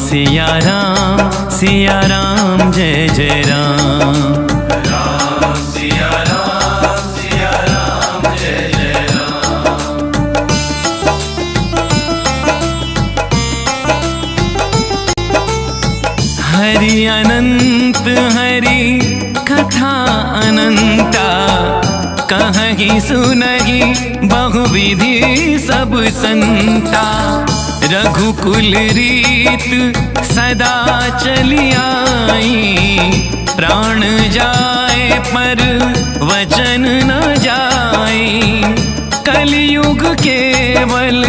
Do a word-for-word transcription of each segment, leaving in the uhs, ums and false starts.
सिया राम, सिया राम, जय जय राम। राम सिया राम, सिया राम, जय जय राम। हरि अनंत हरि कथा अनंता, कहहि सुनहि बहुविधि सब संता। रघुकुल रीत सदा चलि आई, प्राण जाए पर वचन न जाई। कलयुग केवल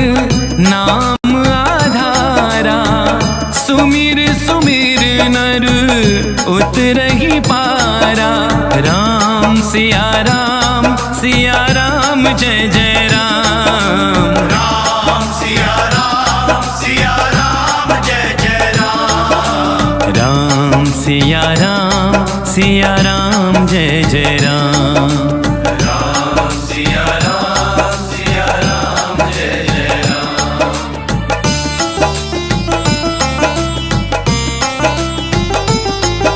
नाम आधारा, सुमिर सुमिर नर उतरहि पारा। राम सिया राम, सिया राम जय जय राम। राम सिया राम, सिया राम जय जय राम। राम सिया राम, सिया राम जय जय राम। राम सिया राम, सिया राम जय जय राम।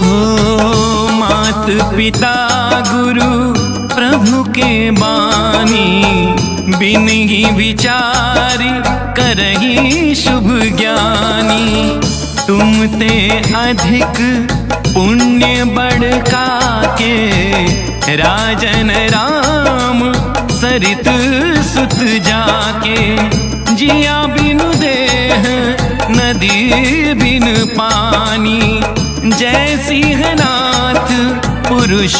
हो मात पिता गुरु प्रभु के बानी, बिनहि विचार करहि शुभ ज्ञानी। तुम ते अधिक पुण्य बड़का के, राजन राम सरित सुत जाके। जिया बिनु देह नदी बिनु पानी, जय सिंहनाथ पुरुष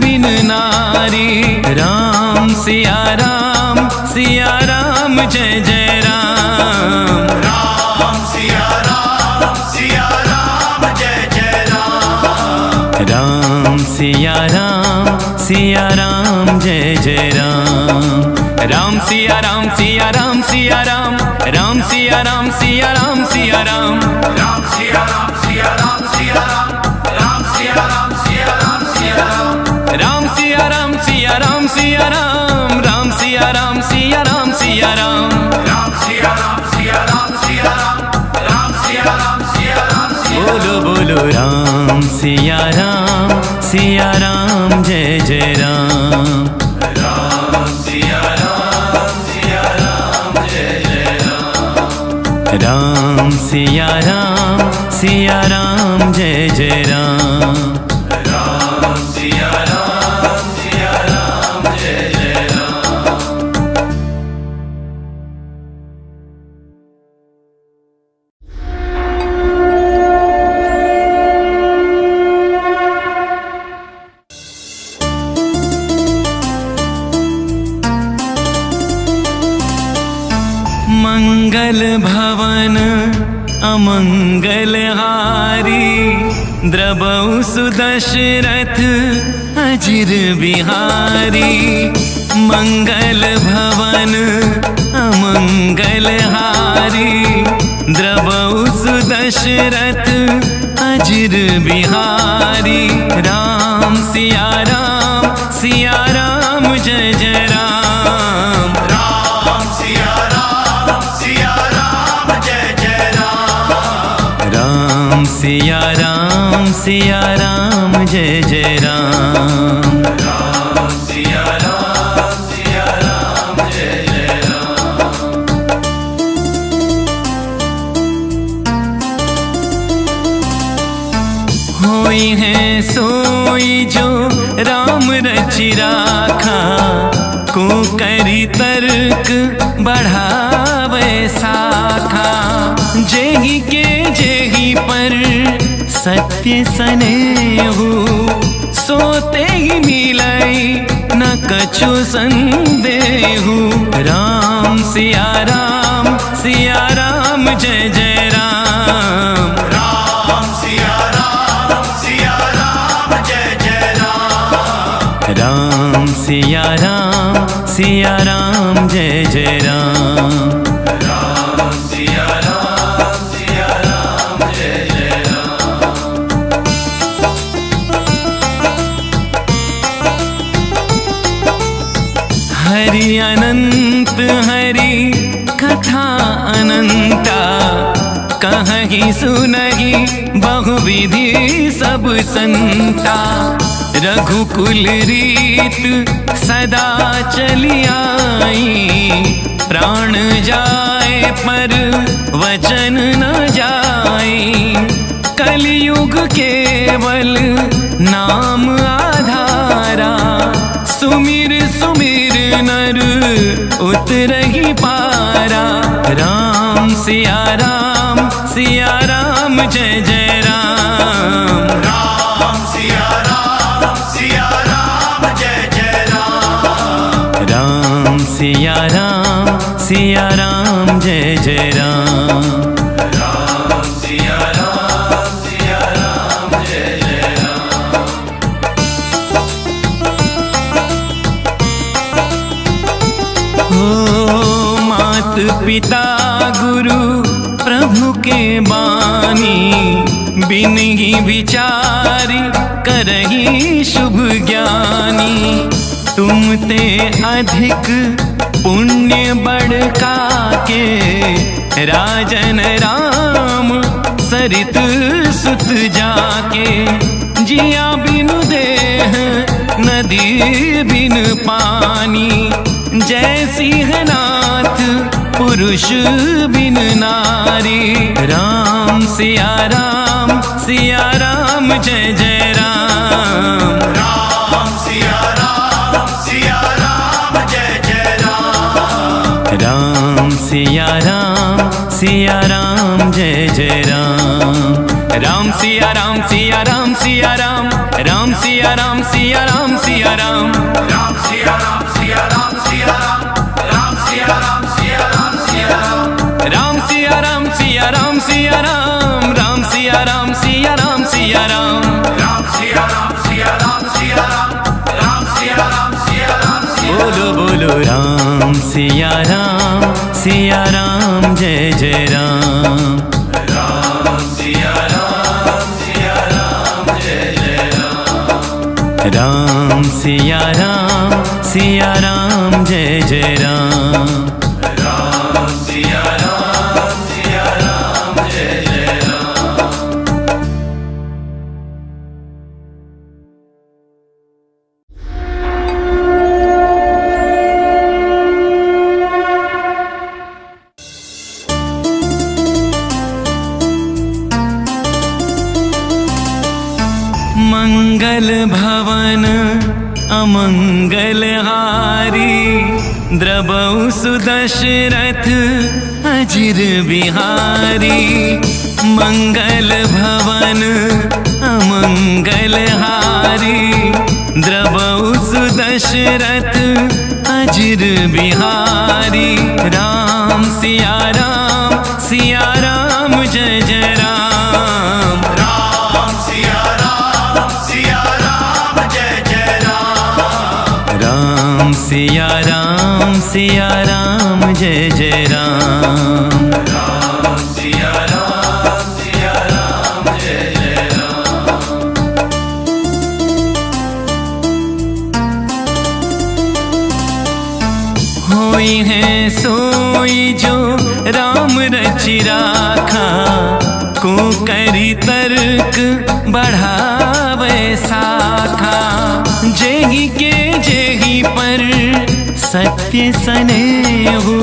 बिनु नारी। राम सिया राम, सिया राम जय जय राम। राम सिया राम, सिया राम जय जय राम। राम सिया राम, सिया राम जय जय राम। राम सिया राम, सिया राम, सिया राम। राम सिया राम, सिया राम, सिया राम। राम सिया राम, सिया राम, सिया राम। राम सिया राम, सिया राम, सिया राम। राम सिया राम, सिया राम, सिया राम। राम सिया राम, सिया राम, सिया राम। राम सिया राम, सिया राम, सिया राम। राम सिया राम, सिया राम, सिया राम। बोलो बोलो राम सिया राम, सिया राम जय जय राम। राम सिया राम, सिया राम जय जय राम। राम सिया राम, सिया राम जय जय राम। राम सिया राम, सिया राम जय जय राम। मंगल भवन अमंगल हारी, द्रवहु सुदशरथ अजिर बिहारी। मंगल भवन अमंगल हारी, द्रवहु सुदशरथ अजिर बिहारी। राम सिया राम, सिया राम जय जय राम। राम सिया राम, सिया राम जय जय राम। राम सिया राम, सिया राम जय जय राम। राम सिया राम, सिया राम जय जय राम। होई है सोई जो राम रचि राखा, को करी तर्क बढ़ावे शाखा। जेहि के जेहि पर सत्य सनेहु, सोते ही मिलई न कछु संदेहु। राम सिया राम, सिया राम जय जय राम। राम सिया राम, सिया राम जय जय राम। राम सिया राम, सिया राम जय जय राम। राम सिया राम, सिया राम जय जय राम। हरि अनंत हरि कथा अनंता, कहहि सुनहि बहुविधि सब संता, रघुकुल रीत सदा चली आई। प्राण जाए पर वचन न जाई, कलयुग केवल नाम आधारा। सुमिर सुमिर नर उतरहि पारा। राम सिया राम, सिया राम जय जय राम। राम सिया राम, सिया राम जय जय राम। राम सिया राम, सिया राम जय जय राम। राम सिया राम, सिया राम जय जय राम। हो मात पिता गुरु प्रभु के बानी, बिनहि विचार करहि शुभ ज्ञानी। तुम ते अधिक पुण्य बड़का के, राजन राम सरित सुत जाके। जिया बिनु देह नदी बिन पानी, जय सिंहनाथ पुरुष बिन नारी। राम सिया राम, सिया राम जय जय राम। राम सिया राम, सिया राम जय जय राम। राम सिया राम, सिया राम जय जय राम। राम सिया राम, सिया राम, सिया राम। राम सिया राम, सिया राम, सिया राम। राम सिया राम, सिया राम, सिया राम। राम सिया राम, सिया राम, सिया राम। राम सिया राम, सिया राम, सिया राम। राम सिया राम, सिया राम, सिया राम। राम सिया राम, सिया राम, सिया राम। राम सिया राम, सिया राम, सिया राम। बोलो बोलो राम सिया राम, सिया राम जय जय राम। राम सिया राम, सिया राम जय जय राम। राम सिया राम, सिया राम जय जय राम। राम सिया राम, सिया राम जय जय राम। मंगल भवन अमंगल हारी, द्रवहु सुदशरथ अजिर बिहारी। मंगल भवन अमंगल हारी, द्रवहु सुदशरथ अजिर बिहारी। राम सिया राम, सिया राम जय जय राम। राम सिया राम, सिया राम जय जय राम। राम सिया राम, सिया राम जय जय राम। राम सिया राम, सिया राम जय जय राम। होई है सोई जो राम रचि राखा, को करी तर्क बढ़ावे साखा। जेहि के जेहि पर सत्य सनेहु,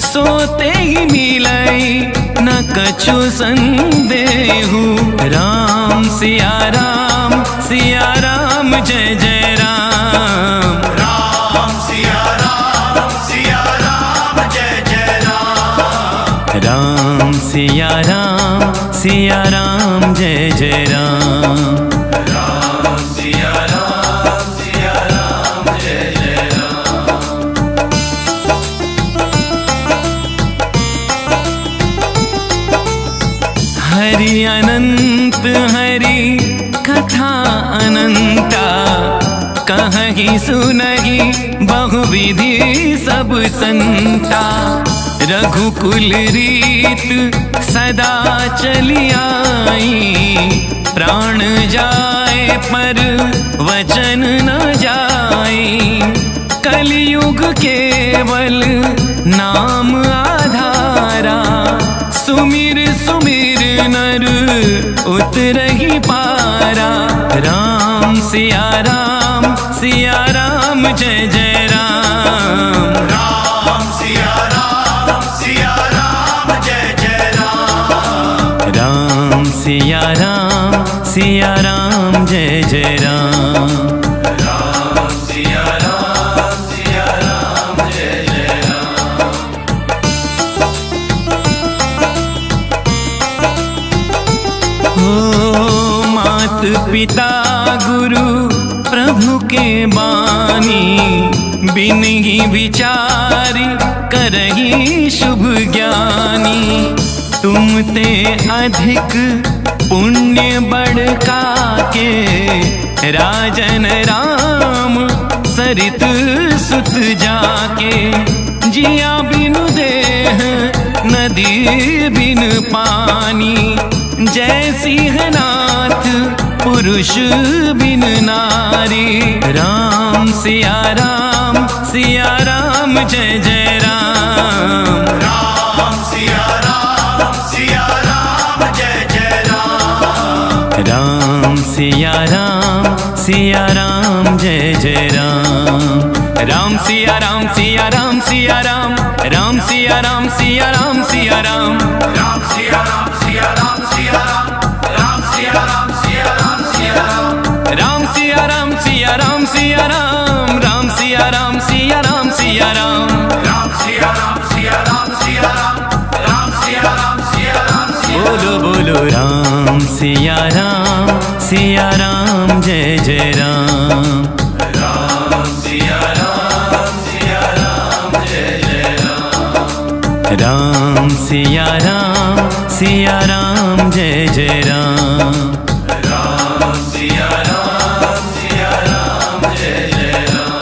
सो तेहि मिलइ न कछु संदेहु। राम सिया राम, सिया राम जय जय राम। राम सिया राम, सिया राम जय जय राम। राम सिया राम, सिया राम जय जय राम। राम सिया राम, सिया राम जय जय राम। हरि अनंत हरि कथा अनंता, कहहि सुनहि बहुविधि सब संता। रघुकुल रीत सदा चली आई, प्राण जाए पर वचन न जाई। कलयुग केवल नाम आधारा, सुमिर सुमिर उतरही पारा। राम सिया राम, सिया राम जय जय राम। राम सिया राम, सिया राम जय जय राम। राम सिया राम, सिया राम जय जय राम। राम सिया राम, सिया राम जय जय राम। हो मात पिता गुरु प्रभु के बानी, बिनहि विचारि करहिं शुभ ज्ञानी। तुम ते अधिक पुण्य बड़का के, राजन राम सरित सुत जाके। जिया बिनु देह नदी बिनु पानी, जय सिंहनाथ पुरुष बिनु नारी। राम सिया राम, सिया राम जय जय राम। राम सिया राम, सिया राम जय जय राम। राम सिया राम, सिया राम जय जय राम। राम सिया राम, सिया राम, सिया राम। राम सिया राम, सिया राम, सिया राम। राम सिया राम, सिया राम, सिया राम। राम सिया राम, सिया राम, सिया राम। राम सिया राम, सिया राम, सिया राम। राम सिया राम, सिया राम, सिया राम, सिया राम। राम सिया राम, सिया राम, सिया राम। राम सिया राम, सिया राम, सिया राम। बोलो बोलो राम सिया राम, सिया राम जय जय राम। राम सिया राम, सिया राम जय जय राम। राम सिया राम, सिया राम जय जय राम। राम सिया राम, सिया राम जय जय राम।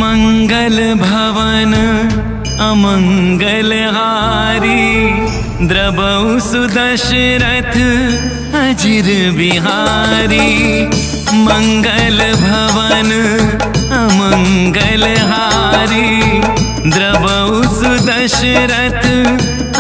मंगल भवन अमंगल हारी, द्रवहु सु दशरथ अजिर बिहारी। मंगल भवन अमंगल हारी, द्रवहु सु दशरथ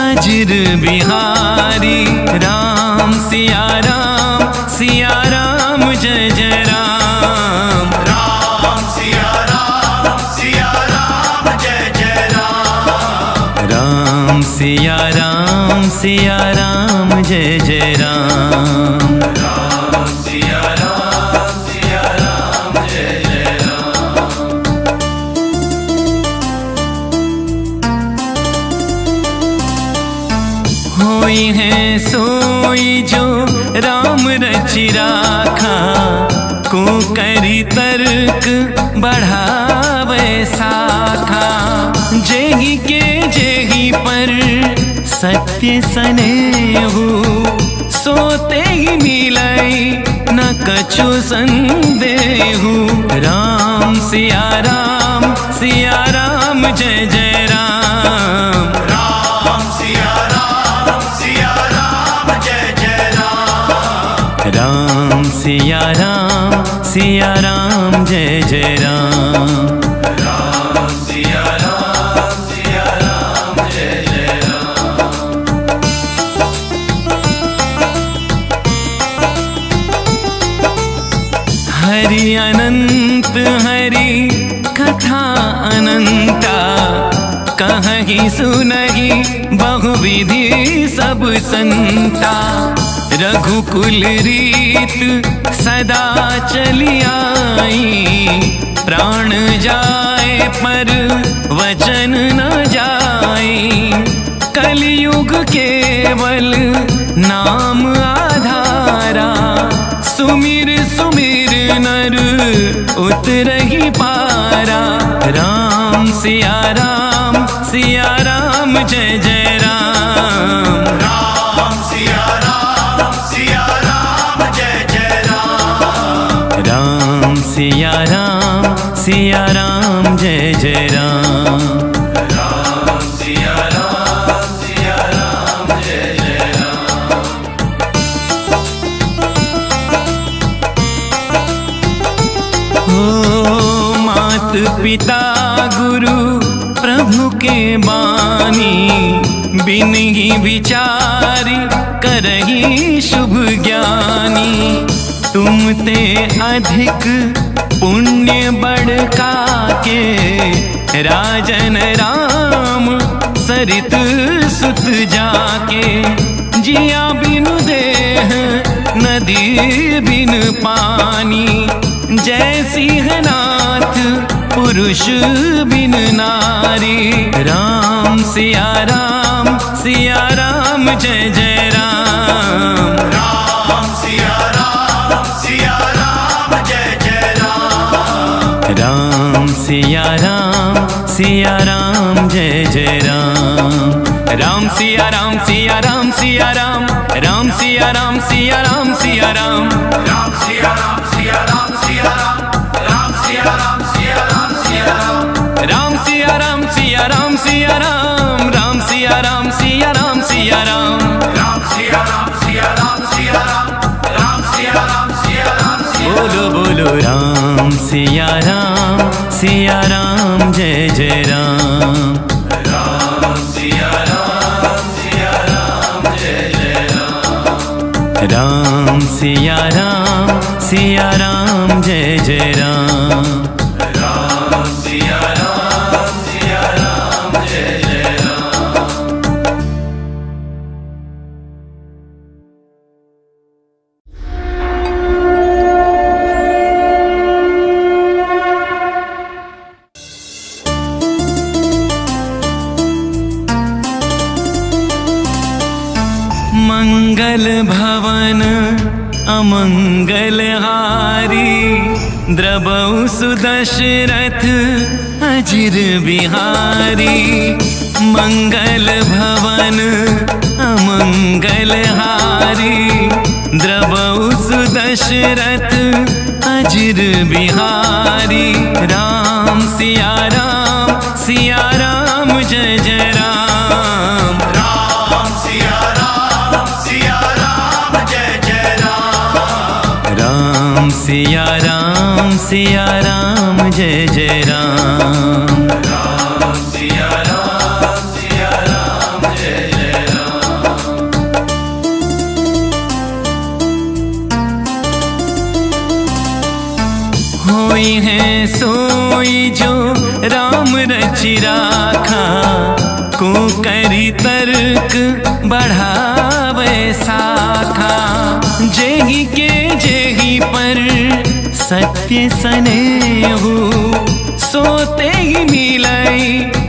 अजिर बिहारी। राम सिया राम, सिया राम जय जय राम। राम सिया राम, सिया राम जय जय राम। राम सिया राम, सिया राम जय जय राम। राम सिया राम, सिया राम जय जय राम। होई है सोई जो राम रचि राखा, को करी तर्क बढ़ावे साखा। जेहि के जेहि पर सत्य सनेहु, सो तेहि मिलई न कछु संदेहु। राम सिया राम, सिया राम जय जय राम। राम सिया राम, सिया राम जय जय राम। राम सिया राम, सिया राम जय जय राम। राम सिया राम, सिया राम जय जय राम। हरि अनंत हरि कथा अनंता, कहहि सुनहि बहुविधि सब संता। रघुकुल रीत सदा चली आई, प्राण जाए पर वचन न जाई। कलियुग केवल नाम आधारा, सुमिर सुमिर नर उतरहि पारा। राम सिया राम, सिया राम जय जय राम। राम सिया राम, सिया राम जय जय राम। राम सिया राम, सिया राम जय जय राम। राम सिया राम, सिया राम जय जय बानी, बिनही बिचारि करहिं शुभ ज्ञानी। तुमते अधिक पुण्य बड़का के, राजन राम सरित सुत जाके। जिया बिनु देह नदी बिनु पानी, जय सिंहनाथ पुरुष बिनु नारी। राम सिया राम, सिया राम जय जय राम। राम सिया राम, सिया राम जय जय राम। राम सिया राम, सिया राम जय जय राम। राम सिया राम, सिया राम, सिया राम। राम सिया राम, सिया राम, सिया राम। राम सिया राम, सिया राम, सिया राम। राम सिया राम, सिया राम, सिया राम। राम सिया राम, सिया राम, सिया राम। राम सिया राम, सिया राम, सिया राम। राम सिया राम, सिया राम, सिया राम। राम सिया राम, सिया राम, सिया राम। बोलो बोलो राम सिया राम, सिया राम जय जय राम। राम सिया राम, सिया राम जय जय राम। राम सिया राम, सिया राम जय जय राम। राम सिया राम, सिया राम जय जय राम। मंगल भवन अमंगल हारी, द्रवहु सुदशरथ अजिर बिहारी। मंगल भवन अमंगल हारी, द्रवहु सुदशरथ अजिर बिहारी। राम सिया राम, सिया राम जय जय राम। राम सिया राम, सिया राम जय जय राम। राम सिया राम, सिया राम जय जय राम। राम सिया राम, सिया राम जय जय राम। होई है सोई जो राम रचि राखा, को करी तर्क बढ़ावे शाखा। जेहि के जेहि पर सत्य सनेहु, सोते ही मिलई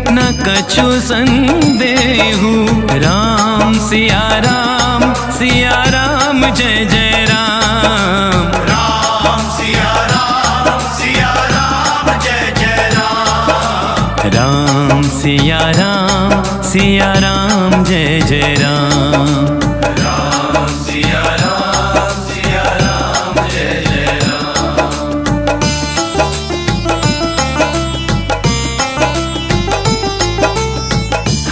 न कछु संदेहु। राम सिया राम, सिया राम जय जय राम। राम सिया राम, सिया राम जय जय राम। राम सिया राम, सिया राम जय जय राम। राम सिया राम, सिया राम जय जय राम।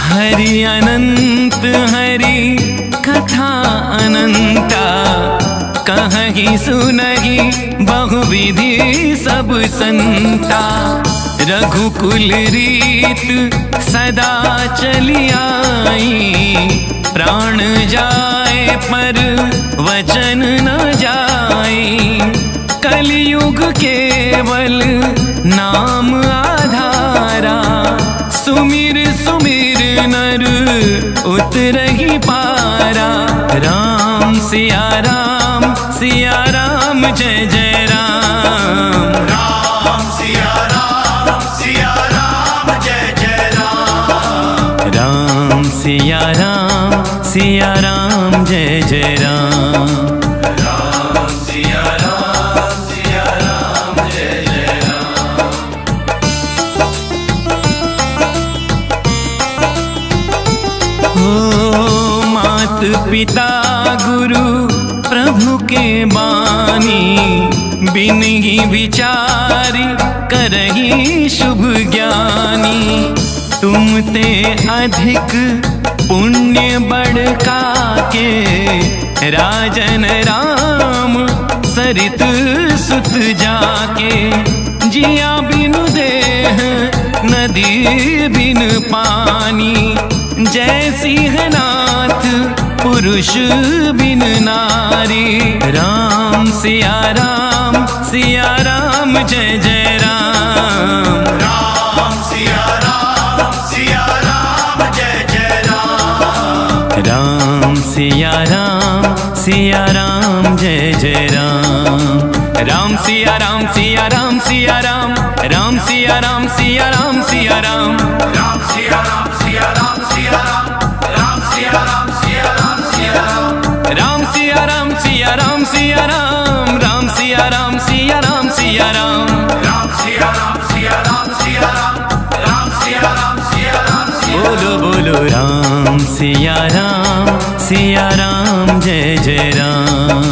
हरि अनंत हरि कथा अनंता, कहहि सुनहि बहुविधि सब संता। रघुकुल रीत सदा चलि आई, प्राण जाए पर वचन न जाई। कलियुग केवल नाम आधारा, सुमिर सुमिर नर उतरहि पारा। राम सिया राम, सिया राम जय जय राम। राम सिया राम, सिया राम जय जय राम। राम सिया राम, सिया राम जय जय राम। राम सिया राम, सिया राम जय जय राम। हो मात पिता गुरु प्रभु के बानी, बिनहि बिचारि करहिं शुभ ज्ञानी। तुमते अधिक पुण्य बड़का के, राजन राम सरित सुत जाके। जिया बिनु देह नदी बिन पानी, जय सिंहनाथ पुरुष बिन नारी। राम सिया राम, सिया राम जय जय राम। राम सिया राम, सिया राम जय जय राम। राम सिया राम, सिया राम जय जय राम। राम सिया राम, सिया राम, सिया राम। राम सिया राम, सिया राम, सिया राम। राम सिया राम, सिया राम, सिया राम। राम सिया राम, सिया राम, सिया राम। राम सिया राम, सिया राम, सिया राम। राम सिया राम, सिया राम, सिया राम। राम सिया राम, सिया राम, सिया राम। राम सिया राम, सिया राम, सिया राम। बोलो बोलो राम सिया राम, सिया राम जय जय राम।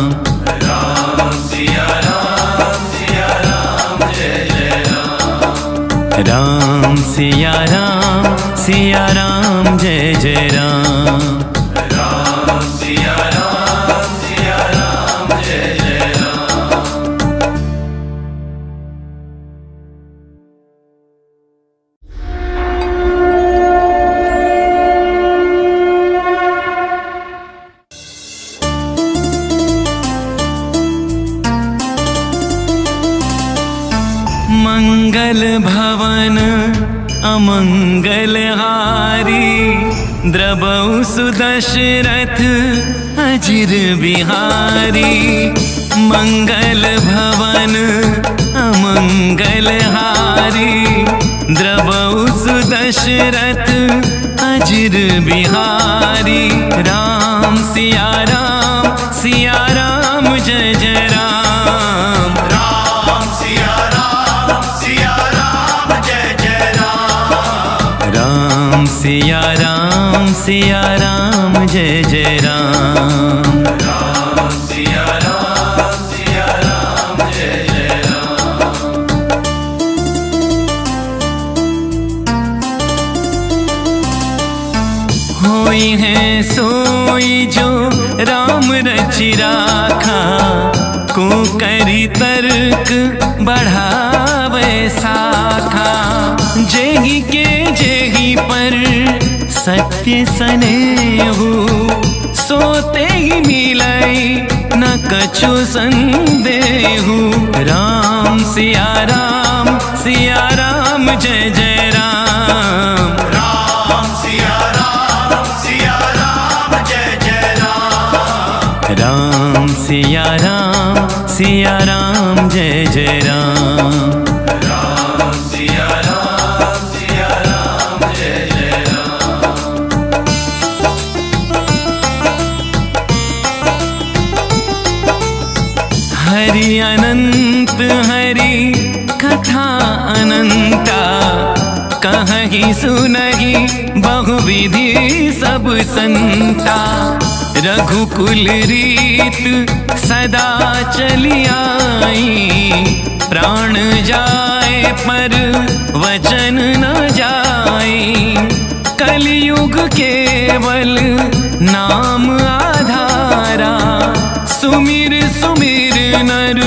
राम सिया राम, सिया राम जय जय राम। राम सिया राम, सिया राम जय जय राम। राम सिया राम, सिया राम जय जय राम। मंगल भवन अमंगल हारी, द्रवहु सु दशरथ अजिर बिहारी। मंगल भवन अमंगल हारी, द्रवहु सु दशरथ अजिर बिहारी। राम सिया राम, सिया राम जय जय राम। राम सिया राम, सिया राम जय जय राम। राम सिया राम, सिया राम जय जय राम। राम सिया राम, सिया राम जय जय राम। होई है सोई जो राम रचि राखा, को करी तर्क बढ़ावे साखा। जेहि के जेहि पर सत्य सनेहु, सोते ही मिलई न कछु संदेहु। राम सिया राम, सिया राम जय जय राम। राम सिया राम, सिया राम जय जय राम। राम सिया राम, सिया राम जय जय राम। राम सिया राम, सिया राम जय जय राम। हरि अनंत हरि कथा अनंता, कहहि सुनहि बहुविधि सब संता। रघुकुल रीत सदा चलि आई, प्राण जाए पर वचन न जाई। कलियुग केवल नाम आधारा, सुमिर सुमिर नर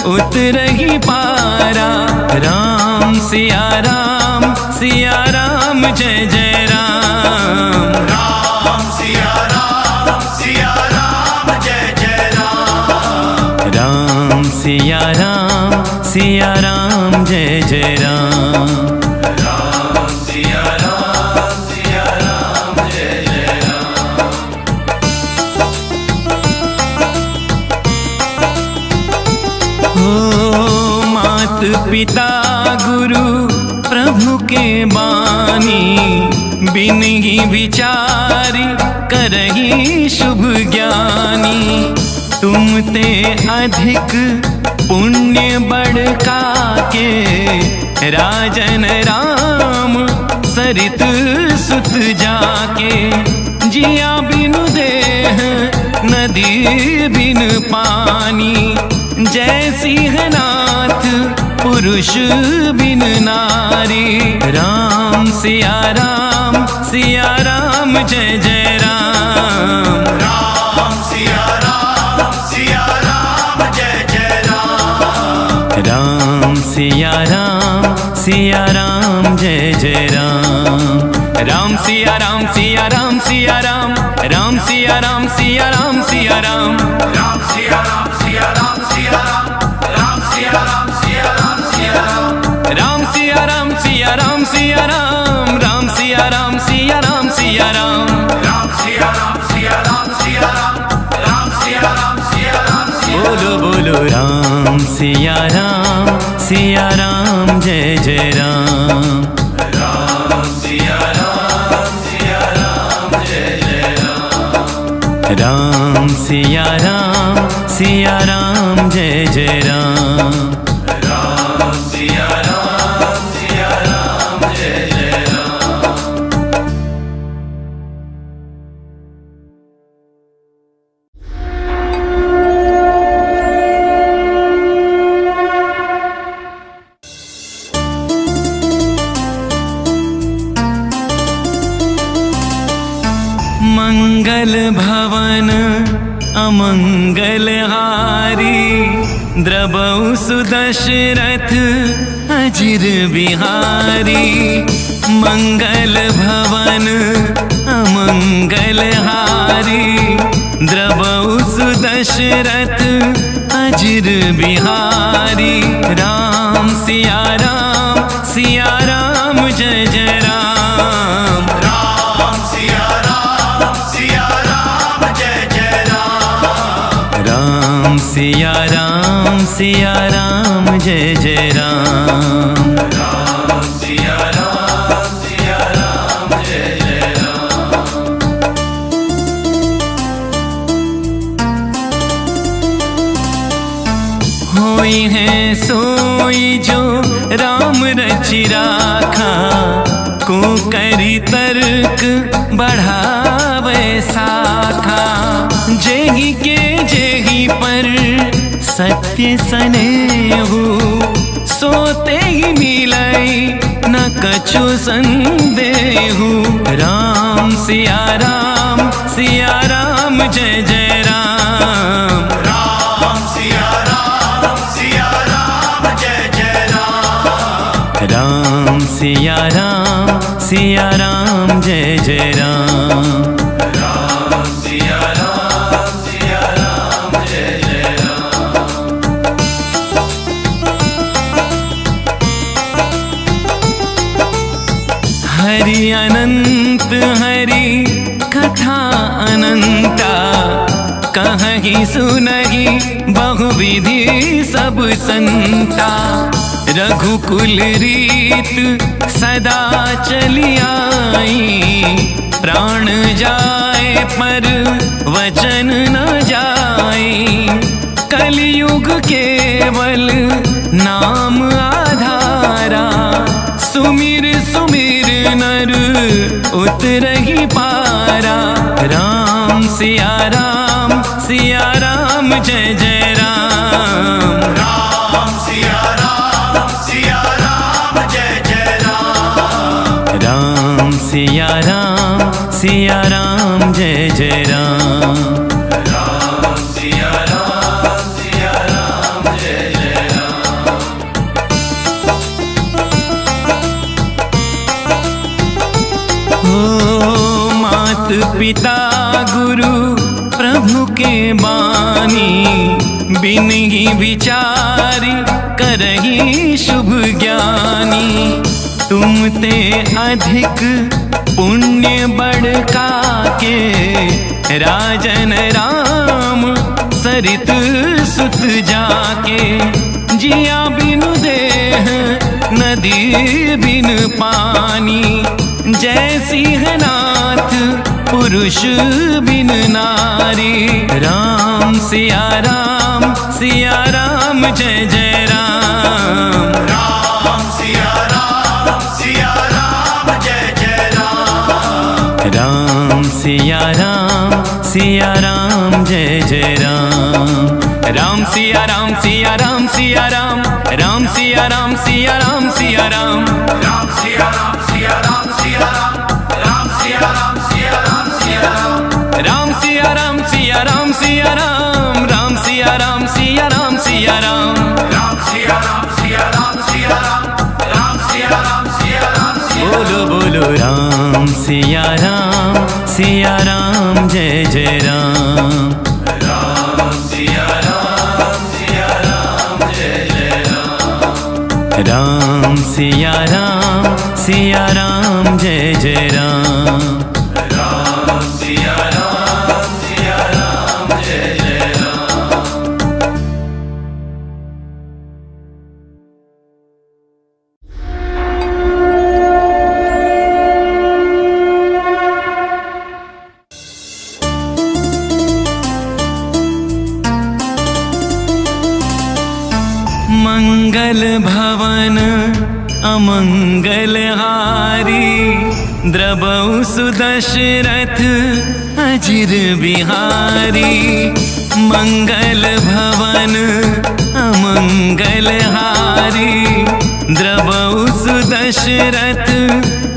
उतरहि पारा। राम सिया राम, सिया राम जय जय राम। राम सिया राम, सिया राम जय जय राम। राम सिया राम, सिया राम जय जय राम। राम सिया राम, सिया राम जय जय राम। हो मात पिता गुरु प्रभु के बानी, बिनहि बिचारि करहिं शुभ ज्ञानी। तुम ते अधिक पुण्य बड़का के, राजन राम सरित सुत जाके। जिया बिनु देह नदी बिनु पानी, जय सिंहनाथ पुरुष बिनु नारी। राम सिया राम, सिया राम जय जय राम। राम सिया राम, सिया राम जय जय राम। राम सिया राम, सिया राम, जय जय राम। राम सिया राम, सिया राम, सिया राम। राम सिया राम, सिया राम, सिया राम। राम सिया राम, सिया राम, सिया राम। राम सिया राम, सिया राम, सिया राम। राम सिया राम, सिया राम, सिया राम। राम सिया राम, सिया राम, सिया राम। राम सिया राम, सिया राम, सिया राम। राम सिया राम, सिया राम, सिया राम। बोलो बोलो राम सिया राम, सिया राम, जय जय राम। राम सिया राम, सिया राम, जय जय राम। राम सिया राम, सिया राम, जय जय राम। राम सिया राम, सिया राम, जय जय राम। मंगल भवन अमंगल हारी, द्रवहु सुदशरथ अजिर बिहारी। मंगल भवन अमंगल हारी, द्रवहु सुदशरथ अजिर बिहारी। राम सिया राम, सिया राम, जय जय राम। राम सिया राम, सिया राम, जय जय राम। राम सिया राम, सिया राम, जय जय राम। राम सिया राम, सिया राम, जय जय राम। होई है सोई जो राम रचि राखा, कुकरी तर्क बढ़ावे साखा। जेहि के जेहि पर सत्य सनेहु, सो तेहि मिलई न कछु संदेहु। राम सिया राम, सिया राम, जय जय राम। राम सिया राम, सिया राम, जय जय राम। राम सिया राम, सिया राम, जय जय राम। राम सिया राम, सिया राम, जय जय राम। हरि अनंत हरि कथा अनंता, कहहि सुनहि बहुविधि सब संता। रघुकुल रीत सदा चलि आई, प्राण जाए पर वचन न जाई। कलयुग केवल नाम आधारा, सुमिर सुमिर नर उतरहि पारा। राम सिया राम, सिया राम, जय जय राम। राम सिया राम, सिया राम, जय जय राम। राम सिया राम, सिया राम, जय जय राम। राम सिया राम, सिया राम, जय जय राम। हो मात पिता गुरु प्रभु के बानी, बिनहि विचारि करहिं शुभ ज्ञानी। तुम ते अधिक पुण्य बड़का के, राजन राम सरित सुत जाके। जिया बिनु देह नदी बिनु पानी, जय सिंहनाथ पुरुष बिनु नारी। राम सिया राम, सिया राम, जय जय राम। राम सिया राम, सिया राम, जय जय राम। राम सिया राम, सिया राम, जय जय राम। राम सिया राम, सिया राम, सिया राम। राम सिया राम, सिया राम, सिया राम। राम सिया राम, सिया राम, सिया राम। राम सिया राम, सिया राम, सिया राम। राम सिया राम, सिया राम, सिया राम। राम सिया राम, सिया राम, सिया राम, सिया राम। सिया राम, सिया राम, जय जय राम। राम सिया राम, सिया राम, जय जय राम। राम सिया राम, सिया राम, जय जय राम। राम सिया राम, सिया राम, जय जय राम। मंगल भवन अमंगल हारी, द्रवहु सु दशरथ अजिर बिहारी। मंगल भवन अमंगल हारी, द्रवहु सु दशरथ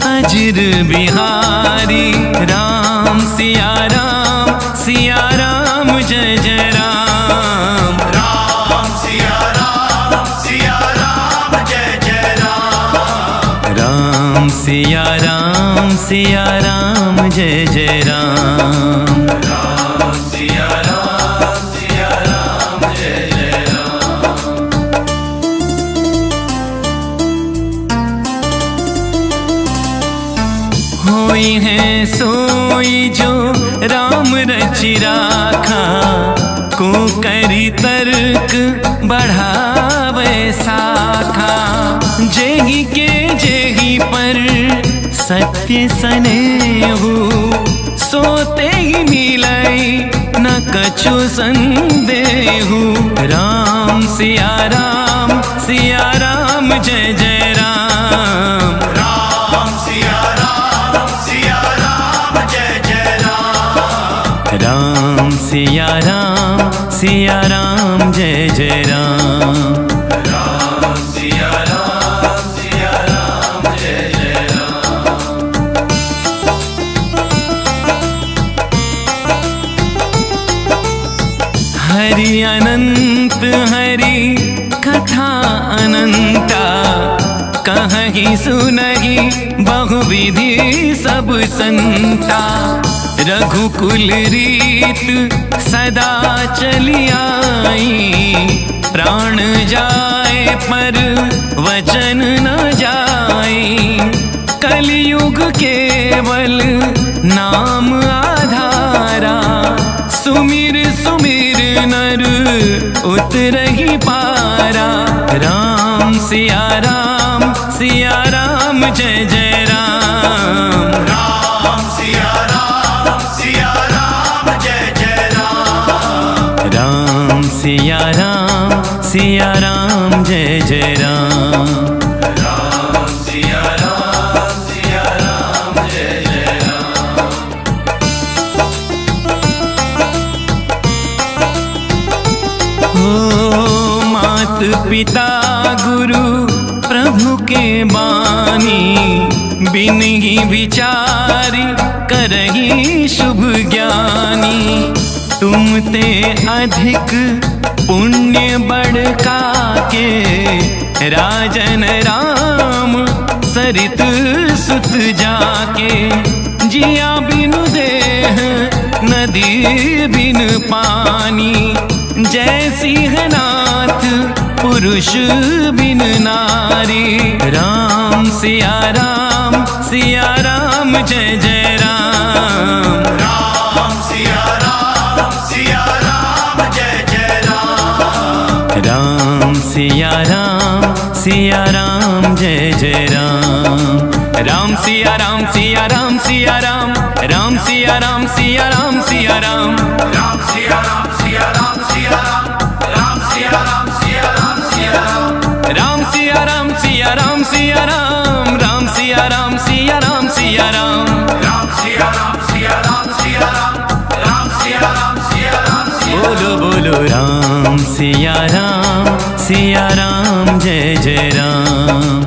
अजिर बिहारी। राम सिया राम, सिया राम, जय जय राम। राम सिया राम, सिया राम, जय जय राम। राम सिया राम, सिया राम, जय जय राम। राम सिया राम, सिया राम, जय जय राम। होई है सोई जो राम रचि राखा, को करी तर्क बढ़ावे शाखा। जेहि के जेहि पर सत्य सनेहु, सो तेहि मिलइ न कछु संदेहु। राम सिया राम, सिया राम जय जय राम। राम सिया राम, सिया राम जय जय राम। राम सिया राम, सिया राम जय जय राम। राम सिया राम, सिया राम जय जय राम। हरि अनंत हरि कथा अनंता, कहहि सुनहि बहुविधि सब संता। रघुकुल रीत सदा चलि आई, प्राण जाए पर वचन न जाई। कलियुग केवल नाम आधारा, सुमिर सुमिर नर उतरहि पारा। राम सिया राम, सिया राम जय जय राम। राम सिया राम, सिया राम जय जय राम। राम सिया राम, सिया राम जय जय राम। राम सिया राम, सिया राम जय जय राम। हो मात पिता गुरु प्रभु के बानी, बिनहि विचारि करहि शुभ ज्ञानी। तुम ते अधिक पुण्य बड़का के, राजन राम सरित सुत जाके। जिया बिनु देह नदी बिनु पानी, जय सिंहनाथ पुरुष बिनु नारी। राम सिया राम, सिया राम जय जय राम। राम सिया राम, सिया राम जय जय राम। राम सिया राम, सिया राम जय जय राम। राम सिया राम, सिया राम, सिया राम। राम सिया राम, सिया राम, सिया राम। राम सिया राम, सिया राम, सिया राम। राम सिया राम, सिया राम, सिया राम। राम सिया राम, सिया राम, सिया राम, सिया राम। राम सिया राम, सिया राम, सिया राम, सिया राम। राम सिया राम, सिया राम, सिया राम। राम सिया राम, सिया राम, सिया राम। बोलो बोलो राम सिया राम, सिया राम जय जय राम।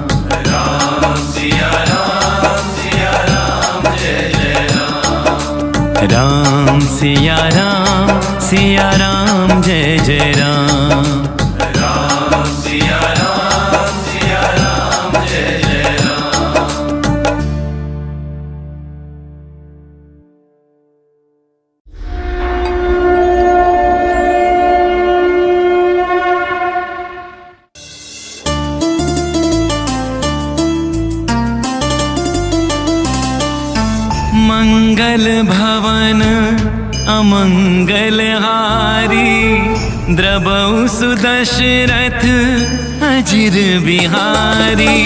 राम सिया राम, सिया राम जय जय राम। राम सिया राम, सिया राम जय जय राम। राम सिया राम, सिया राम जय जय राम। मंगल भवन अमंगल हारी, द्रवहु सु दशरथ अजिर बिहारी।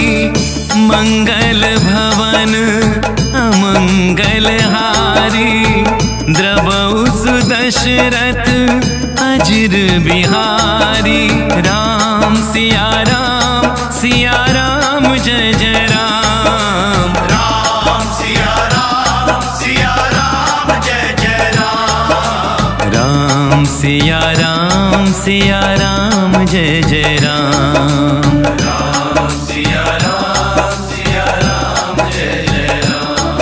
मंगल भवन अमंगल हारी, द्रवहु सु दशरथ अजिर बिहारी। राम सिया राम, सिया राम जय जय राम। राम सिया राम, सिया राम जय जय राम। राम सिया राम, सिया राम जय जय राम। राम सिया राम, सिया राम जय जय राम।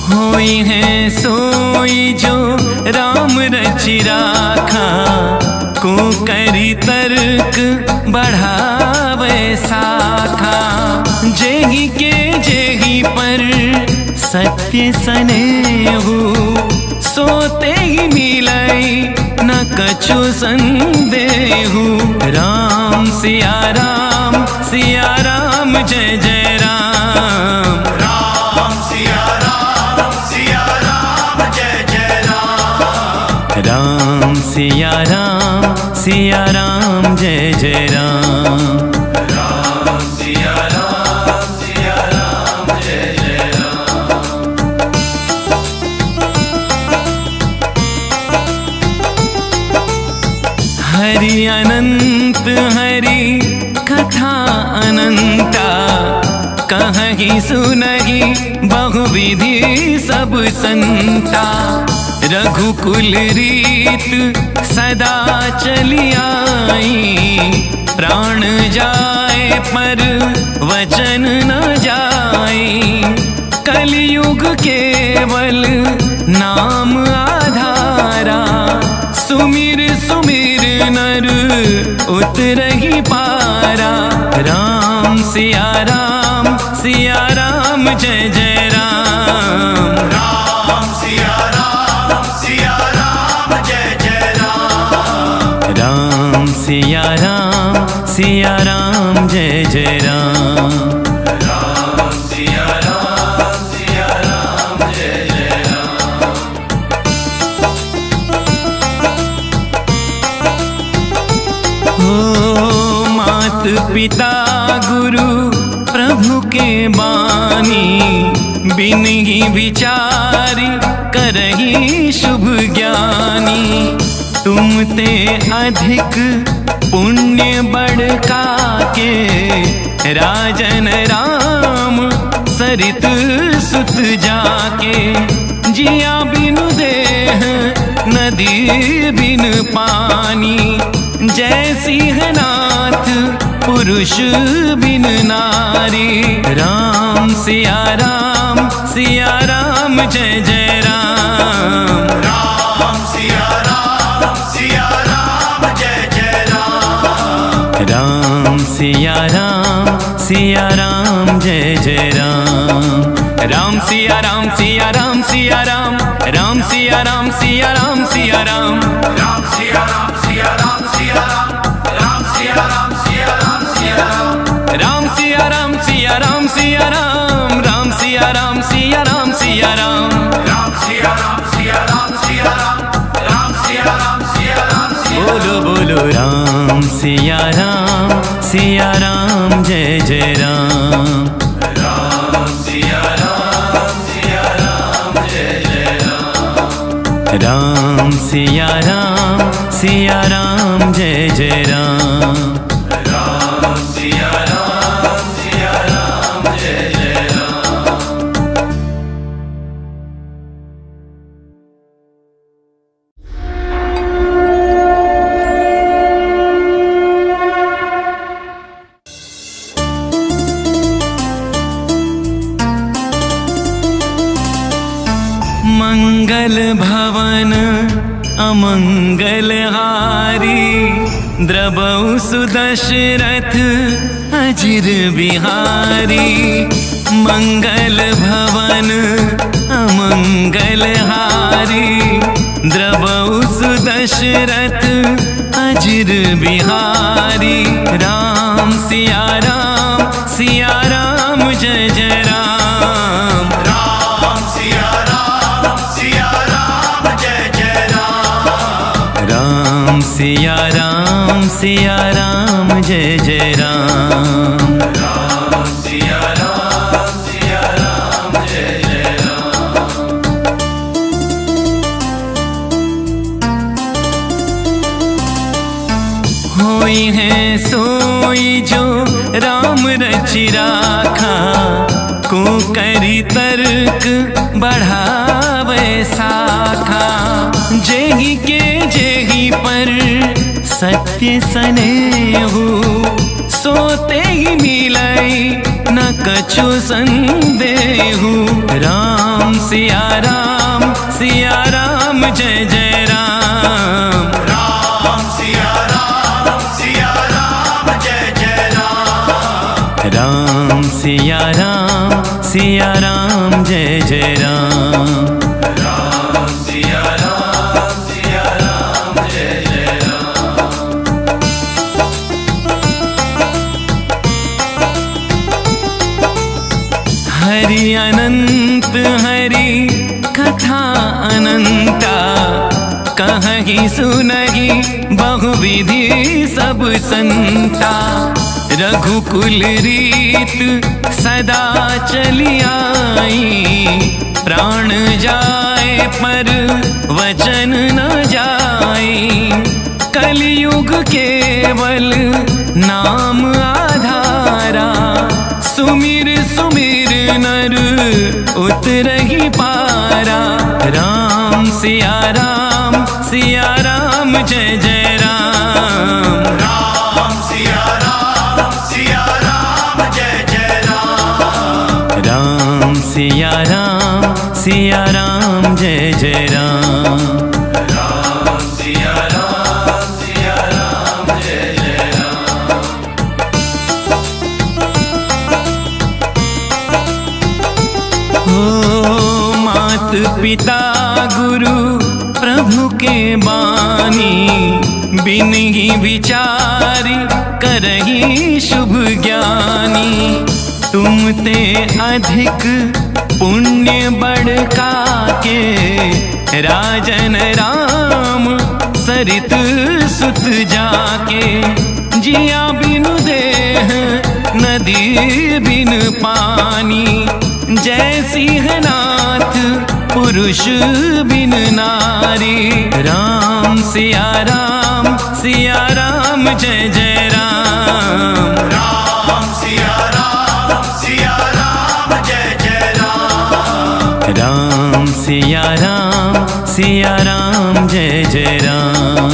होई है सोई जो राम रचि राखा, को करी तर्क बढ़ावे साखा। जेहि के जेहि पर सत्य सनेहु, सो तेहि मिलई न कछु संदेहु। राम सिया राम, सिया राम जय जय राम। राम सिया राम, सिया राम जय जय राम। राम सिया राम, सिया राम जय जय राम। राम सिया राम, सिया राम जय जय राम। हरि अनंत हरि कथा अनंता, कहहि सुनहि बहुविधि सब संता। रघुकुल रीत सदा चली आई, प्राण जाए पर वचन न जाई। कलियुग केवल नाम आधारा, सुमिर सुमिर नर उतरहि पारा। राम सिया राम, सिया राम जय जय राम। राम सिया राम, सिया राम जय जय राम। राम सिया राम, सिया राम जय जय राम। राम सिया राम, सिया राम जय जय राम। हो मात पिता गुरु प्रभु के बानी, बिनहि विचारि करहि शुभ ज्ञानी। तुम ते अधिक पुण्य बड़का के, राजन राम सरित सुत जाके। जिया बिनु देह नदी बिन पानी, जय सिंहनाथ पुरुष बिन नारी। राम सिया राम, सिया राम जय जय राम। राम सिया राम, सिया राम जय जय राम। राम सिया राम, सिया राम जय जय राम। राम सिया राम, सिया राम, सिया राम। राम सिया राम, सिया राम, सिया राम। राम सिया राम, सिया राम, सिया राम। राम सिया राम, सिया राम, सिया राम। राम सिया राम, सिया राम, सिया राम। राम सिया राम, सिया राम, सिया राम। राम सिया राम, सिया राम, सिया राम। राम सिया राम, सिया राम, सिया राम। बोलो बोलो राम सिया राम, सिया राम जय जय राम। राम सिया राम, सिया राम जय जय राम। राम सिया राम, सिया राम जय जय राम। राम सिया राम, सिया राम जय जय राम। मंगल भवन अमंगल हारी, द्रवहु सु दशरथ अजिर बिहारी। मंगल भवन अमंगल हारी, द्रवहु सु दशरथ अजिर बिहारी। राम सिया राम, सिया राम, जय जय राम। राम सिया राम, सिया राम, जय जय राम। राम सिया राम, सिया राम, जय जय राम। राम सिया राम, सिया राम, जय जय राम। होई है सोई जो राम रचि राखा, को करी तर्क बढ़ावे साखा। जेहि के जेहि पर सत्य सनेहु, सो तेहि मिलई न कछु संदेहु। राम सिया राम, सिया राम जय जय राम। राम सिया राम, सिया राम जय जय राम। राम सिया राम, सिया राम जय जय राम। राम सिया राम, सिया राम जय जय राम। हरि अनंत हरि कथा अनंता, कहहि सुनहि बहुविधि सब संता। रघुकुल रीत सदा चलि आई, प्राण जाए पर वचन न जाई। कलियुग केवल नाम आधारा, सुमिर सुमिर नर उतरहि पारा। राम सिया राम, सिया राम जय जय राम। राम सिया राम, सिया राम जय जय राम। राम सिया राम, सिया राम जय जय राम। राम सिया राम, सिया राम जय जय राम। हो मात पिता गुरु प्रभु के बानी, बिनहि विचारि करहिं शुभ ज्ञानी। तुम ते अधिक पुण्य बड़का के, राजन राम सरित सुत जाके। जिया बिनु देह नदी बिनु पानी, जय सिंहनाथ पुरुष बिनु नारी। राम सिया राम, सिया राम जय जय राम। राम सिया राम, सिया राम जय जय राम। राम सिया राम, सिया राम जय जय राम।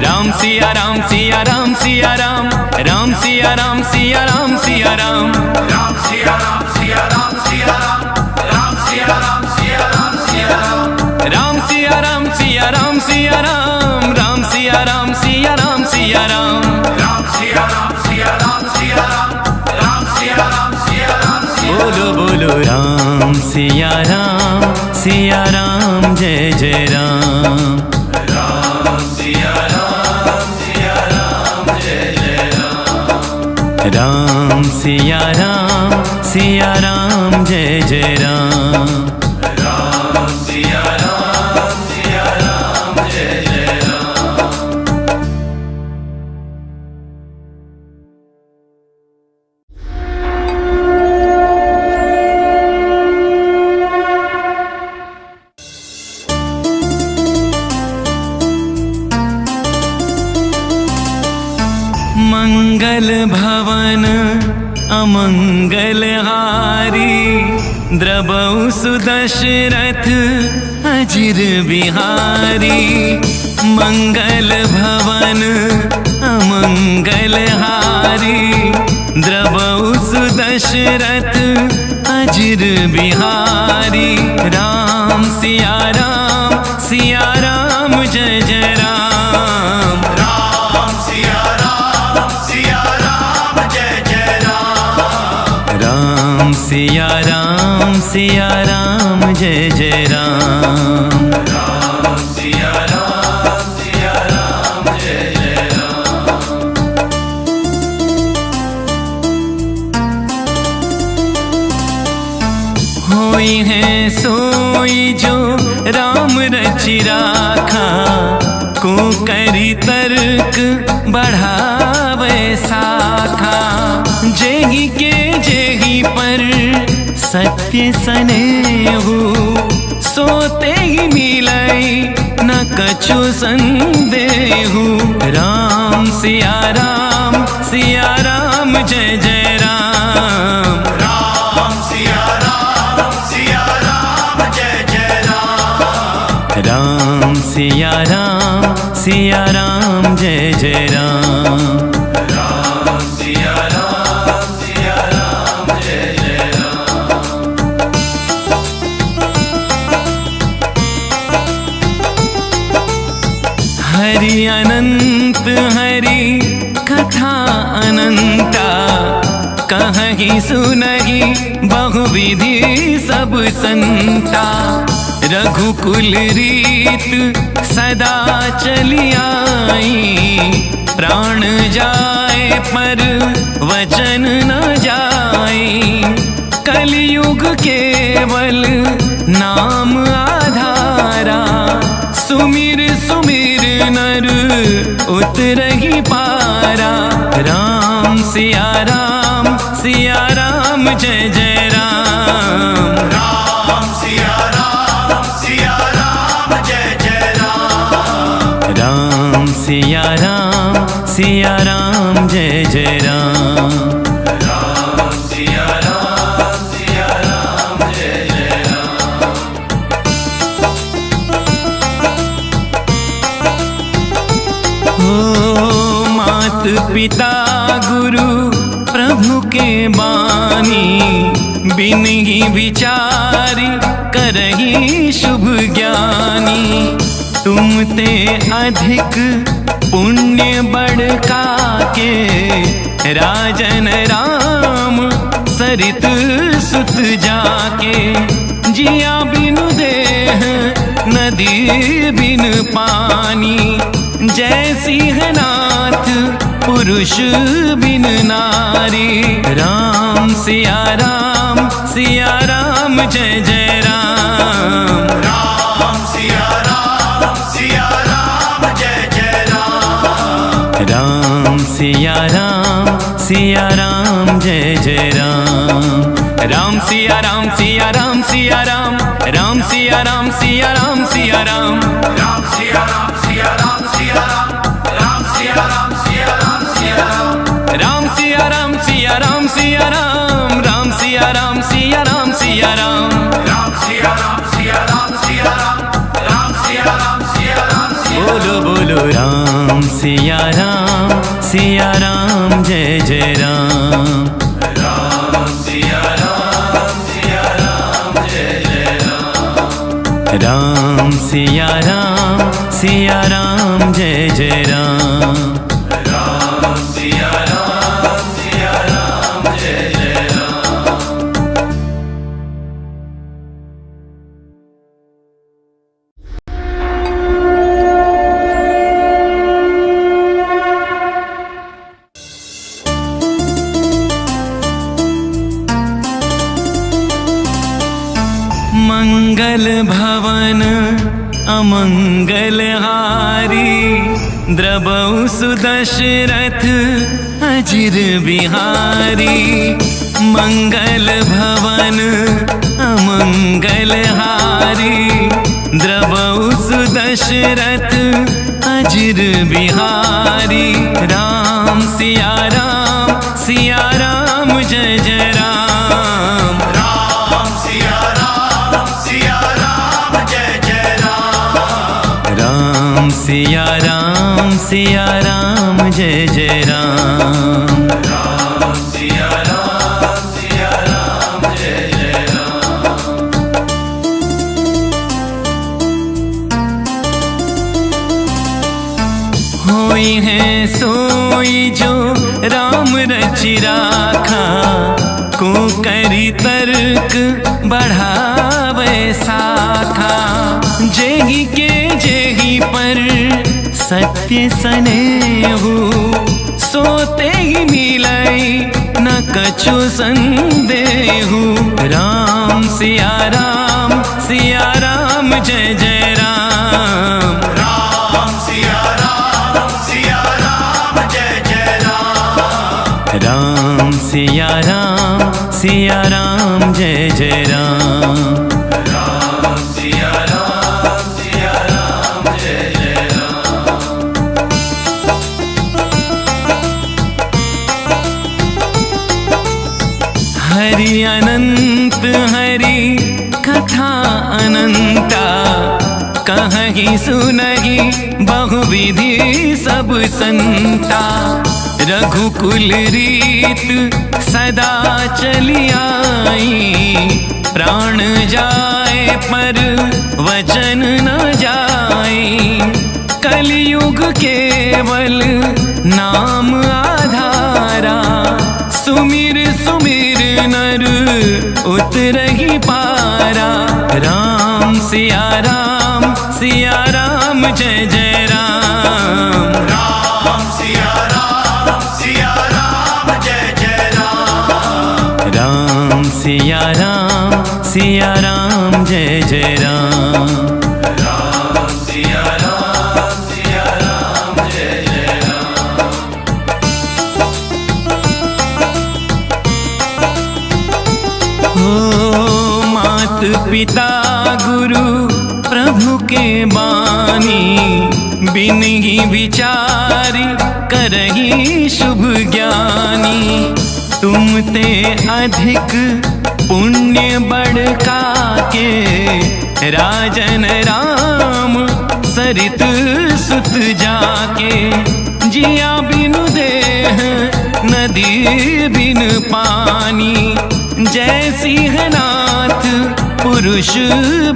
राम सिया राम, सिया राम, सिया राम। राम सिया राम, सिया राम, सिया राम। राम सिया राम, सिया राम, सिया राम। राम सिया राम, सिया राम, सिया राम। राम सिया राम, सिया राम, सिया राम। राम सिया राम, सिया राम, सिया राम, सिया राम। राम सिया राम, सिया राम, सिया राम। राम सिया राम, सिया राम, सिया राम। बोलो बोलो राम सिया राम, सिया राम जय जय राम। राम सिया राम, सिया राम जय जय राम। राम सिया राम, सिया राम जय जय राम। राम सिया राम, सिया राम जय जय राम। मंगल भवन अमंगल हारी, द्रवहु सु दशरथ अजिर बिहारी। मंगल भवन अमंगल हारी, द्रवहु सु दशरथ अजिर बिहारी। राम सिया राम, सिया राम जय जय राम। राम सिया राम, सिया राम जय जय राम। राम सिया राम, सिया राम जय जय राम। राम सिया राम, सिया राम जय जय राम। होई है सोई जो राम रचि राखा, को करी तर्क बढ़ावे साखा। जेहि के जेहि पर सत्य सनेहु, सोते ही मिलई न कछु संदेहु। राम सिया राम, सिया राम जय जय राम। राम सिया राम, सिया राम जय जय राम। राम सिया राम, सिया राम जय जय राम। राम सिया राम, सिया राम जय जय राम। हरि अनंत हरि कथा अनंता, कहहि सुनहि बहुविधि सब संता। रघुकुल रीत सदा चलि आई, प्राण जाए पर वचन न जाई। कलियुग केवल नाम आधारा, सुमिर सुमिर नर उतरहि पारा। राम सिया राम, सिया राम जय जय राम। राम सिया राम, सिया राम जय जय राम। राम सिया राम, सिया राम जय जय राम। राम सिया राम, सिया राम जय जय राम। हो मात पिता गुरु प्रभु के बानी, बिनहि विचारि करहि शुभ ज्ञानी। तुम ते अधिक पुण्य बड़का के, राजन राम सरित सुत जाके। जिया बिनु देह नदी बिनु पानी, जय सिंहनाथ पुरुष बिनु नारी। राम सिया राम, सिया राम जय जय राम। राम सिया राम, सिया राम जय जय राम। राम सिया राम, सिया राम जय जय राम। राम सिया राम, सिया राम, सिया राम। राम सिया राम, सिया राम, सिया राम। राम सिया राम, सिया राम, सिया राम। राम सिया राम, सिया राम, सिया राम। राम सिया राम, सिया राम, सिया राम। राम सिया राम, सिया राम, सिया राम। राम सिया राम, सिया राम, सिया राम। राम सिया राम, सिया राम, सिया राम। बोलो बोलो राम सिया राम, सिया राम जय जय राम। राम सिया राम, सिया राम जय जय राम। राम सिया राम, सिया राम जय जय राम। राम सिया राम, सिया राम जय जय राम। मंगल भवन अमंगल हारी, द्रवहु सु दशरथ अजिर बिहारी। मंगल भवन अमंगल हारी, द्रवहु सु दशरथ अजिर बिहारी। राम सिया राम, सिया राम जय जय राम। राम सिया राम, सिया राम जय जय राम। राम सिया राम, सिया राम जय जय राम। राम सिया राम, सिया राम जय जय राम। होई है सोई जो राम रचि राखा, को करी तर्क बढ़ावे साखा। जेहि के जेहि पर सत्य सनेहु, सोते ही मिलई न कछु संदेहु। राम सिया राम, सिया राम, जय जय राम। राम सिया राम, सिया राम, जय जय राम। राम सिया राम, सिया राम, जय जय राम। राम सिया राम, सिया राम, जय जय राम। हरि अनंत हरि कथा अनंता, कहहि सुनहि बहुविधि सब संता। रघुकुल रीत सदा चलि आई, प्राण जाए पर वचन न जाई। कलियुग केवल नाम आधारा, सुमिर सुमिर नर उतरहि पारा। राम सिया राम, सिया राम, जय जय राम। राम सिया राम, सिया राम, जय जय राम। राम सिया राम, सिया राम, जय जय राम। राम सिया राम, सिया राम, जय जय राम। हो मात पिता गुरु प्रभु के बानी, बिनहि विचार करहि शुभ ज्ञानी। तुम ते अधिक पुण्य बड़का के, राजन राम सरित सुत जाके। जिया बिनु देह नदी बिनु पानी, जय सिंहनाथ पुरुष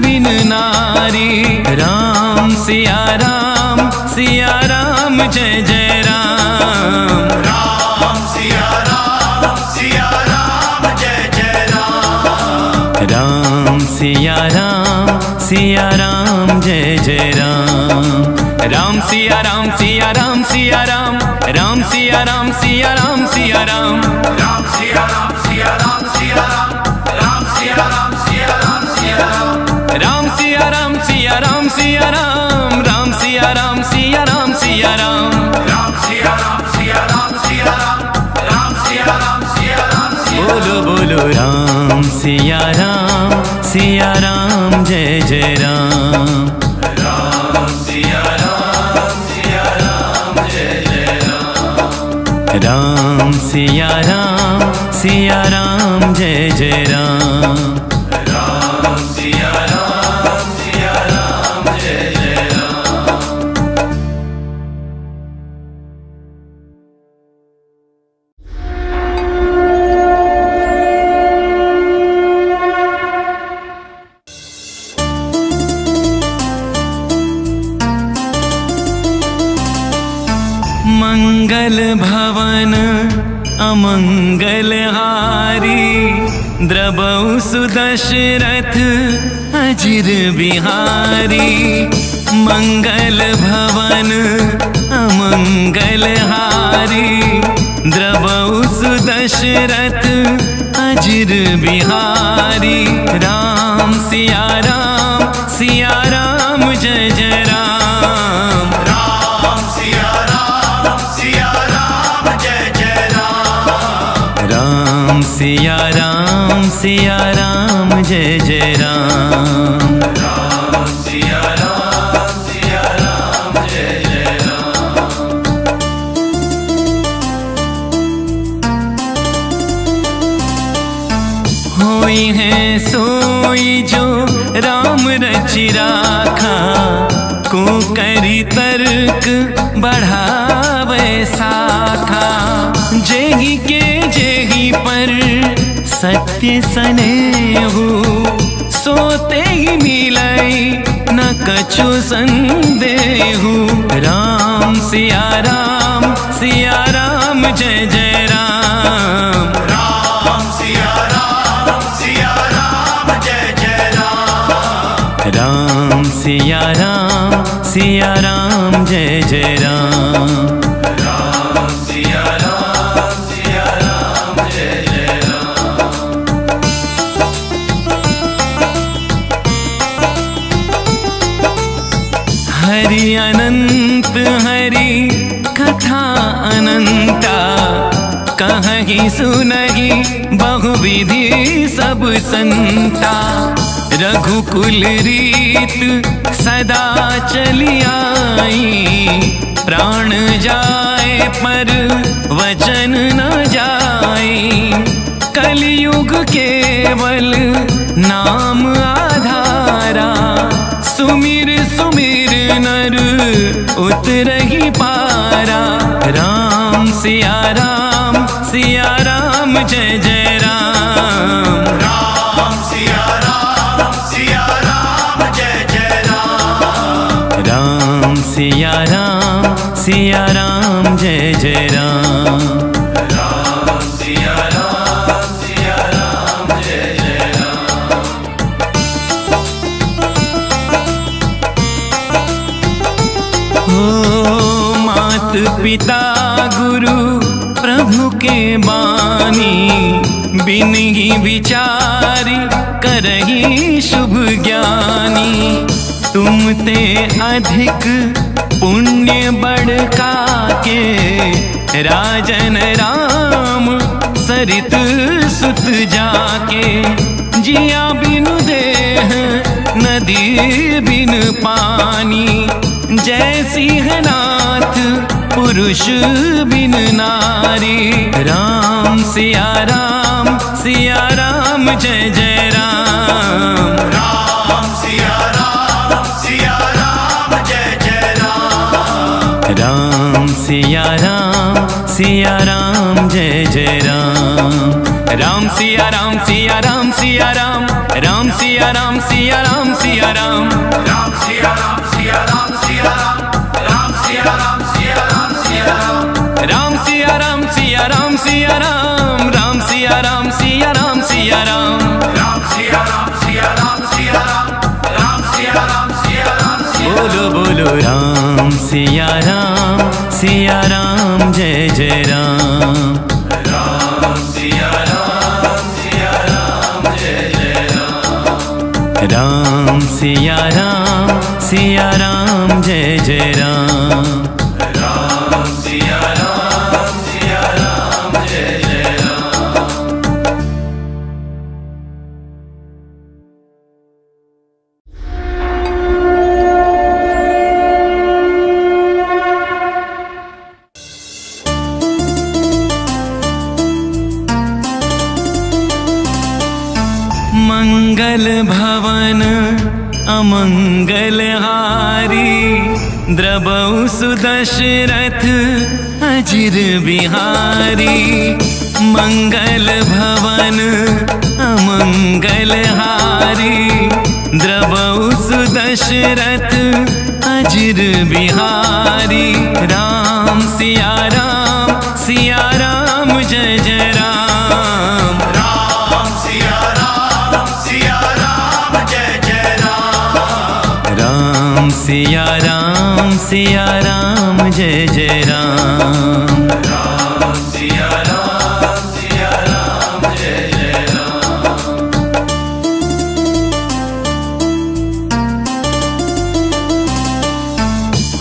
बिनु नारी। राम सिया राम, सिया राम, जय जय राम। राम सिया राम, सिया राम, जय जय राम। राम सिया राम, सिया राम, जय जय राम। राम सिया राम, सिया राम, सिया राम। राम सिया राम, सिया राम, सिया राम। राम सिया राम, सिया राम, सिया राम। राम सिया राम, सिया राम, सिया राम। राम सिया राम, सिया राम, सिया राम। राम सिया राम, सिया राम, सिया राम, सिया राम। राम सिया राम, सिया राम, सिया राम। राम सिया राम, सिया राम, सिया राम। बोलो बोलो राम सिया राम, सिया राम जय जय राम। राम सिया राम, सिया राम जय जय राम। राम सिया राम, सिया राम जय जय राम। राम सिया राम, सिया राम जय जय राम। मंगल भवन अमंगल हारी, द्रवहु सुदशरथ अजिर बिहारी। मंगल भवन अमंगल हारी, द्रवहु सुदशरथ अजिर बिहारी। राम सिया राम, सिया राम जय जय राम। राम सिया राम, सिया राम जय जय राम। राम सिया राम, सिया राम जय जय राम। राम सिया राम, सिया राम जय जय राम। होई है सोई जो राम रचि राखा, को करी तर्क बढ़ावे साखा। जेहि के जेहि पर सत्य सनेहु, सो तेहि मिलई न कछु संदेहु। राम सिया राम, सिया राम जय जय राम। राम सिया राम, सिया राम जय जय राम। राम सिया राम, सिया राम जय जय राम। राम सिया राम, सिया राम जय जय राम। सुनहि बहुविधि सब संता, रघुकुल रीत सदा चली आई। प्राण जाए पर वचन न जाई, कलयुग केवल नाम आधारा। सुमिर सुमिर नर उतरहि पारा। राम सिया राम, सिया राम जय जय राम। राम सिया राम, सिया राम जय जय राम। राम सिया राम, सिया राम जय जय राम। राम सिया राम, सिया राम जय जय राम। हो मात पिता गुरु प्रभु के बानी, बिनहि विचारि करहि शुभ ज्ञानी। तुमते अधिक पुण्य बड़का के, राजन राम सरित सुत जाके। जिया बिनु देह नदी बिन पानी, जय सिंहनाथ पुरुष बिन नारी। राम सिया राम, सिया राम जय जय राम। राम सिया राम, सिया राम जय जय राम। राम सिया राम, सिया राम जय जय राम। राम सिया राम, सिया राम, सिया राम। राम सिया राम, सिया राम, सिया राम। राम सिया राम, सिया राम, सिया राम। राम सिया राम, सिया राम, सिया राम। राम सिया राम, सिया राम, सिया राम। राम सिया राम, सिया राम, सिया राम। राम सिया राम, सिया राम, सिया राम। राम सिया राम, सिया राम, सिया राम। बोलो बोलो राम सिया राम, सिया राम जय जय राम। राम सिया राम, सिया राम जय जय राम। राम सिया राम, सिया राम जय जय राम। राम सिया राम, सिया राम जय जय राम। मंगल भवन अमंगल हारी, द्रवहु सु दशरथ अजिर बिहारी। मंगल भवन अमंगल हारी, द्रवहु सु दशरथ अजिर बिहारी। राम सिया राम, सिया राम जय जय राम। राम सिया राम, सिया राम जय जय राम। राम सिया राम, सिया राम जय जय राम। राम सिया राम, सिया राम जय जय राम।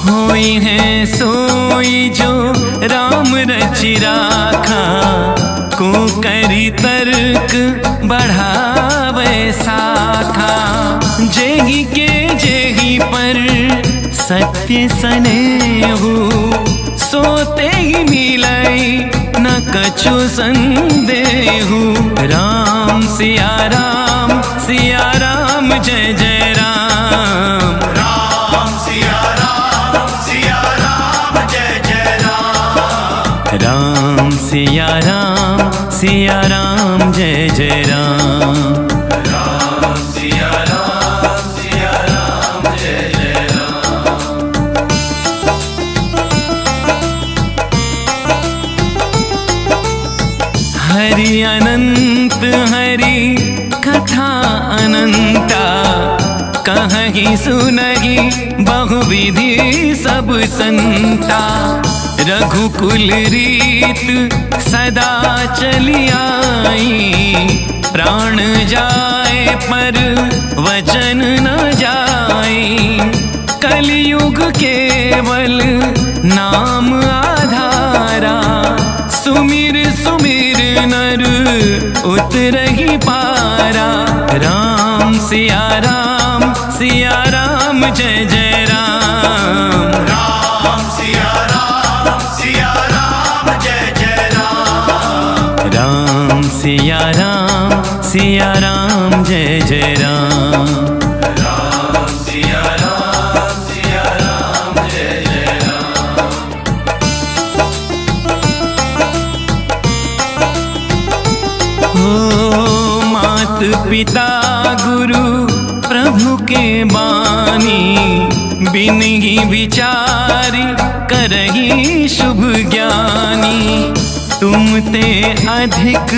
होइहैं सोइ जो राम रचि राखा, को करि तर्क बढ़ावै साखा। जेहि के जेहि पर सत्य सनेहु, सो तेहि मिलै न कछु संदेहु। राम सिया राम, सिया राम जय जय राम। राम सिया राम, सिया राम जय जय राम। राम सिया राम, सिया राम जय जय राम। राम सिया राम, सिया राम जय जय राम। हरि अनंत हरि कथा अनंता, कहहि सुनहि बहुविधि सब संता। रघुकुल रीत सदा चली आई, प्राण जाए पर वचन न जाई। कलयुग केवल नाम आधारा, सुमिर सुमिर उतरही पारा। राम सिया राम, सिया राम जय जय राम। राम सिया राम, सिया राम जय जय राम। राम सिया राम, सिया राम जय जय राम। राम सिया राम, सिया राम जय जय राम। हो मात पिता गुरु प्रभु के बानी, बिनही विचारि करही शुभ ज्ञानी। तुम ते अधिक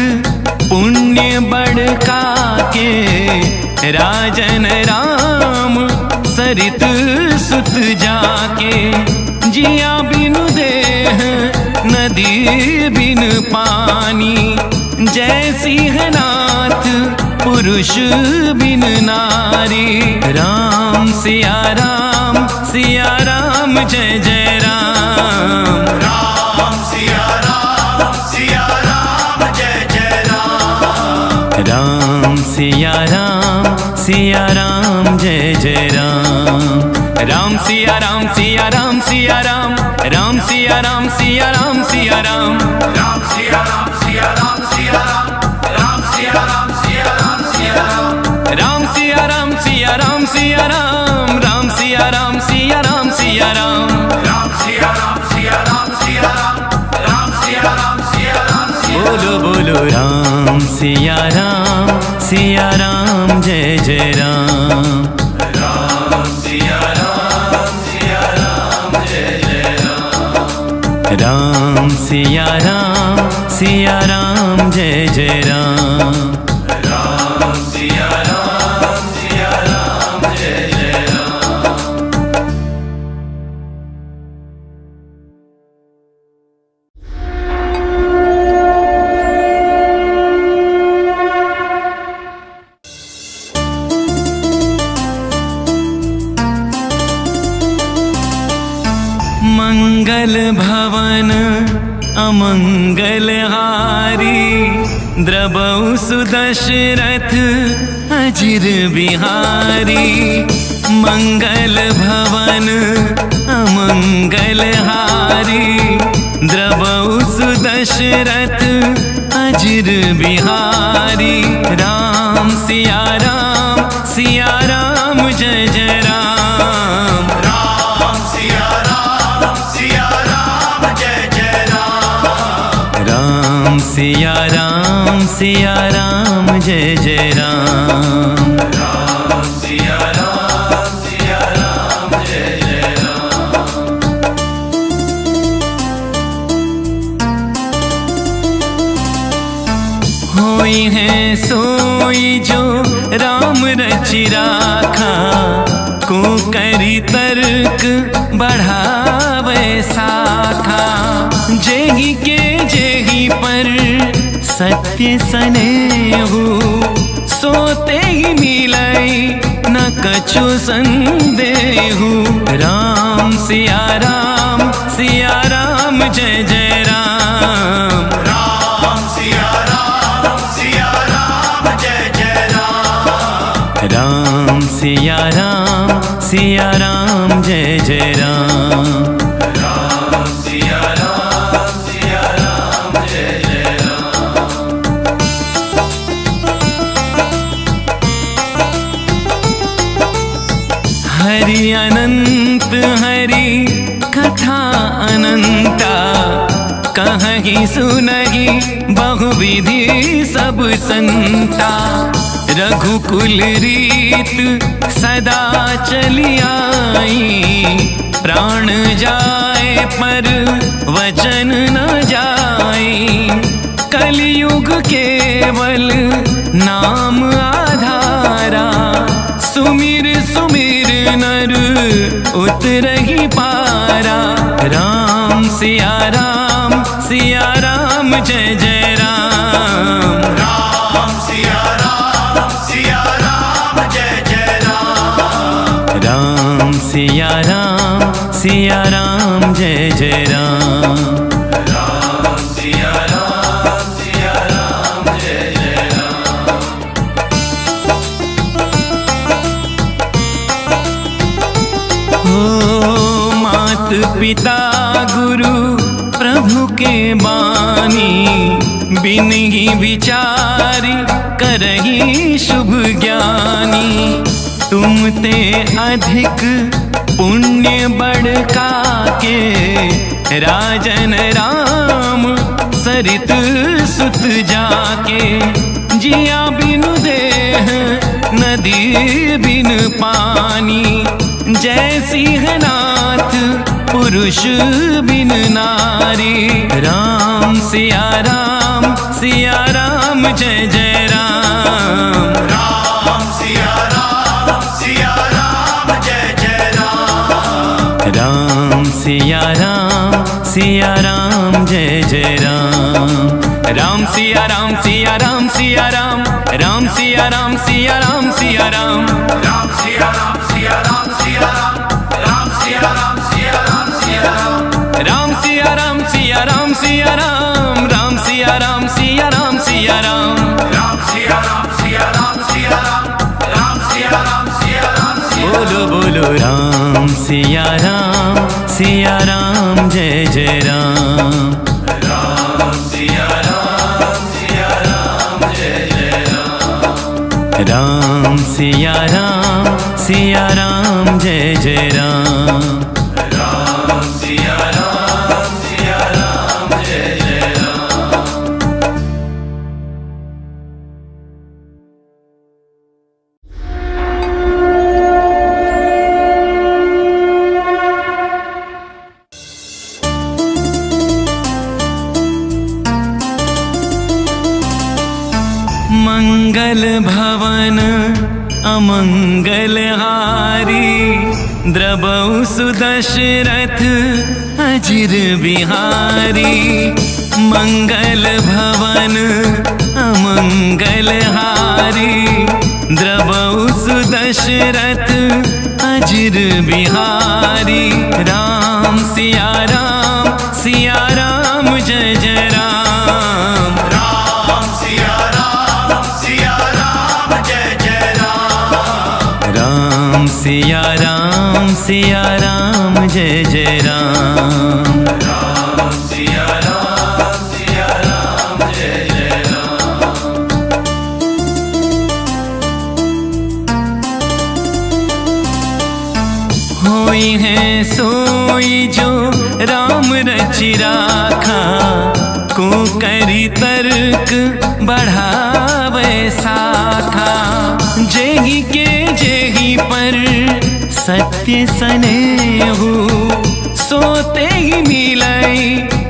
पुण्य बड़का के, राजन राम सरित सुत जाके। जिया बिनु देह नदी बिनु पानी, जय सिंहनाथ पुरुष बिनु नारी। राम सिया राम, सिया राम जय जय राम। राम सिया राम, सिया राम जय जय राम। राम सिया राम, सिया राम जय जय राम। राम सिया राम, सिया राम, सिया राम। राम सिया राम, सिया राम, सिया राम। राम सिया राम, सिया राम, सिया राम। राम सिया राम, सिया राम, सिया राम। राम सिया राम, सिया राम, सिया राम। राम सिया राम, सिया राम, सिया राम, सिया राम। राम सिया राम, सिया राम, सिया राम। राम सिया राम, सिया राम, सिया राम। बोलो बोलो राम सिया राम, सिया राम जय जय राम। राम सिया राम, सिया राम जय जय राम। राम सिया राम, सिया राम जय जय राम। राम सिया राम, सिया राम जय जय राम। मंगल भवन अमंगल हारी, द्रवहु सुदशरथ अजिर बिहारी। मंगल भवन अमंगल हारी, द्रवहु सुदशरथ अजिर बिहारी। राम सिया राम, सिया राम जय जय राम। राम सिया राम, सिया राम जय जय राम। राम सिया राम, सिया राम जय जय राम। राम सिया राम, सिया राम जय जय राम। होई है सोई जो राम रचि राखा, को करी तर्क बढ़ावे साखा। जेहि के जेहि पर सत्य सनेहु, सो तेहि मिलई न कछु संदेहु। राम सिया राम, सिया राम जय जय राम। राम सिया राम, सिया राम जय जय राम। राम सिया राम, सिया राम जय जय राम। राम सिया राम, सिया राम जय जय राम। हरि अनंत हरि कथा अनंता, कहहि सुनहि बहुविधि सब संता। रघुकुल रीत सदा चली आई, प्राण जाए पर वचन न जाई। कलियुग केवल नाम आधारा, सुमिर सुमिर नर उतरहि पारा। राम सिया राम, सिया राम जय जय राम। राम सिया राम, सिया राम जय जय राम। राम सिया राम, सिया राम जय जय राम। राम सिया राम, सिया राम जय जय इनही विचारि करहिं शुभ ज्ञानी। तुम ते अधिक पुण्य बड़ काके, राजन राम सरित सुत जाके। जिया बिनु देह नदी बिन पानी, जय सिंहनाथ पुरुष बिन नारी। राम सिया राम, सिया राम जय जय राम। राम सिया राम, सिया राम जय जय राम। राम सिया राम, सिया राम जय जय राम। राम सिया राम, सिया राम, सिया राम। राम सिया राम, सिया राम, सिया राम। राम सिया राम, सिया राम, सिया राम। राम सिया राम, सिया राम, सिया राम। राम सिया राम, सिया राम, सिया राम। राम सिया राम, सिया राम, सिया राम। राम सिया राम, सिया राम, सिया राम। राम सिया राम, सिया राम, सिया राम। बोलो बोलो राम सिया राम, सिया राम जय जय राम। राम सिया राम, सिया राम जय जय राम। राम सिया राम, सिया राम जय जय राम। राम सिया राम, सिया राम जय जय राम। मंगल भवन अमंगल हारी, द्रवहु सुदशरथ अजिर बिहारी। मंगल भवन अमंगल हारी, द्रवहु सुदशरथ अजिर बिहारी। राम सिया राम, सिया राम जय जय राम। राम सिया राम, सिया राम जय जय राम। राम सिया राम, सिया राम जय जय राम। राम सिया राम, सिया राम जय जय राम। होई है सोई जो राम रचि राखा, को करी तर्क बढ़ावे साखा। जेहि के जेहि पर सत्य सनेहु, सो तेहि मिलइ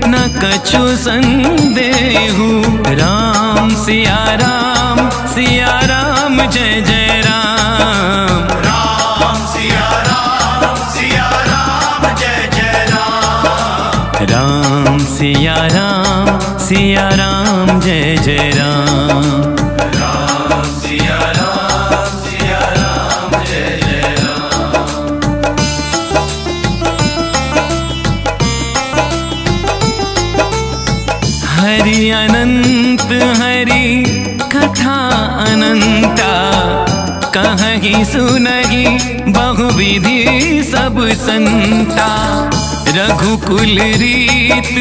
न कछु संदेहु। राम सिया राम, सिया राम जय जय राम। राम सिया राम, सिया राम जय जय राम। राम सिया राम, सिया राम जय जय राम। राम सिया राम, सिया राम जय जय राम। हरि अनंत हरि कथा अनंता, कहहि सुनहि बहुविधि सब संता। रघुकुल रीत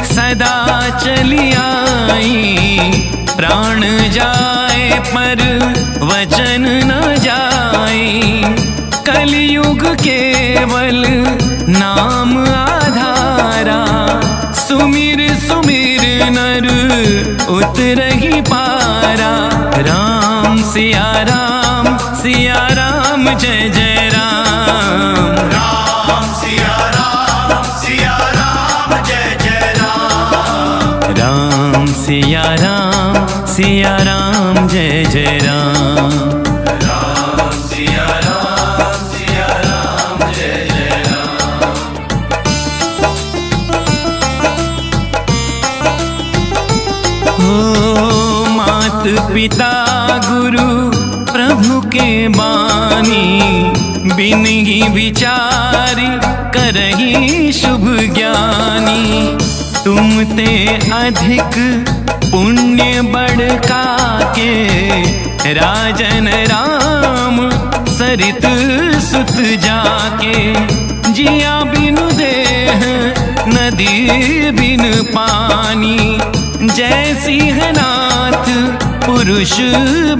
सदा चलि आई, प्राण जाए पर वचन न जाई। कलियुग केवल नाम आधारा, सुमिर सुमिर नर उतरहि पारा। राम सिया राम, सिया राम जय जय राम। राम सिया राम, सिया राम जय जय राम। राम सिया राम, सिया राम जय जय राम। राम सिया राम, सिया राम जय जय राम। हो मात पिता गुरु प्रभु के बानी, बिनहि विचारि करहिं शुभ ज्ञानी। तुम ते अधिक पुण्य बड़ काके, राजन राम सरित सुत जाके। जिया बिनु देह नदी बिन पानी, जय सिंहनाथ पुरुष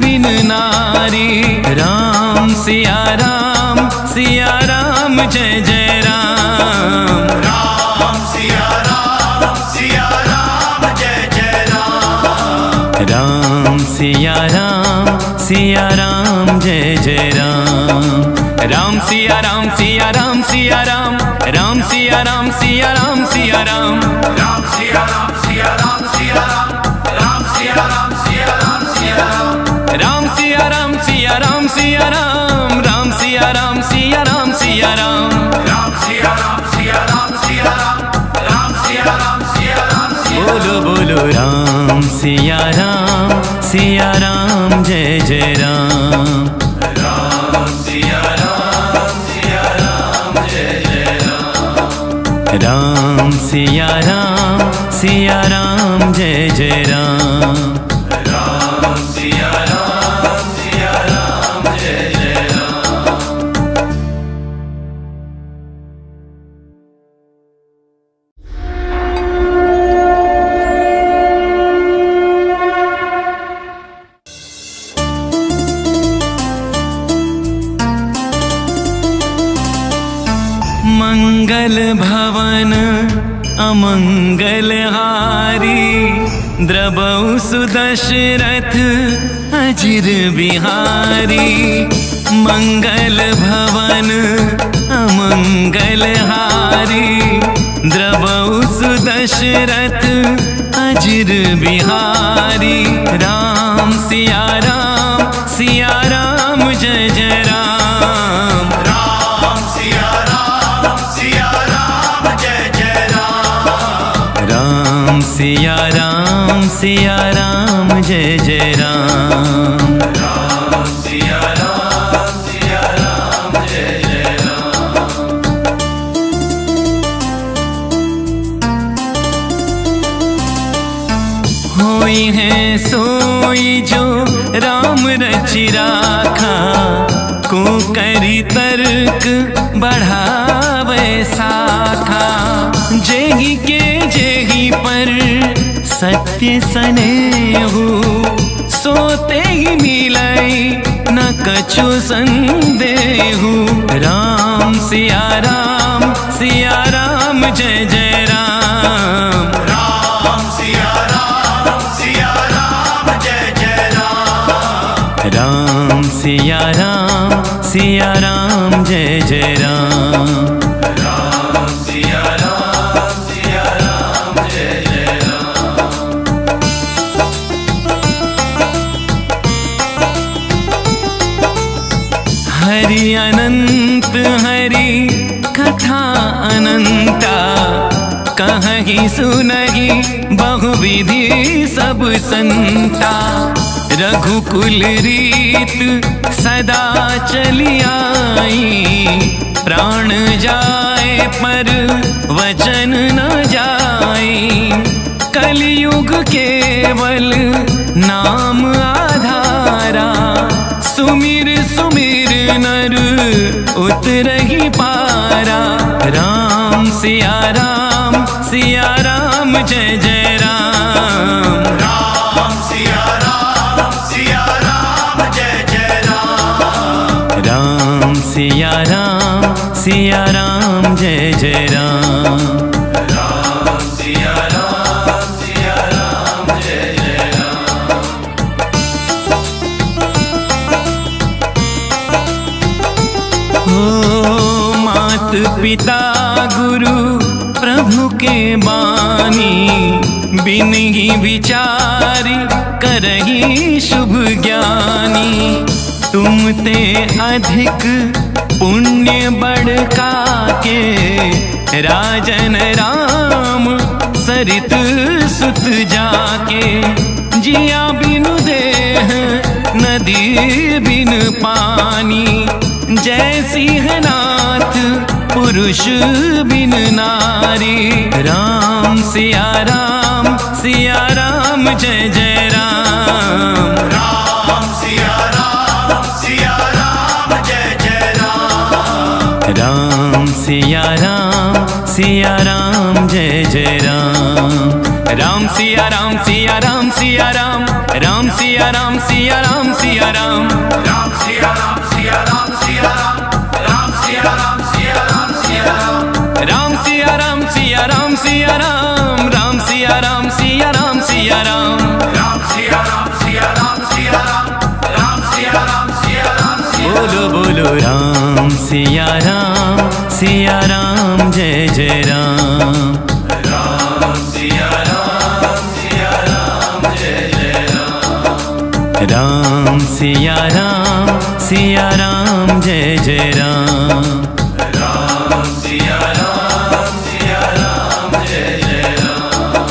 बिन नारी। राम सिया राम, सिया राम जय जय राम। राम सिया राम, सिया राम जय जय राम। राम सिया राम, सिया राम जय जय राम। राम सिया राम, सिया राम, सिया राम। राम सिया राम, सिया राम, सिया राम। राम सिया राम, सिया राम, सिया राम। राम सिया राम, सिया राम, सिया राम। राम सिया राम, सिया राम, सिया राम। राम सिया राम, सिया राम, सिया राम। राम सिया राम, सिया राम, सिया राम। राम सिया राम, सिया राम, सिया राम। बोलो, बोलो, राम सिया राम, सिया राम जय जय राम। राम सिया राम, सिया राम जय जय राम। राम सिया राम, सिया राम जय जय राम। राम सिया राम, सिया राम जय जय राम। मंगल भवन अमंगल हारी, द्रवहु सु दशरथ अजिर बिहारी। मंगल भवन अमंगल हारी, द्रवहु सु दशरथ अजिर बिहारी। राम सिया राम, सिया राम जय जय राम। राम सिया राम, सिया राम जय जय राम। राम सिया राम, सिया राम जय जय राम। राम सिया राम, सिया राम जय जय राम। होई है सोई जो राम रचि राखा, को करी तर्क बढ़ावे साखा। जेहि के जेहि पर सत्य सनेहु, सो तेहि मिलई न कछु संदेहु। राम सिया राम, सिया राम जय जय राम। राम सिया राम, सिया राम जय जय राम। राम सिया राम, सिया राम जय जय राम। राम सिया राम, सिया राम जय जय राम। हरि अनंत हरि कथा अनंता, कहहि सुनहि बहुविधि सब संता। रघुकुल रीत सदा चलि आई, प्राण जाए पर वचन न जाई। कलियुग केवल नाम आधारा, सुमिर सुमिर नर उतरहि पारा। राम सिया राम, सिया राम जय जय राम। राम सिया राम, सिया राम जय जय राम। राम सिया राम, सिया राम जय जय राम। राम सिया राम, सिया राम जय जय राम। हो मात पिता गुरु प्रभु के बानी, बिनहि विचारि करहिं शुभ ज्ञानी। तुम ते अधिक पुण्य बड़का के, राजन राम सरित सुत जाके। जिया बिनु देह नदी बिनु पानी, जय सिंहनाथ पुरुष बिन नारी। राम सिया राम, सिया राम जय जय राम। राम सिया राम, सिया राम जय जय राम। राम सिया राम, सिया राम जय जय राम। राम सिया राम सिया राम सिया राम, राम सिया राम सिया राम सिया राम। राम सिया राम सिया राम सिया राम, राम सिया राम सिया राम सिया राम। राम सिया राम सिया राम सिया राम, राम सिया राम सिया राम सिया राम। राम सिया राम सिया राम सिया राम, राम सिया राम सिया राम सिया राम। बोलो बोलो राम सिया राम, सिया राम जय जय राम। राम सिया राम, सिया राम जय जय राम। राम सिया राम, सिया राम जय जय राम। राम सिया राम, सिया राम जय जय राम।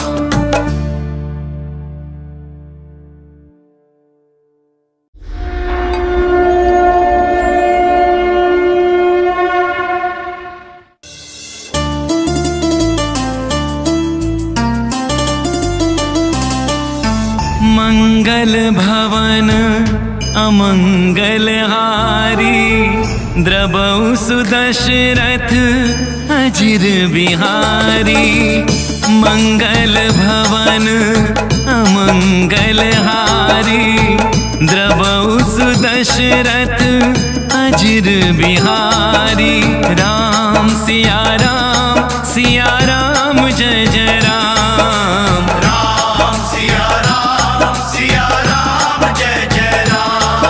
मंगल भवन अमंगल हारी, द्रवहु सुदशरथ अजिर बिहारी। मंगल भवन अमंगल हारी, द्रवहु सुदशरथ अजिर बिहारी। राम सिया राम, सिया राम जय जय राम। राम सिया राम, सिया राम जय जय राम।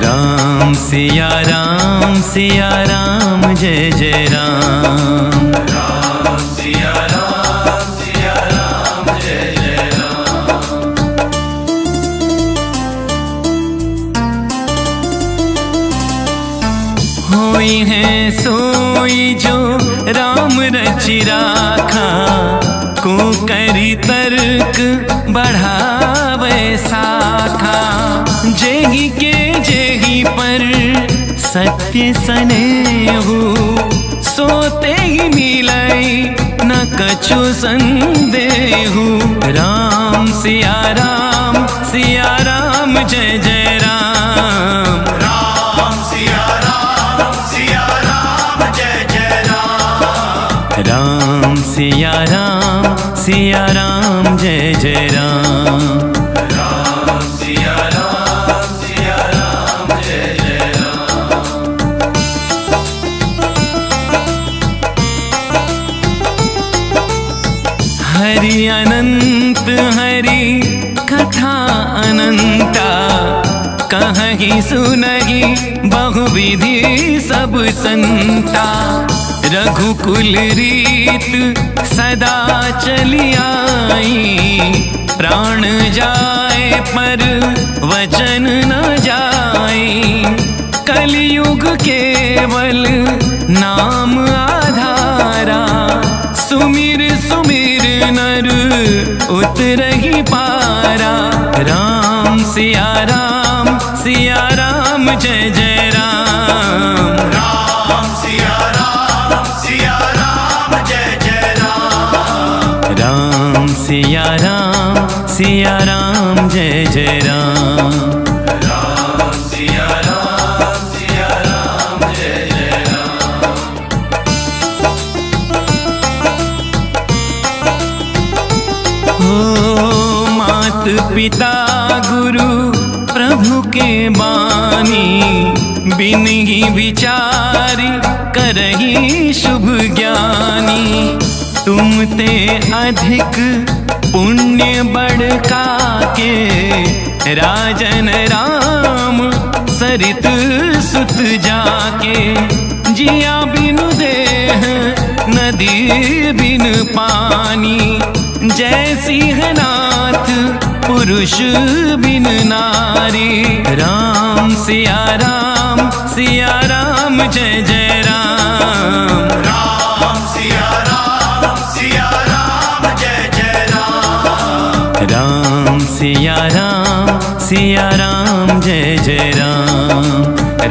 राम सिया राम, सिया राम जय जय राम। राम सिया राम, सिया राम जय जय राम। होई है सोई जो राम रचि राखा, को करी तर्क बढ़ावे साखा। जेहि के जेहि पर सत्य सनेहु, सो तेहि मिलई न कछु संदेहु। राम सिया राम, सिया राम जय जय राम। राम सिया राम, सिया राम जय जय राम। राम सिया राम, सिया राम जय जय राम। राम सिया राम, सिया राम जय जय राम। हरि अनंत हरि कथा अनंता, कहहि सुनहि बहुविधि सब संता। रघुकुल रीत सदा चलि आई, प्राण जाए पर वचन न जाई। कलियुग केवल नाम आधारा, सुमिर सुमिर नर उतरहि पारा। राम सिया राम, सिया राम जय जय राम। राम सिया राम, सिया राम जय जय राम। राम सिया राम, सिया राम जय जय राम। राम सिया राम, सिया राम जय जय राम। हो मात पिता गुरु प्रभु के बानी, बिनहि विचारि करहिं शुभ ज्ञानी। तुम ते अधिक पुण्य बड़का के, राजन राम सरित सुत जाके। जिया बिनु देह नदी बिनु पानी, जय सिंहनाथ पुरुष बिनु नारी। राम सिया राम, सिया राम जय जय राम। राम सिया राम, सिया राम जय जय राम। राम सिया राम, सिया राम जय जय राम।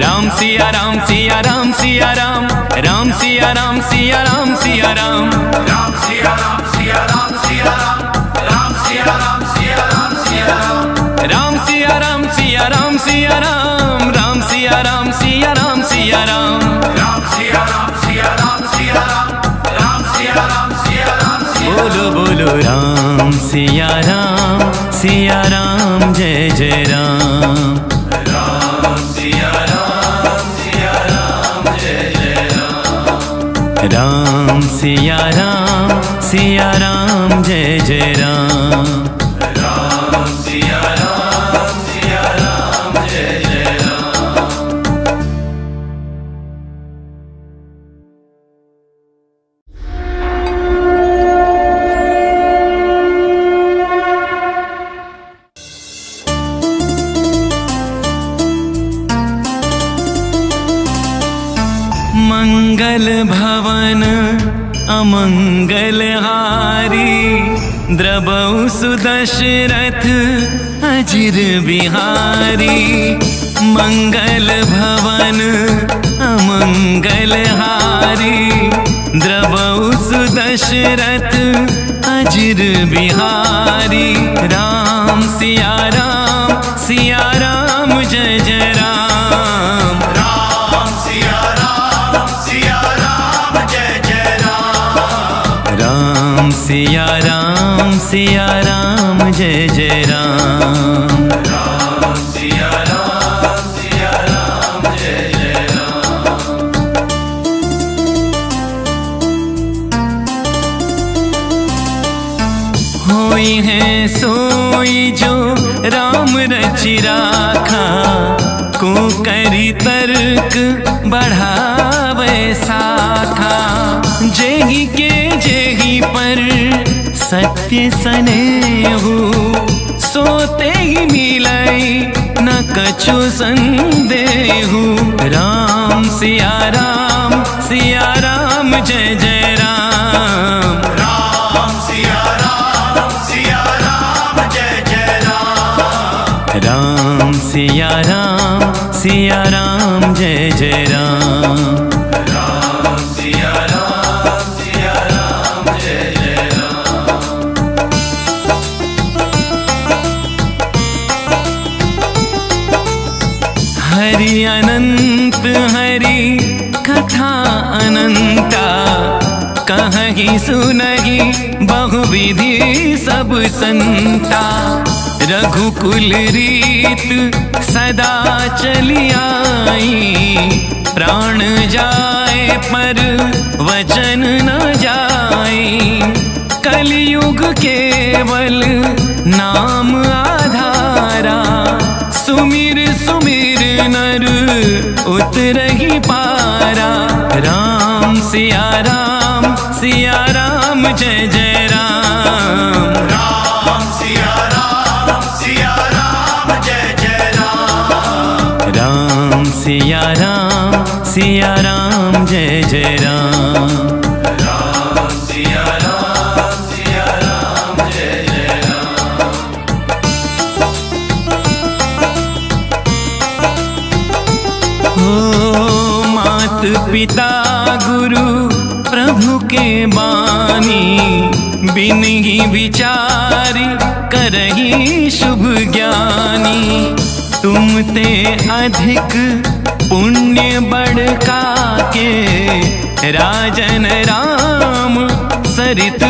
राम सिया राम, सिया राम, सिया राम, राम सिया राम, सिया राम, सिया राम। राम सिया राम, सिया राम, सिया राम, राम सिया राम, सिया राम, सिया राम। राम सिया राम, सिया राम, सिया राम, राम सिया राम, सिया राम, सिया राम। राम सिया राम, सिया राम, सिया राम, राम सिया राम, सिया राम। बोलो बोलो राम राम, सिया राम, जय जय राम। राम सिया राम, सिया राम, जय जय राम। राम सिया राम, सिया राम, जय जय राम। राम सिया राम, सिया राम, जय जय राम। मंगल भवन अमंगल हारी, द्रवहु सु दशरथ अजिर बिहारी। मंगल भवन अमंगल हारी, द्रवहु सु दशरथ अजिर बिहारी। राम सिया राम, सिया राम, जय जय राम। राम सिया राम, सिया राम, जय जय राम। राम सिया राम, सिया राम, जय जय राम। राम सिया राम, सिया राम, जय जय राम। होइहैं सोई जो राम रचि राखा, को करि तर्क बढ़ावै साखा। जेहि के जेहि पर सत्य सनेहु, सो तेहि मिलै न कछु संदेहु। राम सिया राम, सिया राम, जय जय राम। राम सिया राम, सिया राम, जय जय राम। राम सिया राम, सिया राम, जय जय राम। राम सिया राम, सिया राम, जय जय राम। हरि अनंत हरि कथा अनंता, कहहि सुनहि बहुविधि सब संता। रघुकुल रीत सदा चलि आई, प्राण जाए पर वचन न जाई। कलियुग केवल नाम आधारा, सुमिर सुमिर नर उतरहि पारा। राम सिया राम, सिया राम, जय जय राम। राम सिया राम, सिया राम, जय जय राम। राम सिया राम, सिया राम, जय जय राम। राम सिया राम, सिया राम, जय जय राम। हो मात पिता गुरु प्रभु के बानी, बिनहि विचारि करहिं शुभ ज्ञानी। तुम ते अधिक पुण्य बड़का के, राजन राम सरित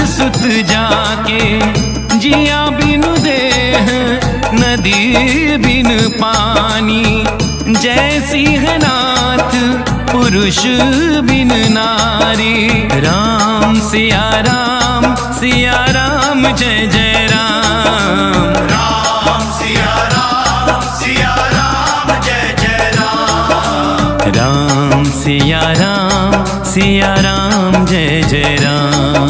सुत जाके। जिया बिनु देह नदी बिनु पानी, जय सिंहनाथ पुरुष बिनु नारी। राम सिया राम, सिया राम, जय जय राम। राम सिया राम, सिया राम, जय जय राम। राम सिया राम, सिया राम, जय जय राम।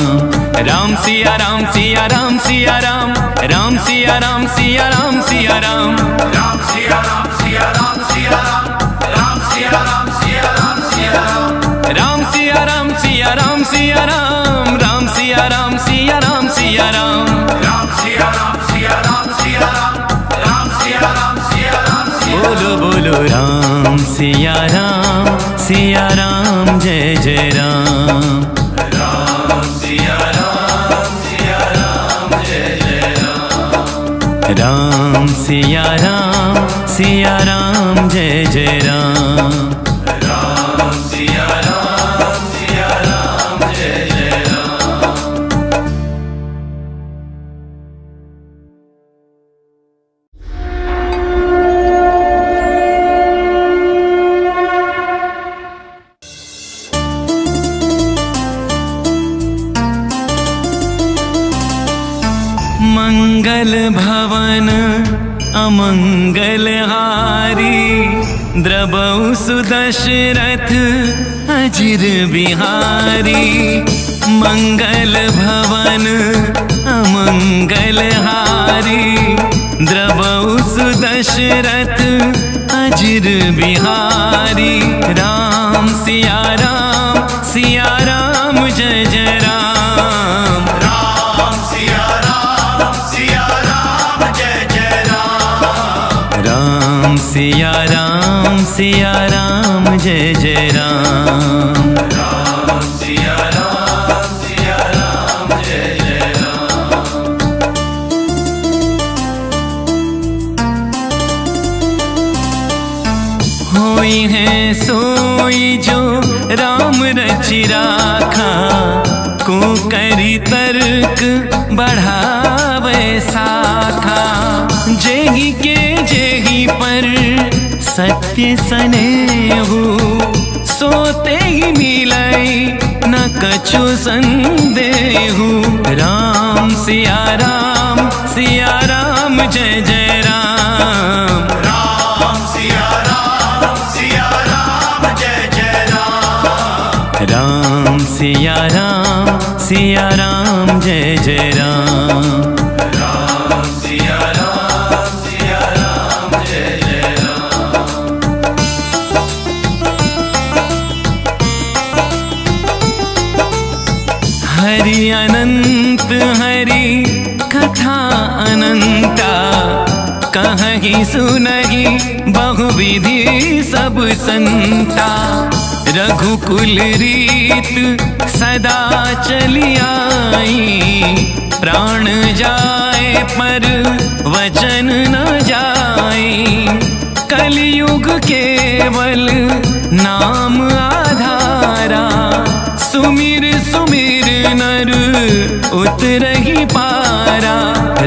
राम सिया राम, सिया राम, सिया राम। राम सिया राम, सिया राम, सिया राम। राम सिया राम, सिया राम, सिया राम। राम सिया राम, सिया राम, सिया राम। राम सिया राम, सिया राम, सिया राम। राम सिया राम, सिया राम, सिया राम। राम सिया राम, सिया राम, सिया राम। राम सिया राम, सिया राम, सिया राम। बोलो बोलो राम सिया राम, सिया राम जय जय राम। राम सिया राम, सिया राम जय जय राम। राम सिया राम, सिया राम जय जय राम। राम सिया राम, सिया राम जय जय राम। अमंगलहारी द्रवौ सुदशरथ अजिर बिहारी। मंगल भवन अमंगलहारी द्रवौ सुदशरथ अजिर बिहारी। राम सिया राम सिया राम जय जय राम। राम सिया राम सिया राम जय जय राम। राम सिया राम सिया राम जय जय राम। राम सिया राम सिया राम जय जय राम। होई है सोई जो राम रचि राखा, को करी तर्क बढ़ावे साखा। जेहि के जेहि पर सत्य सनेहु, सोते ही मिलई न कछु संदेहु। राम सिया राम सिया राम जय जय राम। राम सिया राम सिया राम जय जय राम। राम सिया राम सिया राम जय जय राम। राम सिया राम सिया राम जय जय राम। हरि अनंत हरि कथा अनंता, कहहि सुनहि बहुविधि सब संता। रघुकुल रीत सदा चली आई, प्राण जाए पर वचन न जाई। कलयुग केवल नाम आधारा, सुमिर सुमिर नर उतरहि पारा।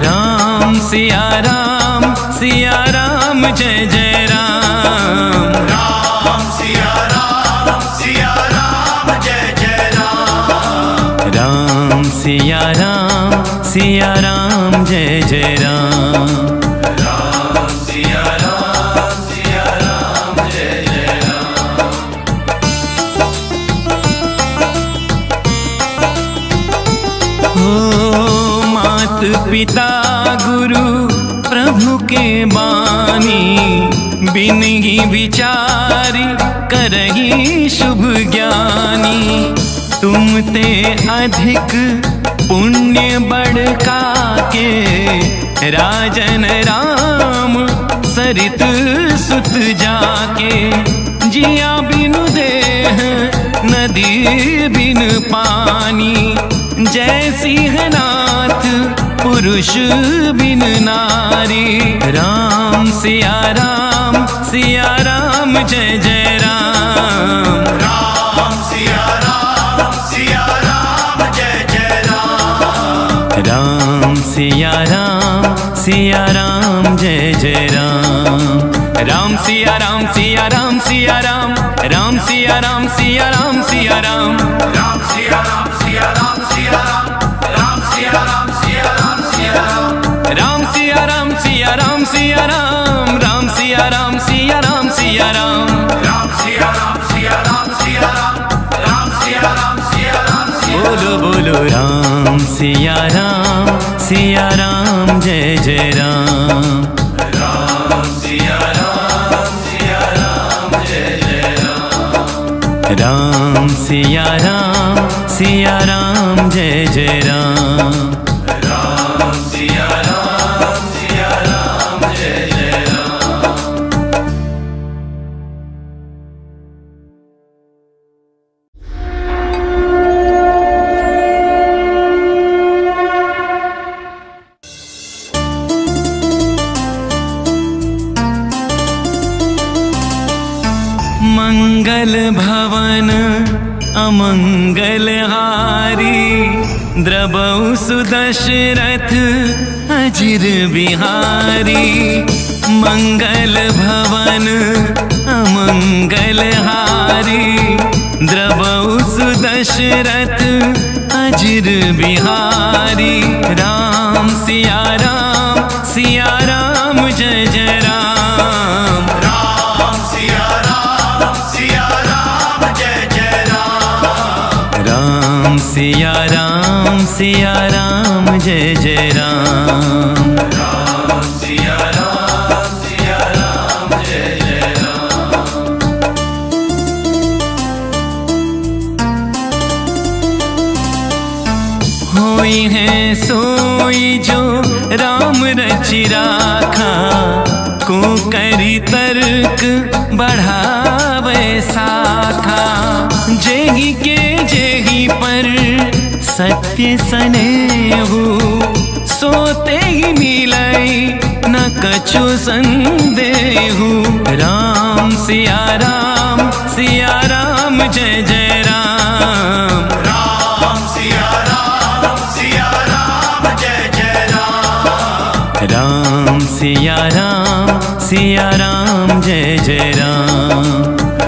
राम सिया राम सिया राम जय जय राम। राम सिया राम सिया राम जय जय राम। राम सिया राम सिया राम जय जय राम। राम सिया राम सिया राम जय जय राम। हो मात पिता गुरु प्रभु के बानी, बिनहि विचारि करहिं शुभ ज्ञानी। तुम ते अधिक पुण्य बड़का के, राजन राम सरित सुत जाके। जिया बिनु देह नदी बिनु पानी, जय सिंहनाथ पुरुष बिनु नारी। राम सिया राम सिया राम जय जय राम। राम सिया राम सिया राम जय जय राम। राम सिया राम सिया राम जय जय राम। राम सिया राम सिया राम सिया राम। राम सिया राम सिया राम सिया राम। राम सिया राम सिया राम सिया राम। राम सिया राम सिया राम सिया राम। राम सिया राम सिया राम सिया राम। राम सिया राम सिया राम सिया राम। राम सिया राम सिया राम सिया राम। राम सिया राम सिया राम सिया राम। बोलो बोलो राम सिया राम सिया राम जय जय राम। राम सिया राम सिया राम जय जय राम। राम सिया राम सिया राम जय जय राम। राम सिया राम सिया राम जय जय राम। मंगल भवन अमंगल हारी, द्रवौ सुदशरथ अजिर बिहारी। मंगल भवन अमंगल हारी, द्रवौ सुदशरथ अजिर बिहारी। राम सिया राम सिया राम जय सिया राम जय जय राम। राम सिया राम, सिया राम जय जय राम। होई है सोई जो राम रचि राखा, कुकरी तर्क बढ़ावे साखा। जेहि के जेहि पर सत्य सनेहु, सो तेहि मिलइ न कछु संदेहु। राम सिया राम, सिया राम जय जय राम। राम सिया राम, सिया राम जय जय राम। राम सिया राम, सिया राम जय जय राम।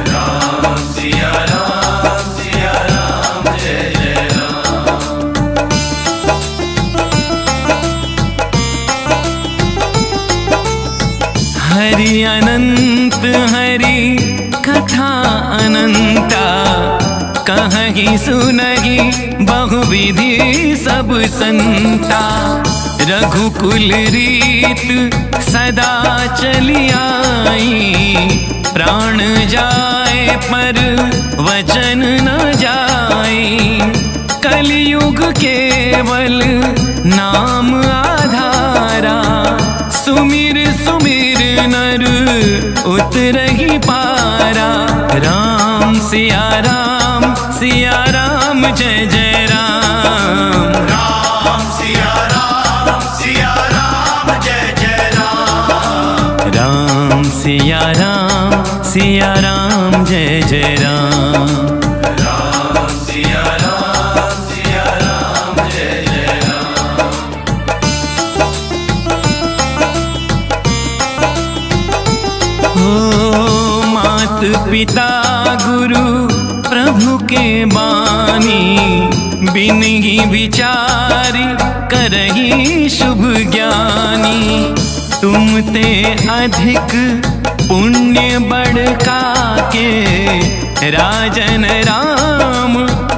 राम सिया राम, सिया राम जय जय राम। हरि अनंत हरि कथा अनंता, कहहि सुनहि बहुविधि सब संता। रघुकुल रीत सदा चलि आई, प्राण जाए पर वचन न जाई। कलियुग केवल नाम आधारा, सुमिर सुमिर नर उतरहि पारा। राम सिया राम, सिया राम जय जय राम। राम सिया राम, सिया राम जय जय राम। राम सिया राम, सिया राम जय जय राम। राम सिया राम, सिया राम जय जय राम। हो मात पिता गुरु प्रभु के बानी, बिनहि विचारि करहिं शुभ ज्ञानी। तुम ते अधिक पुण्य बड़का के, राजन राम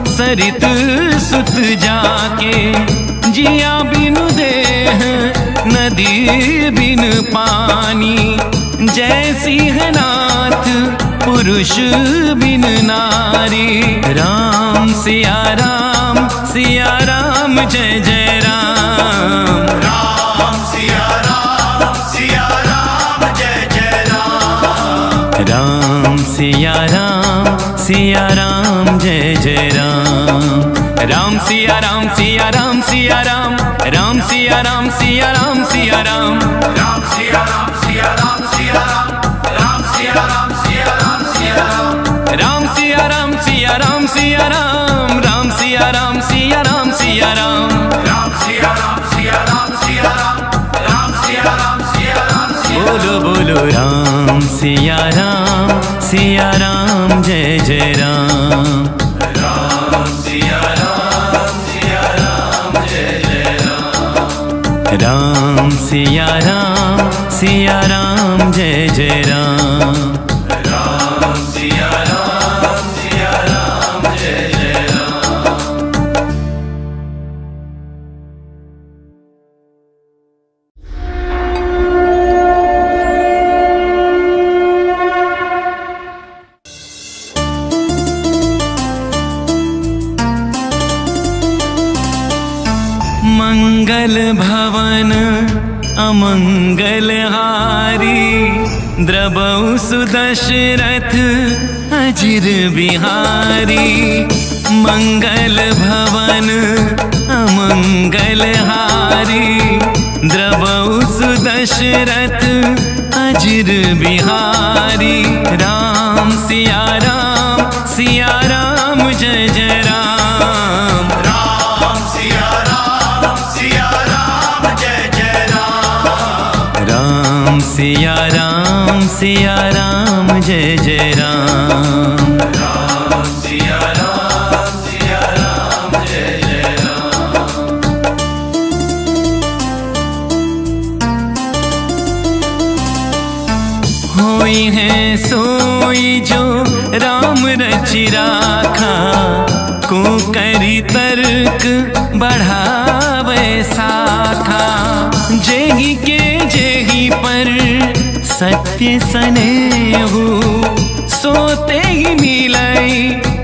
सरित सुत जाके। जिया बिनु देह नदी बिनु पानी, जय सिंहनाथ पुरुष बिनु नारी। राम सिया राम, सिया राम जय जय राम। राम सिया राम, सिया राम जय जय राम। राम सिया राम, सिया राम जय जय राम। राम सिया राम, सिया राम, सिया राम। राम सिया राम, सिया राम, सिया राम। राम सिया राम, सिया राम, सिया राम। राम सिया राम, सिया राम, सिया राम। राम सिया राम, सिया राम, सिया राम। राम सिया राम, सिया राम, सिया राम। राम सिया राम, सिया राम, सिया राम। राम सिया राम, सिया राम, सिया राम। बोलो बोलो राम सिया राम, सिया राम जय जय राम। राम सिया राम, सिया राम जय जय राम। राम सिया राम, सिया राम जय जय राम। राम सिया राम, सिया राम जय जय राम। मंगल भवन अमंगल हारी, द्रवहु सुदशरथ अजिर बिहारी। मंगल भवन अमंगल हारी, द्रवहु सुदशरथ अजिर बिहारी। राम सिया राम, सिया राम जय जय राम। राम सिया राम, सिया राम जय जय राम। राम सिया राम, सिया राम जय जय राम। राम सिया राम, सिया राम जय जय राम। होई है सोई जो राम रचि राखा, को करी तर्क बढ़ावे साखा। जेहि के जेहि पर सत्य सनेहु, सो तेहि मिलइ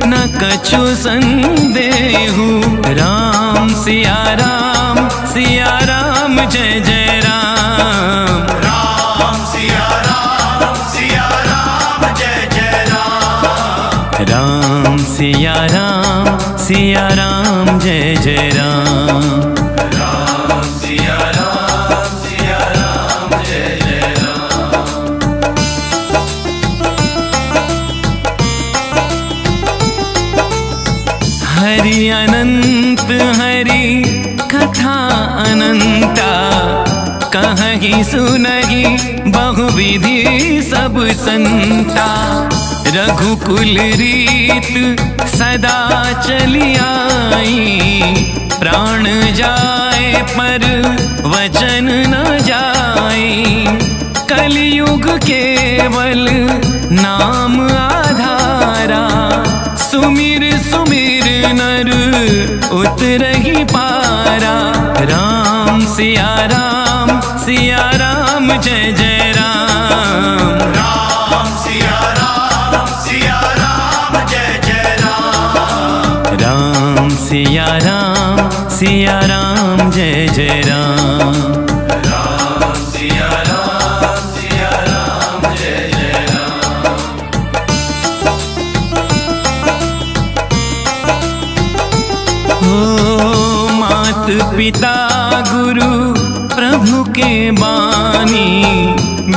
न कछु संदेहु। राम सिया राम, सिया राम जय जय राम। राम सिया राम, सिया राम जय जय राम। राम सिया राम, सिया राम जय जय राम। राम सिया राम, सिया राम जय जय राम। हरि अनंत हरि कथा अनंता, कहहि सुनहि बहुविधि सब संता। रघुकुल रीत सदा चलि आई, प्राण जाए पर वचन न जाई। कलियुग केवल नाम आधारा, सुमिर सुमिर नर उतरहि पारा। राम सिया राम, सिया राम जय जय राम। राम सिया राम, सिया राम जय जय राम। राम सिया राम, सिया राम जय जय राम। राम सिया राम, सिया राम जय जय राम। हो मात पिता गुरु प्रभु के बानी,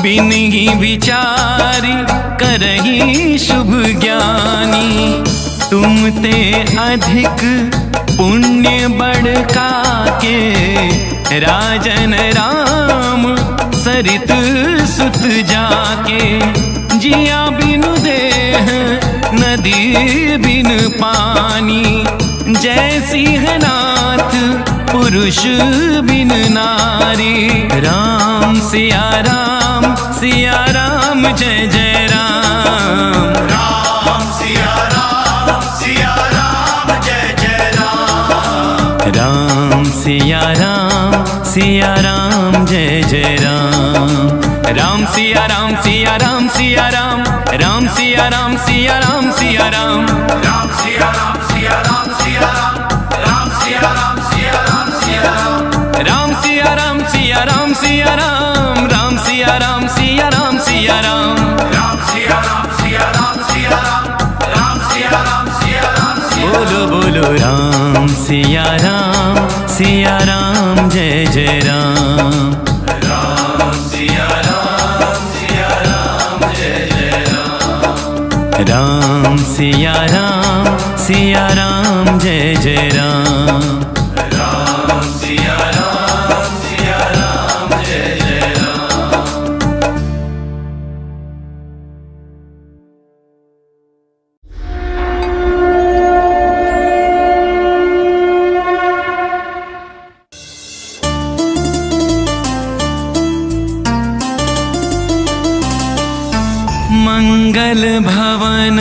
बिनहि विचारि करहिं शुभ ज्ञानी। तुम ते अधिक पुण्य बड़का के, राजन राम सरित सुत जाके। जिया बिनु देह नदी बिनु पानी, जय सिंहनाथ पुरुष बिनु नारी। राम सिया राम, सिया राम जय जय राम। राम सिया राम, सिया राम जय जय राम। राम सिया राम, सिया राम जय जय राम। राम सिया राम, सिया राम, सिया राम। राम सिया राम, सिया राम, सिया राम। राम सिया राम, सिया राम, सिया राम। राम सिया राम, सिया राम, सिया राम। राम सिया राम, सिया राम, सिया राम। राम सिया राम, सिया राम, सिया राम। राम सिया राम, सिया राम, सिया राम। राम सिया राम, सिया राम, सिया राम। बोलो बोलो राम सिया राम, सिया राम जय जय राम। राम सिया राम, सिया राम जय जय राम। राम सिया राम, सिया राम जय जय राम। राम सिया राम, सिया राम जय जय राम। मंगल भवन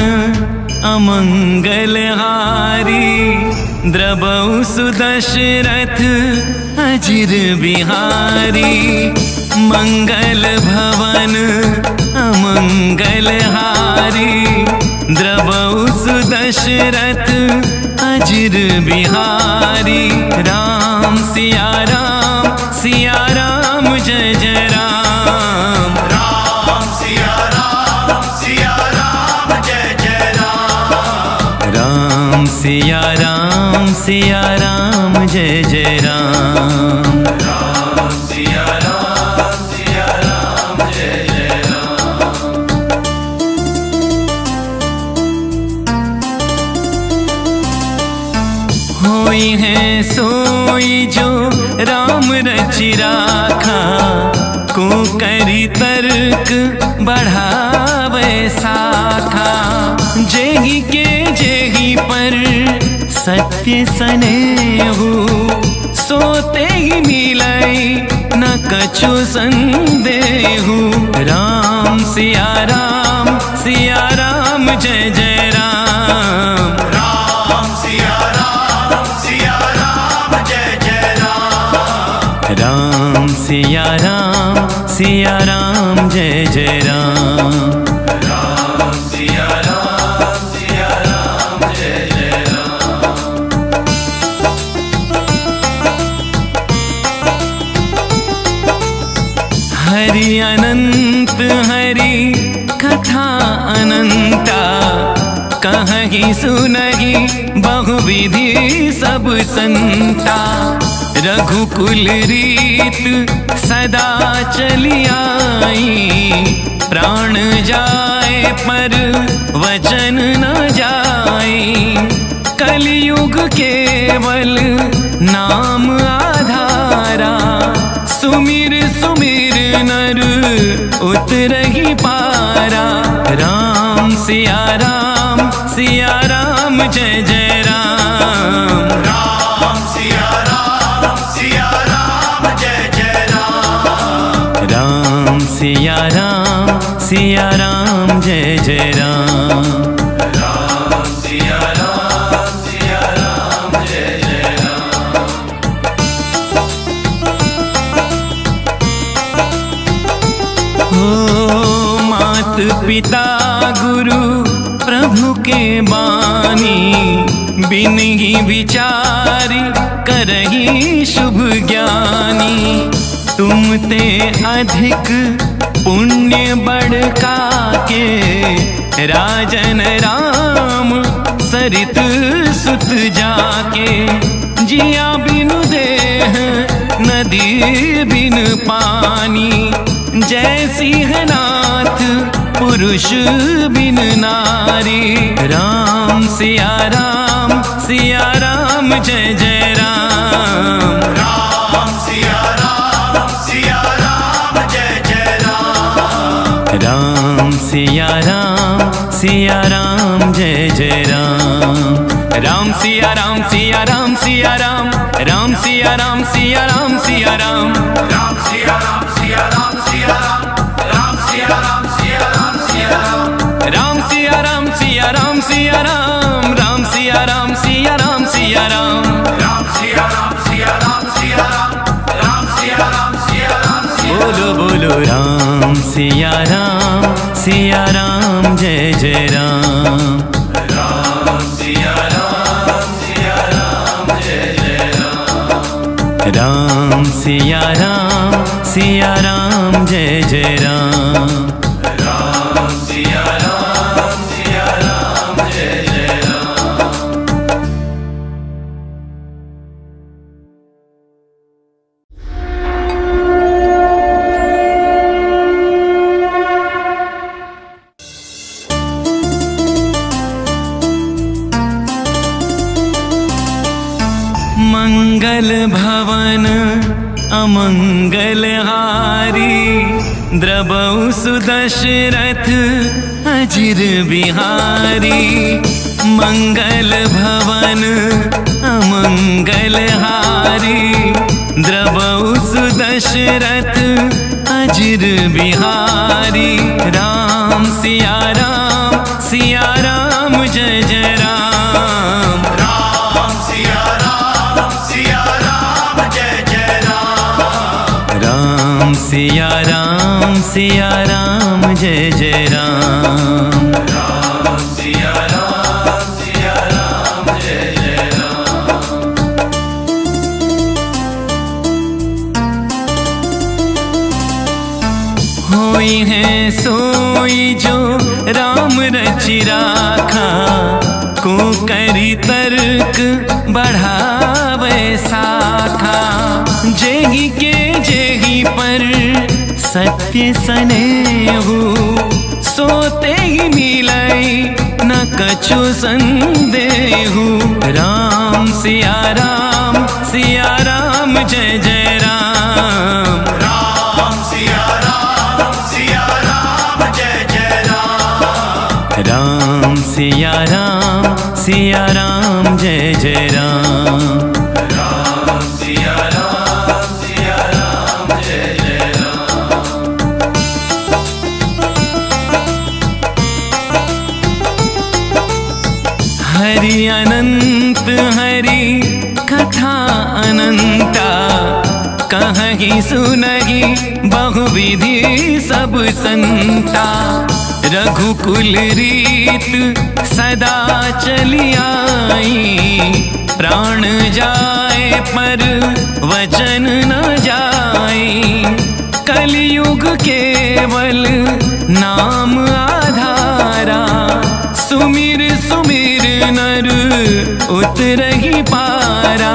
अमंगल हारी, द्रवहु सुदशरथ अजिर बिहारी। मंगल भवन अमंगल हारी, द्रवहु सुदशरथ अजिर बिहारी। राम सिया राम, सिया राम जय जय राम। राम सिया राम, सिया राम जय जय राम। राम सिया राम, सिया राम जय जय राम। राम सिया राम, सिया राम जय जय राम। होई है सोई जो राम रचि राखा, को करी तर्क बढ़ावे साखा। जेहि के जेहि पर सत्य सनेहु, सो तेहि मिलइ न कछु संदेहु। राम सिया राम, सिया राम जय जय सिया राम, सिया राम, जय जय राम। राम सिया राम, सिया राम, जय जय राम। हरि अनंत हरि कथा अनंता, कहहि सुनहि बहुविधि सब संता। रघुकुल रीत सदा चलि आई, प्राण जाए पर वचन न जाई। कलियुग केवल नाम आधारा, सुमिर सुमिर नर उतरहि पारा। राम सिया राम, सिया राम जय जय राम। राम सिया राम, सिया राम जय जय राम। राम सिया राम, सिया राम जय जय राम। राम सिया राम, सिया राम जय जय राम। हो मात पिता गुरु प्रभु के बानी, बिनहि विचारि करहि शुभ ज्ञानी। तुम ते अधिक पुण्य बड़का के, राजन राम सरित सुत जाके। जिया बिनु देह नदी बिनु पानी, जय सिंहनाथ पुरुष बिनु नारी। राम सिया राम, सिया राम जय जय राम। राम सिया राम, सिया राम जय जय राम। राम सिया राम, सिया राम जय जय राम। राम सिया राम, सिया राम, सिया राम। राम सिया राम, सिया राम, सिया राम। राम सिया राम, सिया राम, सिया राम। राम सिया राम, सिया राम, सिया राम। राम सिया राम, सिया राम, सिया राम। राम सिया राम, सिया राम, सिया राम। राम सिया राम, सिया राम, सिया राम। राम सिया राम, सिया राम, सिया राम। बोलो बोलो राम सिया राम, सिया राम जय जय राम। राम सिया राम, सिया राम जय जय राम। राम सिया राम, सिया राम जय जय राम। राम सिया राम, सिया राम जय जय राम। मंगल भवन अमंगल हारी, द्रवहु सु दशरथ अजिर बिहारी। मंगल भवन अमंगल हारी, द्रवहु सु दशरथ अजिर बिहारी। राम सिया राम, सिया राम जय जय राम। राम सिया राम, सिया राम जय जय राम। राम सिया राम, सिया राम जय जय राम। राम सिया राम, सिया राम जय जय राम। होई है सोई जो राम रचि राखा, को करी तर्क बढ़ावे साखा। जेहि के जेहि पर सत्य सनेहु, सो तेहि मिलई न कछु संदेहु। राम सिया राम, सिया राम जय जय राम। राम सिया राम, सिया राम जय जय राम। राम सिया राम, सिया राम जय जय राम। राम सिया राम, सिया राम जय जय राम। हरि अनंत हरि कथा अनंता, कह कहहि सुनहि बहुविधि सब संता, रघुकुल रीत सदा चली आई। प्राण जाए पर वचन न जाई, कलयुग केवल नाम आधारा। सुमिर सुमिर नर उतरहि पारा।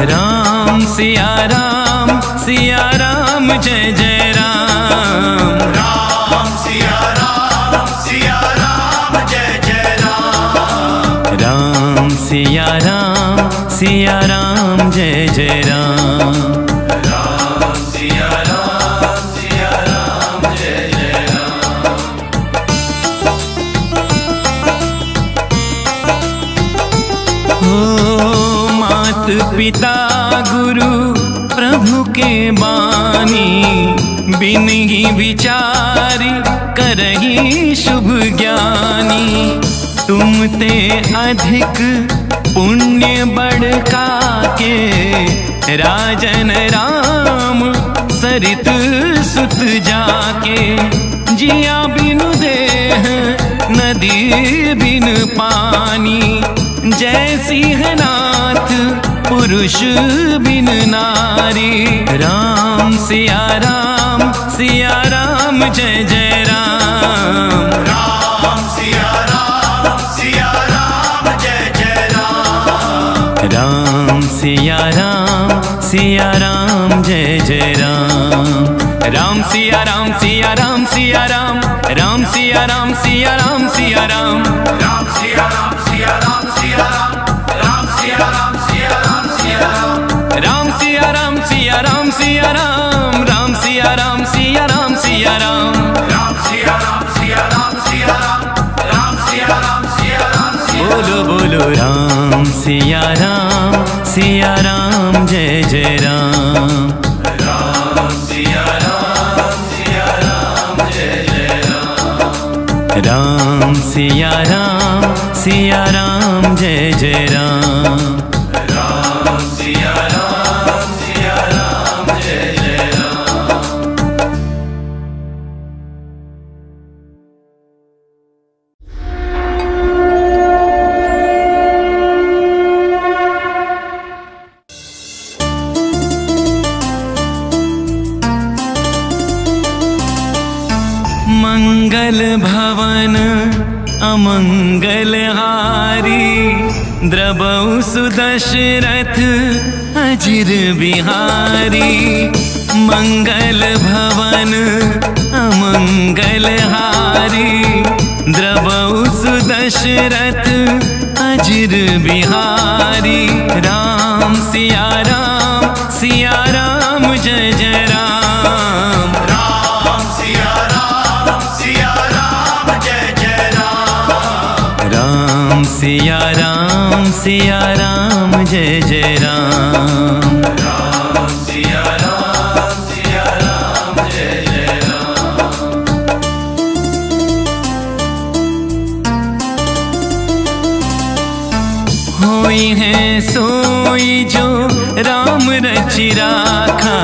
राम सिया राम, सिया राम जय जय राम। राम सिया राम, सिया राम जय जय राम। राम सिया राम, सिया राम जय जय राम। राम सिया राम, सिया राम जय जय राम। हो मात पिता गुरु प्रभु के बानी, बिनहि विचारि करहि शुभ ज्ञानी। तुम ते अधिक पुण्य बड़का के, राजन राम सरित सुत जाके। जिया बिनु देह नदी बिन पानी, जय सिंहनाथ पुरुष बिन नारी। राम सिया राम, सिया राम जय जय राम। राम सिया राम, सिया राम जय जय राम। राम सिया राम, सिया राम जय जय राम। राम सिया राम, सिया राम, सिया राम। राम सिया राम, सिया राम, सिया राम। राम सिया राम, सिया राम, सिया राम। राम सिया राम, सिया राम, सिया राम। राम सिया राम, सिया राम, सिया राम। राम सिया राम, सिया राम, सिया राम। राम सिया राम, सिया राम, सिया राम। राम सिया राम, सिया राम, सिया राम। बोलो बोलो राम सिया राम, सिया राम जय जय राम। राम सिया राम, सिया राम जय जय राम। राम सिया राम, सिया राम जय जय राम। राम सिया राम, सिया राम जय जय राम। मंगल भवन अमंगल हारी, द्रवहु सुदशरथ अजिर बिहारी। मंगल भवन अमंगल हारी, द्रवहु सुदशरथ अजिर बिहारी। राम सिया राम, सिया राम जय जय राम। राम सिया राम, सिया राम जय जय राम। राम सिया राम, सिया राम जय जय राम। राम सिया राम, सिया राम जय जय राम। होई है सोई जो राम रचि राखा,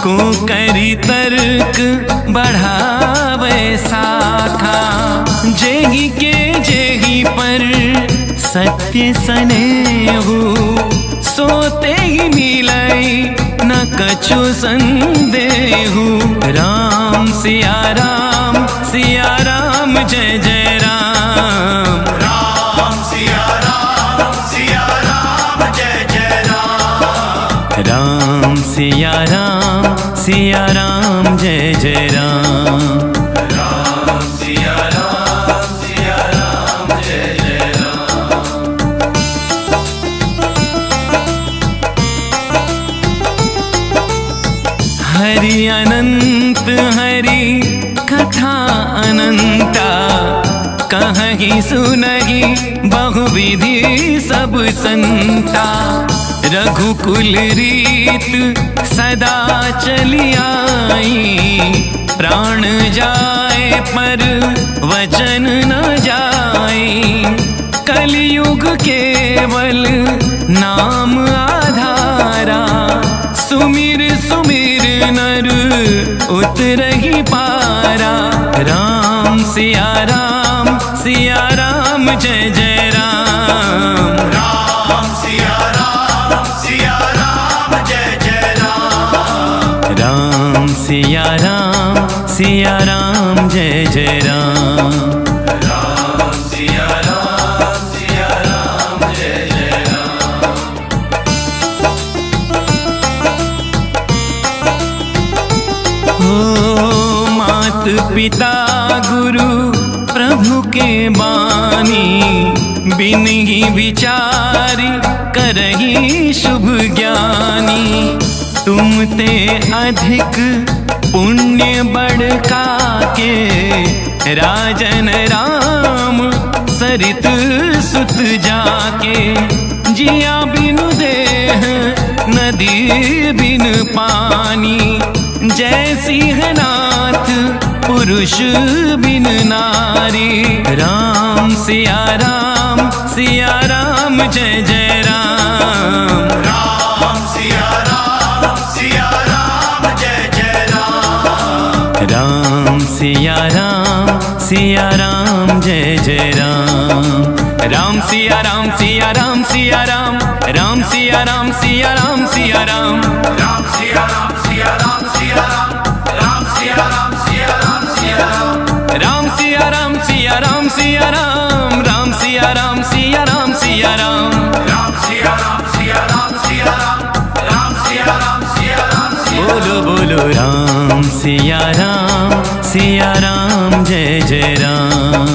को करी तर्क बढ़ावे शाखा। जेहि के जेहि पर सत्य सनेहु, सो तेहि मिलई न कछु संदेहु। राम सिया राम, सिया राम जय जय राम। राम सिया राम, सिया राम जय जय राम। राम सिया राम, सिया राम जय जय राम। राम सिया राम, सिया राम जय जय राम। हरि अनंत हरि कथा अनंता, कहहि सुनहि बहुविधि सब संता। रघुकुल रीत सदा चली आई, प्राण जाए पर वचन न जाई। कलयुग केवल नाम आधारा, सुमिर सुमिर नर उतरहि पारा। राम सिया राम, सिया राम जय जय राम। राम सिया राम, सिया राम जय जय राम। राम सिया राम, सिया राम जय जय राम। राम सिया राम, सिया राम जय जय राम। हो मात पिता गुरु प्रभु के बानी, बिनहि बिचारि करहिं शुभ ज्ञानी। तुम ते अधिक पुण्य बड़का के, राजन राम सरित सुत जाके। जिया बिनु देह नदी बिन पानी, जय सिंहनाथ पुरुष बिन नारी। राम सिया राम, सिया राम जय जय राम। राम सिया राम, सिया राम जय जय राम। राम सिया राम, सिया राम जय जय राम। राम सिया राम, सिया राम, सिया राम। राम सिया राम, सिया राम, सिया राम। राम सिया राम, सिया राम, सिया राम। राम सिया राम, सिया राम, सिया राम। राम सिया राम, सिया राम, सिया राम। राम सिया राम, सिया राम, सिया राम। राम सिया राम, सिया राम, सिया राम। राम सिया राम, सिया राम, सिया राम। बोलो बोलो राम सिया राम, सिया राम जय जय राम।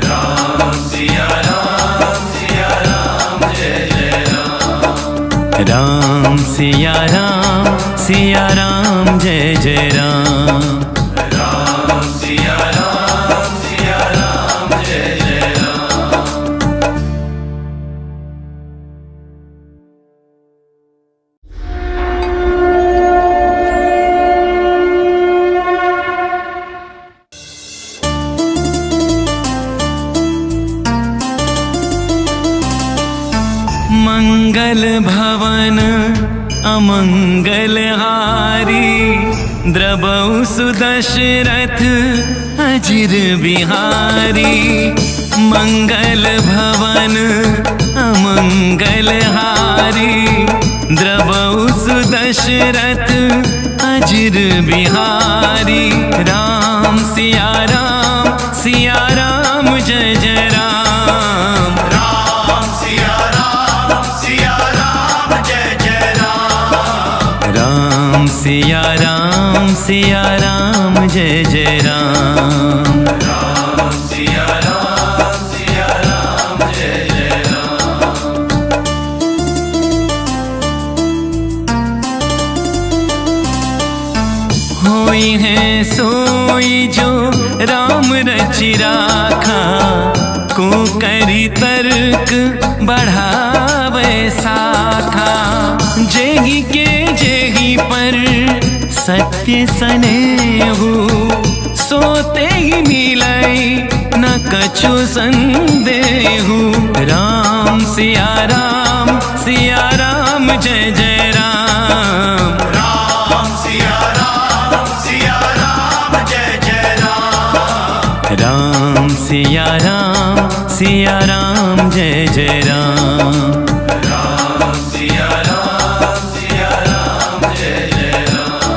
राम सिया राम, सिया राम जय जय राम। राम सिया राम, सिया राम जय जय राम। राम सिया राम, सिया राम जय जय राम। मंगल भवन अमंगल हारी, द्रवहु सुदशरथ अजिर बिहारी। मंगल भवन अमंगल हारी, द्रवहु सुदशरथ अजिर बिहारी। राम सिया राम, सिया राम जय जय राम। राम सिया राम, सिया राम जय जय राम। राम सिया राम, सिया राम जय जय राम। राम सिया राम, सिया राम जय जय राम। होई है सोई जो राम रचि राखा, को करी तर्क बढ़ावे साखा। जेहि के जेहि पर सत्य सनेहु, सो तेहि मिलइ न कछु संदेहु। राम सिया राम, सिया राम जय जय राम। राम सिया राम, सिया राम जय जय राम। राम सिया राम, सिया राम जय जय राम। राम सिया राम, सिया राम जय जय राम।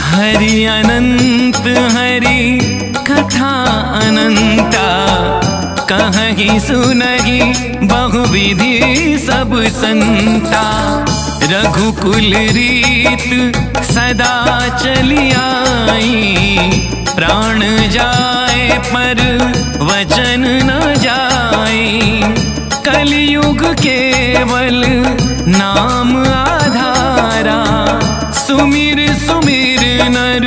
हरि अनंत हरि कथा अनंता, कहहि सुनहि बहुविधि सब संता। रघुकुल रीत सदा चलि आई, प्राण जाए पर वचन न जाई। कलियुग केवल नाम आधारा, सुमिर सुमिर नर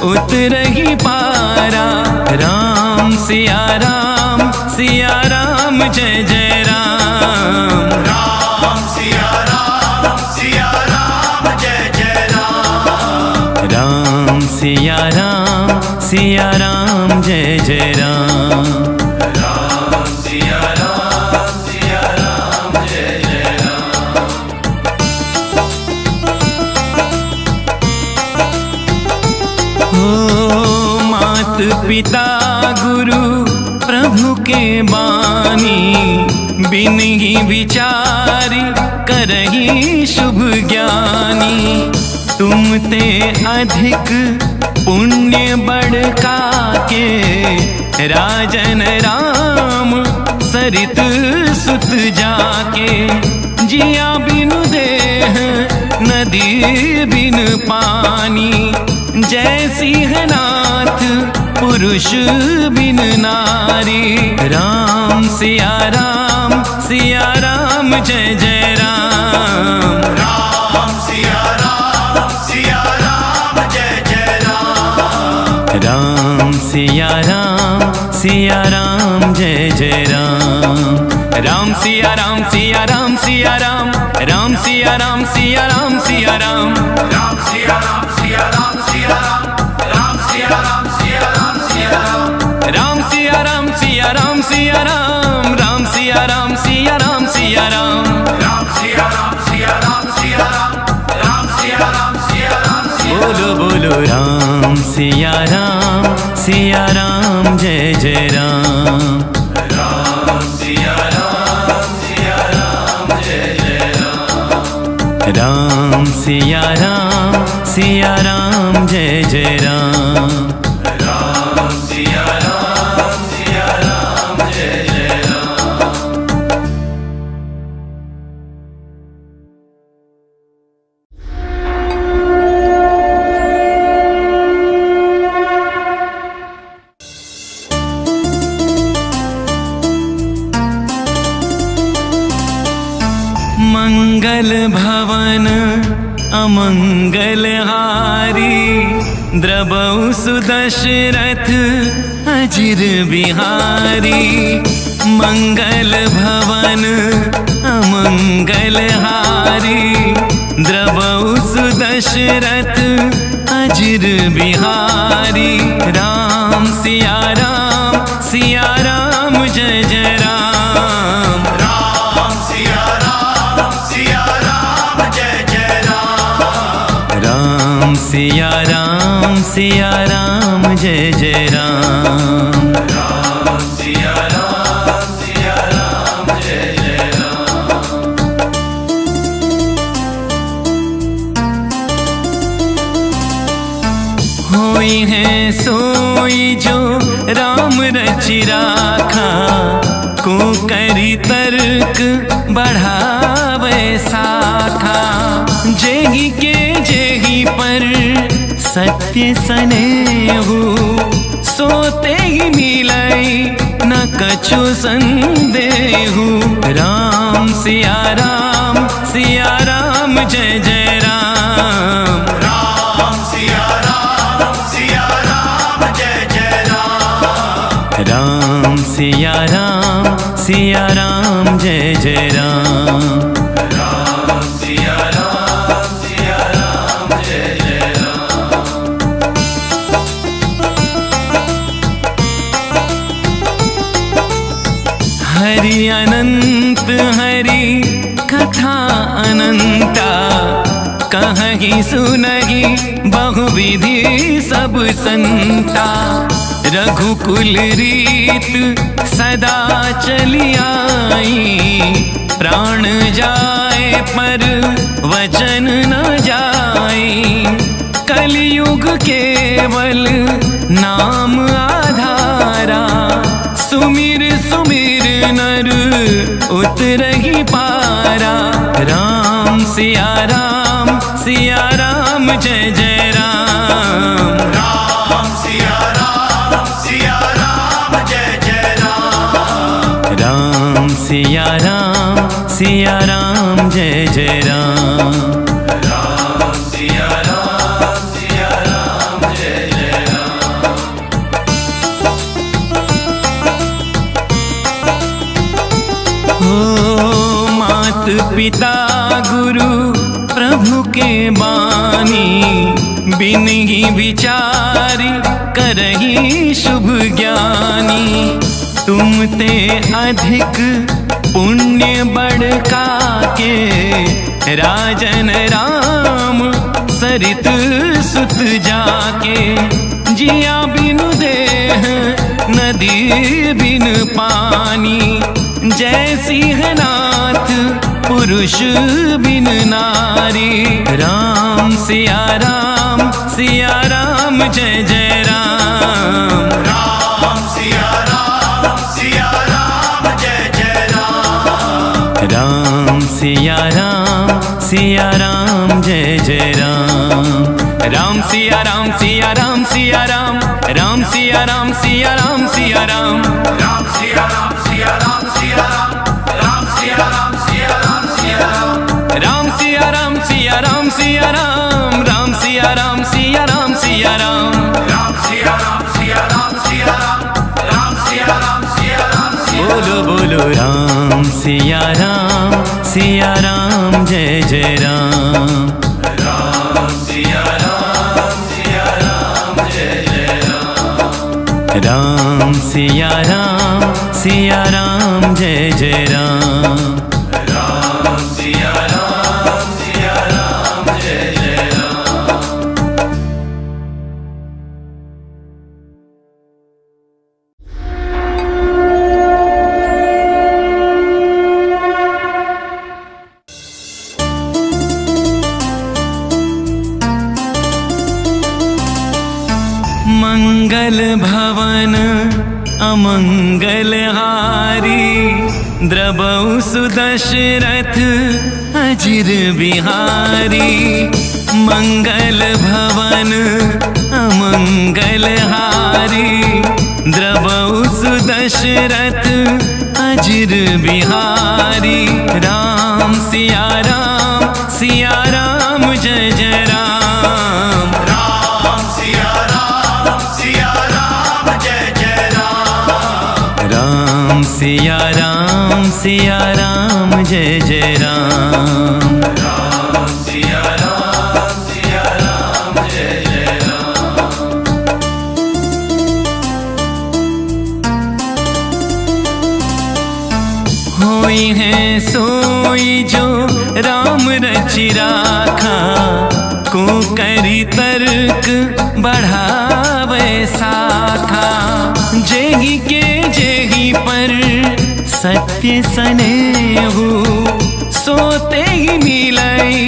उतरहि पारा। राम सिया राम, सिया राम जय जय राम। राम सिया राम, सिया राम जय जय राम। राम सिया राम, सिया राम जय जय राम। राम सिया पिता गुरु प्रभु के बानी, बिनहि विचारि करहिं शुभ ज्ञानी। तुम ते अधिक पुण्य बड़का के, राजन राम सरित सुत जाके। जिया बिनु देह नदी बिनु पानी, जय सिंहनाथ पुरुष बिनु नारी। राम सिया राम, सिया राम जय जय राम। राम सिया राम, सिया राम जय जय राम। राम सिया राम, सिया राम जय जय राम। राम सिया राम, सिया राम, सिया राम। राम सिया राम, सिया राम, सिया राम। राम सिया राम, सिया राम, सिया राम। राम सिया राम, सिया राम, सिया राम। राम सिया राम, सिया राम, सिया राम। राम सिया राम, सिया राम, सिया राम। राम सिया राम, सिया राम, सिया राम। राम सिया राम, सिया राम, सिया राम। बोलो बोलो राम सिया राम, सिया राम जय जय राम। राम सिया राम, सिया राम जय जय राम। राम सिया राम, सिया राम जय जय राम। राम सिया राम, सिया राम जय जय राम। मंगल भवन अमंगल हारी, द्रवहु सुदशरथ अजिर बिहारी। मंगल भवन अमंगल हारी, द्रवहु सुदशरथ अजिर बिहारी। राम सिया राम, सिया राम जय जय राम। राम सिया राम, सिया राम जय जय राम। राम सिया राम, सिया राम जय जय राम। राम सिया राम, सिया राम जय जय राम। होई है सोई जो राम रचि राखा, को करी तर्क बढ़ावे साखा। जेहि के जेहि पर सत्य सनेहु, सो तेहि मिलई न कछु संदेहु। राम सिया राम, सिया राम जय जय राम। राम सिया राम, सिया राम जय जय राम। राम सिया राम, सिया राम जय जय राम। राम सिया राम, सिया राम जय जय राम। हरि अनंत हरि कथा अनंता, कहहि सुनहि बहुविधि सब संता। रघुकुल रीत सदा चलि आई, प्राण जाए पर वचन न जाई। कलियुग केवल नाम आधारा, सुमिर सुमिर नर उतरहि पारा। राम सिया राम, सिया राम जय जय राम। राम सिया राम, सिया राम जय जय राम। राम सिया राम, सिया राम जय जय राम। राम सिया राम, सिया राम जय जय राम। हो मात पिता गुरु प्रभु के बानी, बिनहि विचारि करहिं शुभ ज्ञानी। तुम ते अधिक पुण्य बड़का के, राजन राम सरित सुत जाके। जिया बिनु देह नदी बिन पानी, जय सिंहनाथ पुरुष बिन नारी। राम सिया राम, सिया राम जय जय राम। राम सिया राम, सिया राम जय जय राम। राम सिया राम, सिया राम जय जय राम। राम सिया राम, सिया राम, सिया राम। राम सिया राम, सिया राम, सिया राम। राम सिया राम, सिया राम, सिया राम। राम सिया राम, सिया राम, सिया राम। राम सिया राम, सिया राम, सिया राम। राम सिया राम, सिया राम, सिया राम। राम सिया राम, सिया राम, सिया राम। राम सिया राम, सिया राम, सिया राम। बोलो बोलो राम सिया राम, सिया राम जय जय राम। राम सिया राम, सिया राम जय जय राम। राम सिया राम, सिया राम जय जय राम। राम सिया राम, सिया राम जय जय राम। मंगल भवन अमंगल हारी, द्रवहु सु दशरथ अजिर बिहारी। मंगल भवन अमंगल हारी, द्रवहु सु दशरथ अजिर बिहारी। राम सिया राम, सिया राम जय जय राम। राम सिया राम, सिया राम जय जय राम। राम सिया राम, सिया राम जय जय राम। राम सिया राम, सिया राम जय जय राम। होई है सोई जो राम रचि राखा, को करी तर्क बढ़ावे साखा। जेहि के जेहि पर सत्य सनेहु, सो तेहि मिलई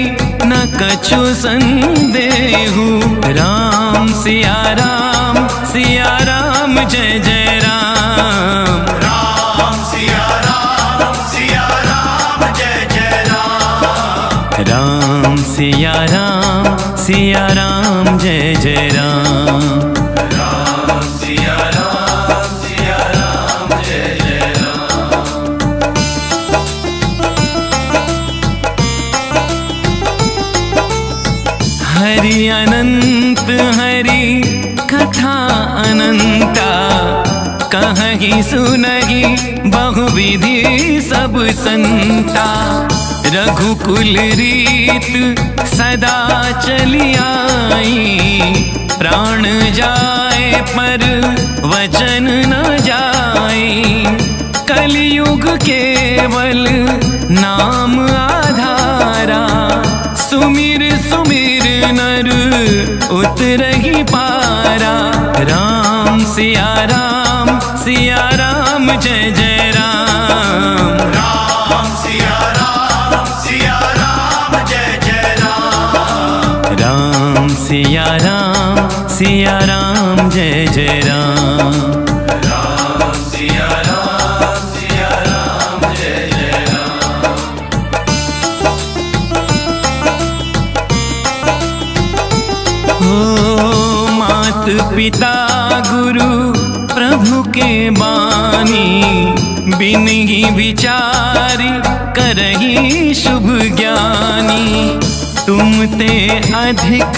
न कछु संदेहु। राम सिया राम, सिया राम जय जय राम। राम सिया राम, सिया राम जय जय राम। राम सिया राम, सिया राम जय जय राम। राम सिया राम, सिया राम जय जय राम। हरि अनंत हरि कथा अनंता, कहहि सुनहि बहुविधि सब संता। रघुकुल रीत सदा चली आई, प्राण जाए पर वचन न जाई। कलयुग केवल नाम आधारा, सुमिर सुमिर नर उतरहि पारा। राम सिया राम, सिया राम जय जय राम। राम सिया राम, सिया राम जय जय राम। राम सिया राम, सिया राम जय जय राम। राम सिया राम, सिया राम जय जय राम। हो मात पिता गुरु प्रभु के बानी, बिनहि विचार करहि शुभ ज्ञानी। तुम ते अधिक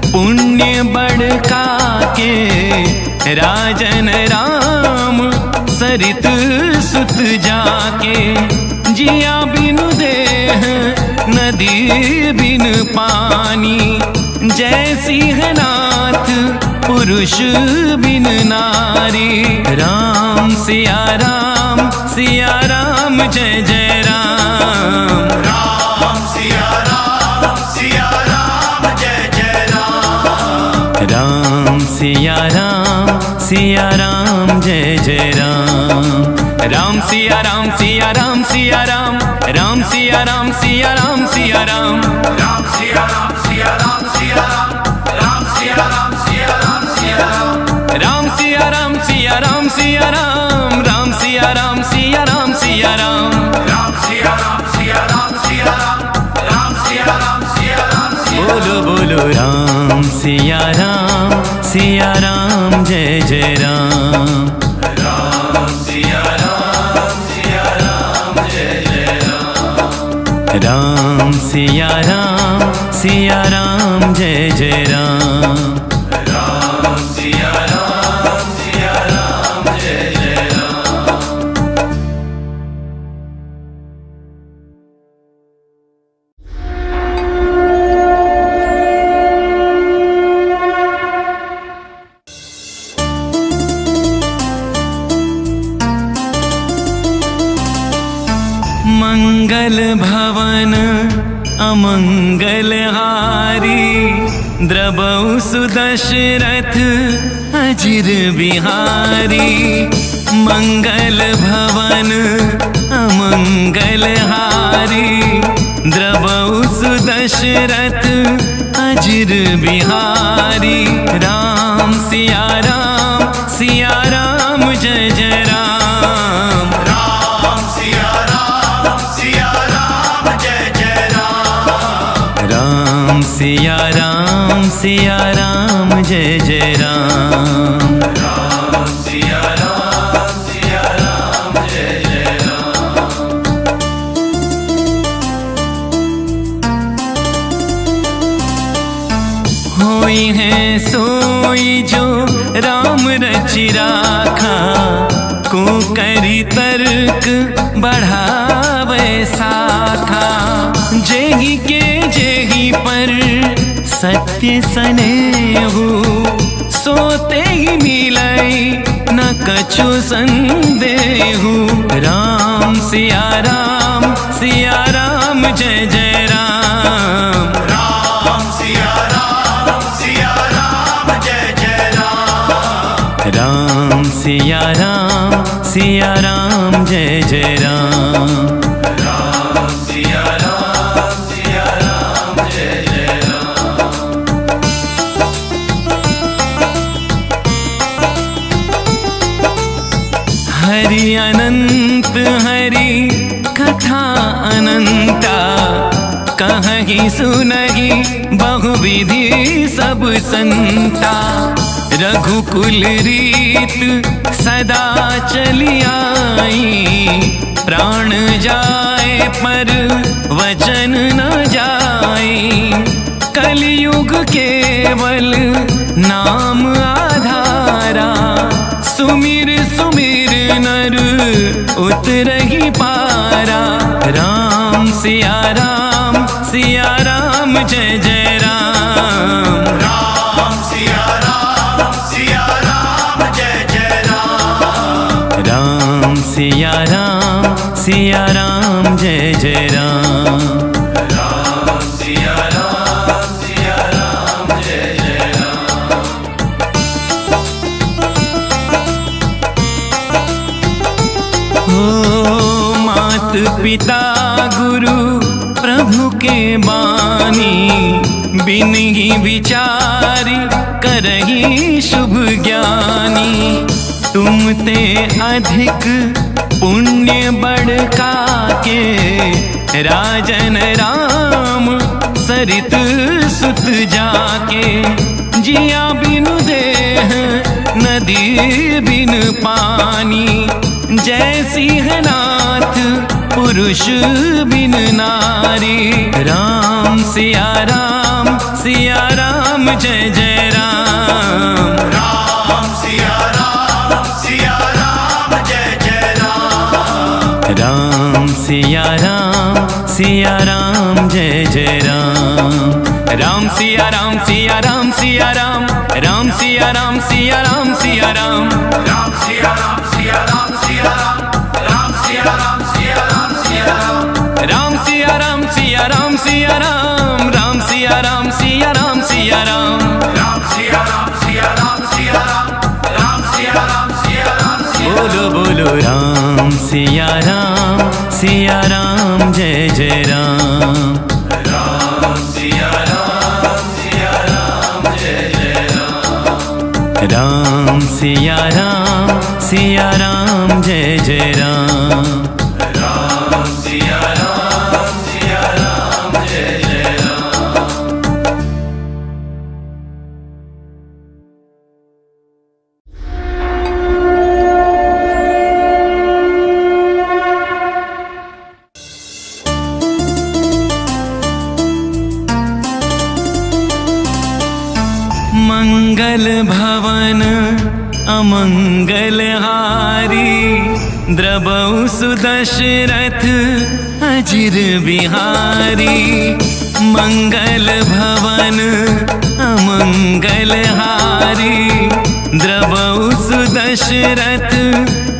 पुण्य बड़का के, राजन राम सरित सुत जाके। जिया बिनु देह नदी बिन पानी, जय सिंहनाथ पुरुष बिन नारी। राम सिया राम, सिया राम जय जय राम। राम सिया राम, सिया राम जय जय राम। राम सिया सिया राम जय जय राम। राम सिया राम, सिया राम सिया राम। राम सिया राम, सिया राम सिया राम। राम सिया राम, सिया राम सिया राम। राम सिया राम, सिया राम सिया राम। राम सिया राम, सिया राम सिया राम। राम सिया राम, सिया राम सिया राम। राम सिया राम, सिया राम सिया राम। राम सिया राम, सिया राम सिया राम। राम सिया राम, सिया राम सिया राम। बोलो बोलो राम सिया राम, सिया राम जय जय राम। राम सिया राम, सिया राम जय जय राम। राम सिया राम, सिया राम जय जय राम। राम सिया राम, सिया राम जय जय राम। मंगल भवन अमंगल हारी, द्रवहु सु दशरथ अजिर बिहारी। मंगल भवन अमंगल हारी, द्रवहु सु दशरथ अजिर बिहारी। राम सिया राम, सिया राम जय जय राम। राम सिया राम, सिया राम जय जय राम। राम सिया राम, सिया राम जय जय राम। राम सिया राम, सिया राम जय जय राम। होई है सोई जो राम रचि राखा, को करी तर्क बढ़ावे साखा। जेहि के जेहि पर सत्य सनेहु, सो तेहि मिलई न कछु संदेहु। राम सिया राम, सिया राम जय जय राम। राम सिया राम, सिया राम जय जय राम। राम सिया राम, सिया राम जय जय राम। राम सिया राम, सिया राम जय जय राम। हरि अनंत हरि कथा अनंता, कहहि सुनहि बहुविधि सब संता। रघुकुल रीत सदा चलि आई, प्राण जाए पर वचन न जाई। कलियुग केवल नाम आधारा, सुमिर सुमिर नर उतरहि पारा। राम सिया राम, सिया राम जय जय राम। राम सिया राम, सिया राम जय जय राम। राम सिया राम, सिया राम जय जय राम। राम सिया राम, सिया राम जय जय राम। हो मात पिता गुरु प्रभु के बानी, बिनहि विचारि करहि शुभ ज्ञानी। तुम ते अधिक पुण्य बड़का के, राजन राम सरित सुत जाके। जिया बिनु देह नदी बिनु पानी, जय सिंहनाथ पुरुष बिन नारी। राम सिया राम, सिया राम जय जय राम। राम सिया राम, सिया राम जय जय राम। राम सिया राम, सिया राम जय जय राम। राम सिया राम, सिया राम, सिया राम। राम सिया राम, सिया राम, सिया राम। राम सिया राम, सिया राम, सिया राम। राम सिया राम, सिया राम, सिया राम। राम सिया राम, सिया राम, सिया राम। राम सिया राम, सिया राम, सिया राम। राम सिया राम, सिया राम, सिया राम। राम सिया राम, सिया राम, सिया राम। राम सिया राम सिया राम, सिया राम जय जय राम। राम सिया राम, सिया राम जय जय राम। राम सिया राम, सिया राम जय जय राम। राम सिया राम, सिया राम जय जय राम। मंगल भवन अमंगल हारी, द्रवहु सुदशरथ अजिर बिहारी। मंगल भवन अमंगल हारी, द्रवहु सुदशरथ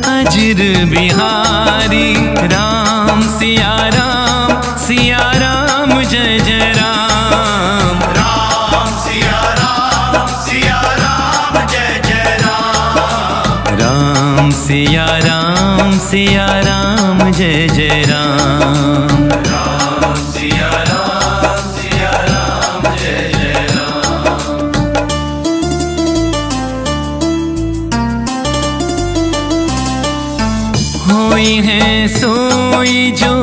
अजिर बिहारी। राम सिया राम, सिया राम जय जय राम। राम सिया राम, सिया राम जय जय राम। राम सिया राम, सिया राम जय जय राम। राम सिया राम, सिया राम जय जय राम। होई है सोई जो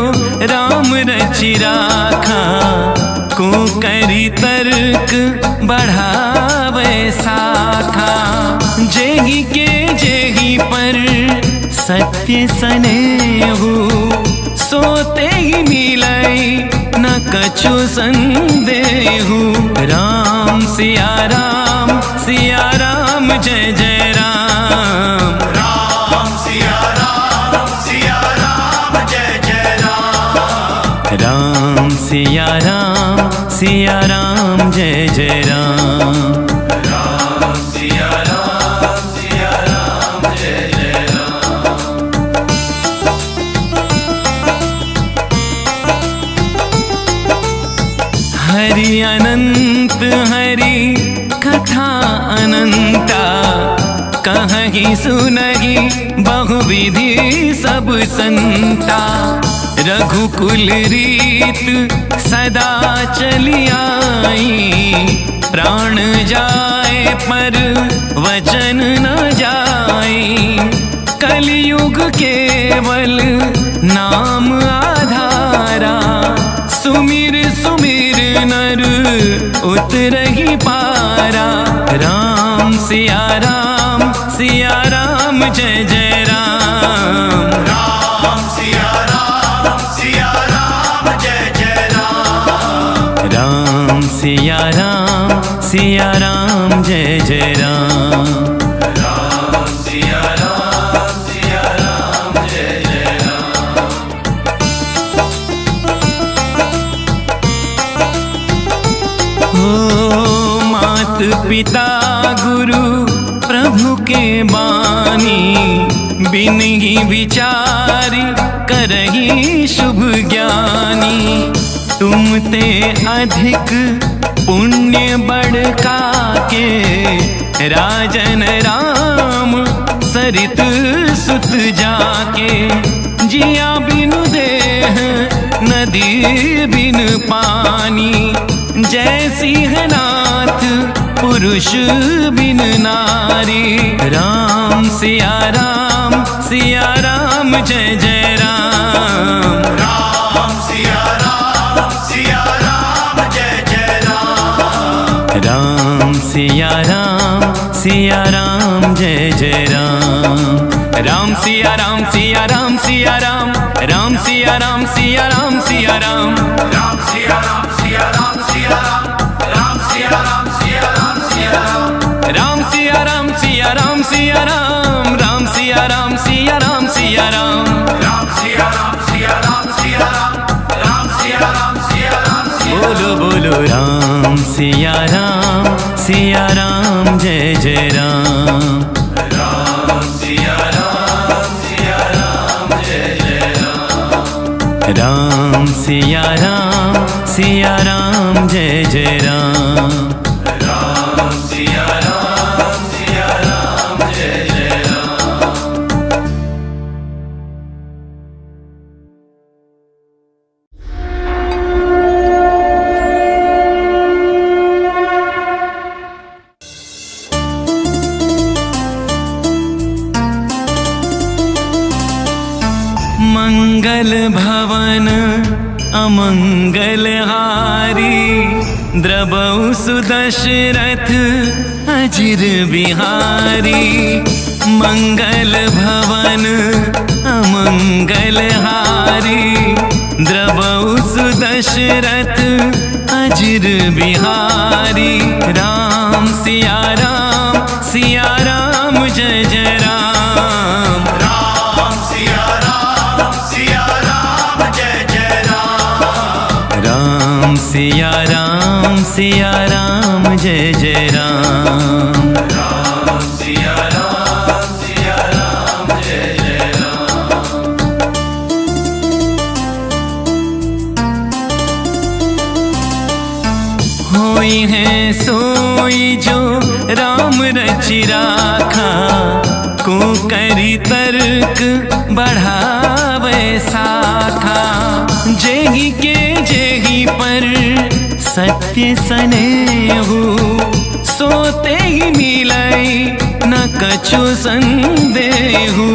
राम रचि राखा, को करी तर्क बढ़ावे साखा। जेहि के जेहि पर सत्य सनेहु, सो तेहि मिलई न कछु संदेहु। राम सिया राम, सिया राम जय जय राम। राम सिया राम, सिया राम जय जय राम। राम सिया राम, सिया राम जय जय राम। राम सिया राम, सिया राम जय जय राम। हरि अनंत हरि कथा अनंता, कहहि सुनहि बहुविधि सब संता। रघुकुल रीत सदा चली आई, प्राण जाए पर वचन न जाई। कलियुग केवल नाम आधारा, सुमिर सुमिर नर उतरहि पारा। राम सिया राम, सिया राम जय जय राम। राम सिया राम, सिया राम जय जय राम। राम सिया राम, सिया राम जय जय राम। राम सिया राम, सिया राम जय जय राम। हो मात पिता गुरु प्रभु के बानी, बिनहि विचारि करहि शुभ ज्ञानी। तुम ते अधिक पुण्य बड़का के, राजन राम सरित सुत जाके। जिया बिनु देह नदी बिन पानी, जय सिंहनाथ पुरुष बिन नारी। राम सिया राम, सिया राम जय जय राम। राम सिया राम, सिया राम जय जय राम। राम सिया राम, सिया राम जय जय राम। राम सिया राम, सिया राम, सिया राम। राम सिया राम, सिया राम, सिया राम। राम सिया राम, सिया राम, सिया राम। राम सिया राम, सिया राम, सिया राम। राम सिया राम, सिया राम, सिया राम। राम सिया राम, सिया राम, सिया राम। राम सिया राम, सिया राम, सिया राम। राम सिया राम, सिया राम, सिया राम। बोलो बोलो राम सिया राम, सिया राम जय जय राम। राम सिया राम, सिया राम जय जय राम। राम सिया राम, सिया राम जय जय राम। राम सिया राम, सिया राम जय जय राम। अमंगल हारी द्रवौ सुदशरथ अजिर बिहारी। मंगल भवन अमंगल हारी द्रवौ सुदशरथ अजिर बिहारी। राम सिया राम सिया राम जय जय राम। राम सिया राम सिया राम जय जय राम। राम सिया राम सिया राम जय जय राम। राम सिया राम सिया राम जय जय राम। होई है सोई जो राम रचि राखा, को करी तर्क बढ़ावे साखा। जेहि के जेहि पर सत्य सनेहु, सोते ही मिलई न कछु संदेहु।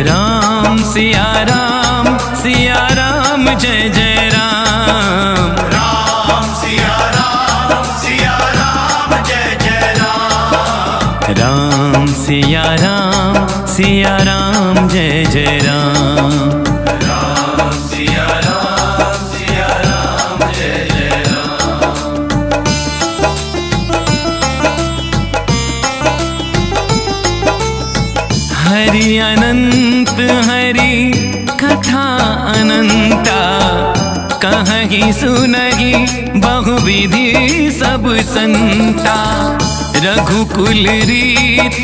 राम सिया राम सिया राम जय जय राम। राम सिया राम सिया राम जय जय राम। राम सिया राम सिया राम जय जय राम। राम सिया राम सिया राम जय जय राम। हरि अनंत हरि कथा अनंता, कहहि सुनहि बहुविधि सब संता। रघुकुल रीत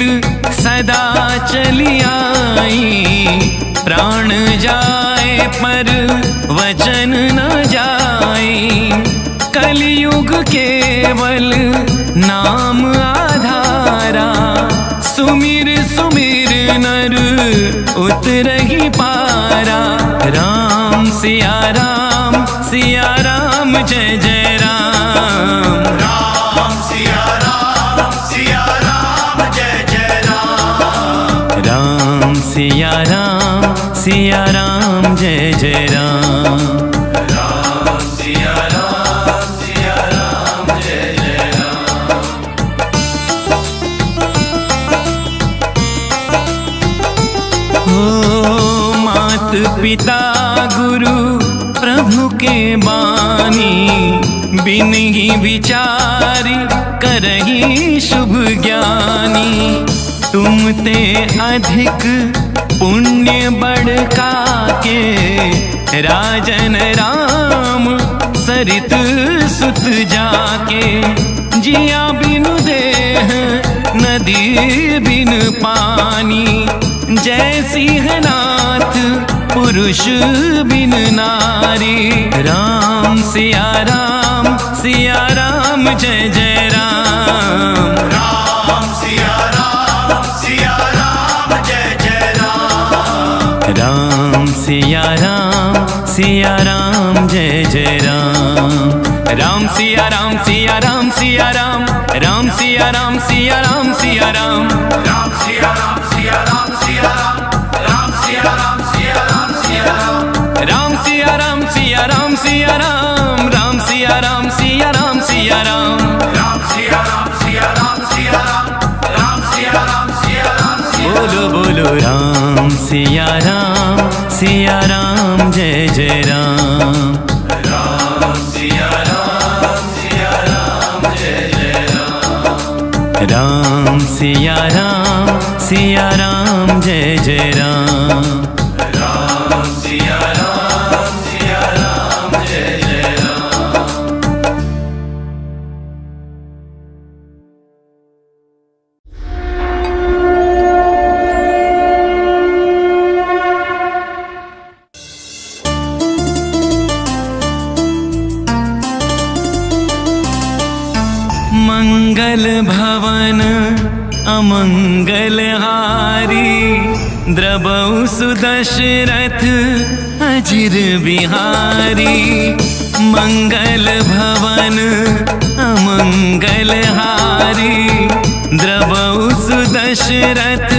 सदा चलि आई, प्राण जाए पर वचन न जाई। कलियुग केवल नाम आधारा, सुमिर सुमिर नर उतरहि पारा। राम सिया राम सिया राम जय जय राम। राम सिया राम सिया राम जय जय राम। राम सिया राम सिया राम जय जय राम। राम सिया राम सिया राम जय जय राम। हो मात पिता गुरु प्रभु के बानी, बिनहि विचारि करहिं शुभ ज्ञानी। तुम ते अधिक पुण्य बड़का के, राजन राम सरित सुत जाके। जिया बिनु देह नदी बिनु पानी, जय सिंहनाथ पुरुष बिनु नारी। राम सिया राम सिया राम जय जय राम। राम सिया राम सिया राम जय जय राम। राम सिया राम सिया राम जय जय राम। राम सिया राम सिया राम सिया राम। राम सिया राम सिया राम सिया राम। राम सिया राम सिया राम सिया राम। राम सिया राम सिया राम सिया राम। राम सिया राम सिया राम सिया राम। राम सिया राम सिया राम सिया राम। राम सिया राम सिया राम सिया राम। राम सिया राम सिया राम सिया राम। बोलो बोलो राम सिया राम सिया राम जय जय राम। राम सिया राम सिया राम जय जय राम। राम सिया राम सिया राम जय जय राम। राम सिया राम सिया राम जय जय राम। मंगल भवन अमंगल हारी, द्रवौ सुदशरथ अजिर बिहारी। मंगल भवन अमंगल हारी, द्रवौ सुदशरथ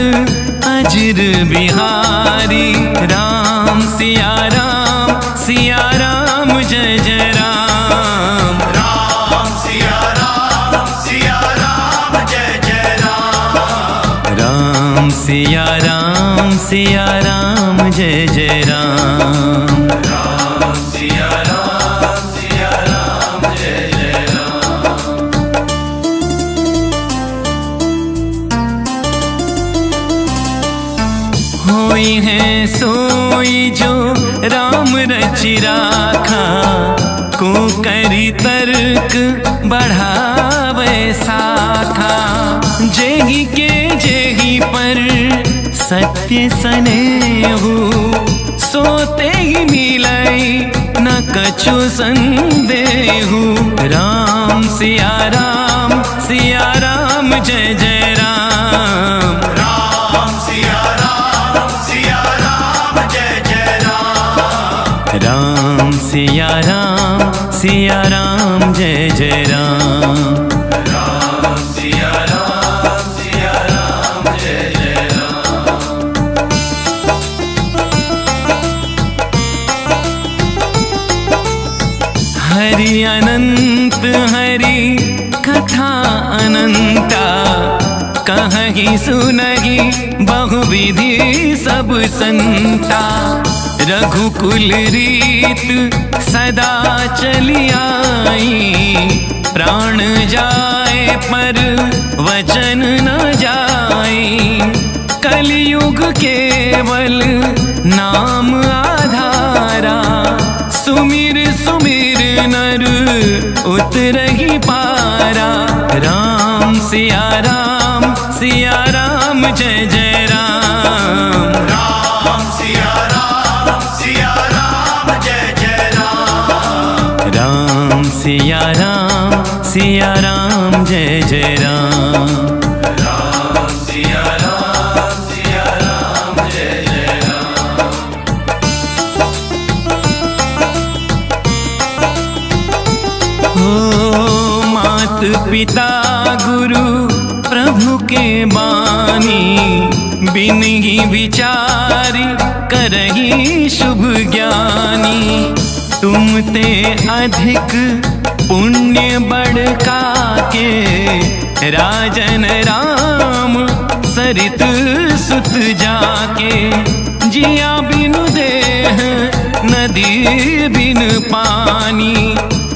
अजिर बिहारी। राम सिया राम सिया राम जय सिया राम, सिया राम, जय जय राम। राम सिया राम, सिया राम, जय जय राम। होई है सोई जो राम रचि राखा, कुकरी तर्क बढ़ावे साखा। जेहि के जेहि पर सत्य सनेहु, सो तेहि मिलई न कछु संदेहु। राम सिया राम, सिया राम जय जय राम। राम सिया राम, सिया राम जय जय राम। राम सिया राम, सिया राम जय जय राम। राम सिया राम, सिया राम जय जय राम। हरि अनंत हरि कथा अनंता, कहहि सुनहि बहुविधि सब संता। रघुकुल रीत सदा चलि आई, प्राण जाए पर वचन न जाई। कलियुग केवल नाम आधारा, सुमिर सुमिर नर उतरहि पारा। राम सिया राम, सिया राम जय जय राम। राम सिया राम, सिया राम जय जय राम। राम सिया राम, सिया राम जय जय राम। राम सिया राम, सिया राम जय जय राम। हो मात पिता गुरु प्रभु के बानी, बिनहि विचारि करहिं शुभ ज्ञानी। तुम ते अधिक पुण्य बड़का के, राजन राम सरित सुत जाके। जिया बिनु देह नदी बिनु पानी,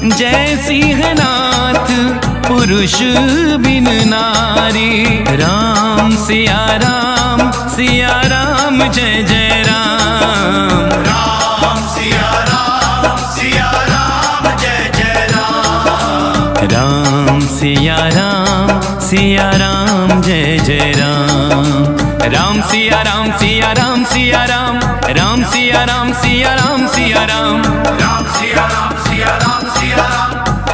जय सिंहनाथ पुरुष बिनु नारी। राम सिया राम, सिया राम जय जय राम। राम सिया राम, सिया राम जय जय राम। राम सिया राम, सिया राम जय जय राम। राम सिया राम, सिया राम, सिया राम। राम सिया राम, सिया राम, सिया राम। राम सिया राम, सिया राम, सिया राम।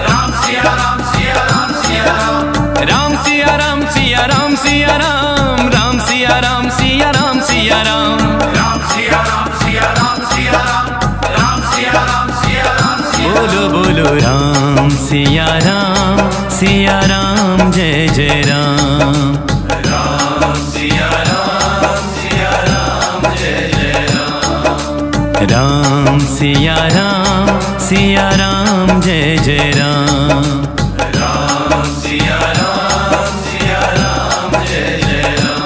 राम सिया राम, सिया राम, सिया राम। राम सिया राम, सिया राम, सिया राम। राम सिया राम, सिया राम, सिया राम। राम सिया राम, सिया राम, सिया राम। राम सिया राम, सिया राम, सिया राम। बोलो बोलो राम सिया राम, सिया राम जय जय राम। राम सिया राम, सिया राम जय जय राम। राम सिया राम, सिया राम जय जय राम। राम सिया राम, सिया राम जय जय राम।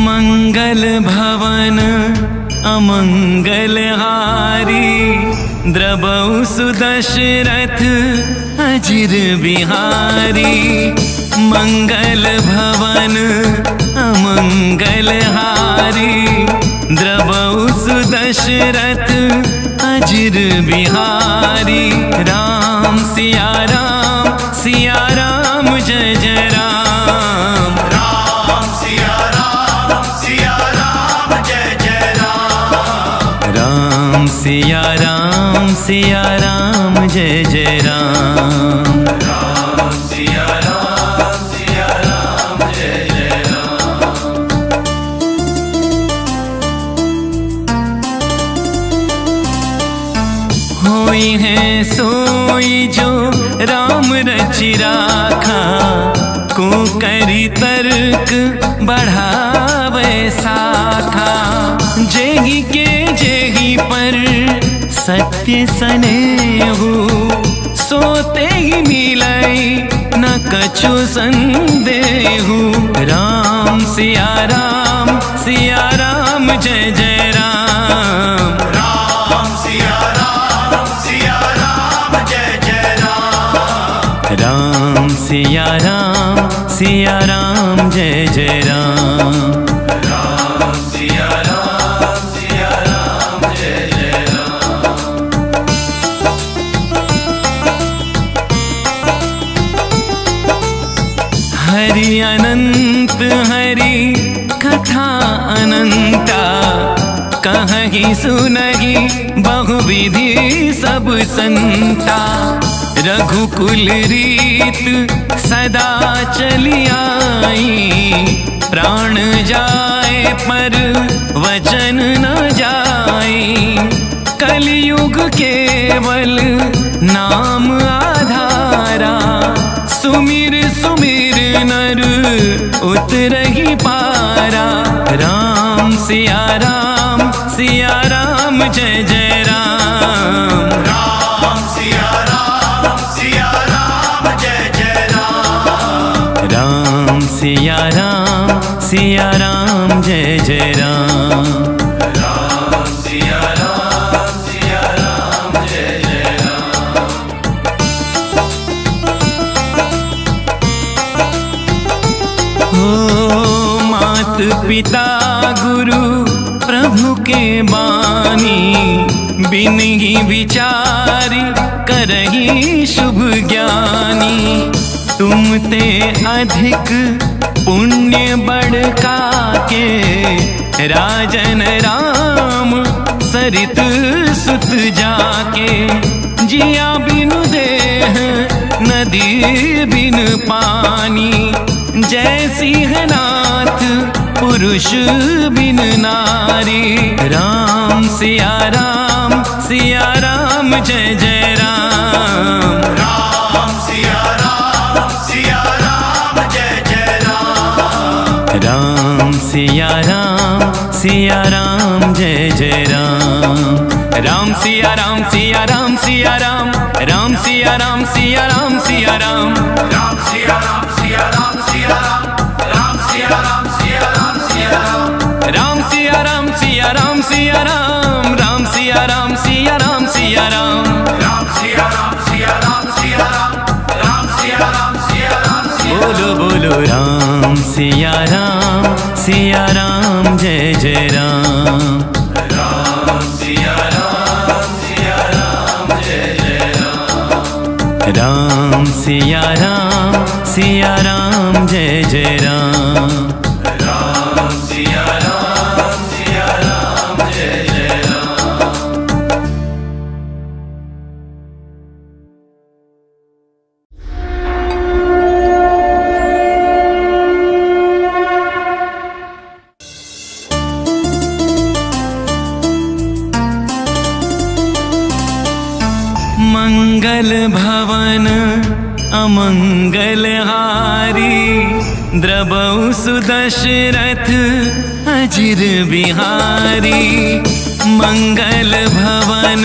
मंगल भवन अमंगल हारी, द्रवहु सुदशरथ अजिर बिहारी। मंगल भवन अमंगल हारी, द्रवहु सुदशरथ अजिर बिहारी। राम सिया राम, सिया राम जय जय राम। राम सिया राम, सिया राम जय जय राम। राम सिया राम, सिया राम जय जय राम। राम सिया राम, सिया राम जय जय राम। होई है सोई जो राम रचि राखा, कुकरी तर्क बढ़ावे साखा। जेहि के जेहि पर सत्य सनेहु, सो तेहि मिलै न कछु संदेहु। राम सिया राम, सिया राम जय जय राम। राम सिया राम, सिया राम जय जय राम। राम सिया राम, सिया राम जय जय राम। राम सिया राम, सिया राम जय जय राम। हरि अनंत हरि कथा अनंता, कहहि सुनहि बहुविधि सब संता। रघुकुल रीत सदा चलि आई, प्राण जाए पर वचन न जाई। कलियुग केवल नाम आधारा, सुमिर सुमिर नर उतरहि पारा। राम सिया राम, सिया राम जय जय राम। राम सिया राम, सिया राम जय जय राम। राम सिया राम, सिया राम जय जय राम। राम सिया राम, सिया राम जय जय राम। हो मात पिता गुरु प्रभु के बानी, बिनहि विचारि करहि शुभ ज्ञानी। तुम ते अधिक पुण्य बड़का के, राजन राम सरित सुत जाके। जिया बिनु देह नदी बिनु पानी, जय सिंहनाथ पुरुष बिनु नारी। राम सिया राम, सिया राम जय जय राम। राम सिया राम, सिया राम जय जय राम। राम सिया राम, सिया राम जय जय राम। राम सिया राम, सिया राम, सिया राम। राम सिया राम, सिया राम, सिया राम। राम सिया राम, सिया राम, सिया राम। राम सिया राम, सिया राम, सिया राम। राम सिया राम, सिया राम, सिया राम। राम सिया राम, सिया राम, सिया राम। राम सिया राम, सिया राम, सिया राम। राम सिया राम, सिया राम, सिया राम। बोलो बोलो राम सिया राम, सिया राम जय जय राम। राम सिया राम, सिया राम जय जय राम। राम सिया राम, सिया राम जय जय राम। राम सिया राम, सिया राम जय जय राम। मंगल भवन अमंगल हारी, द्रवहु सुदशरथ अजिर बिहारी। मंगल भवन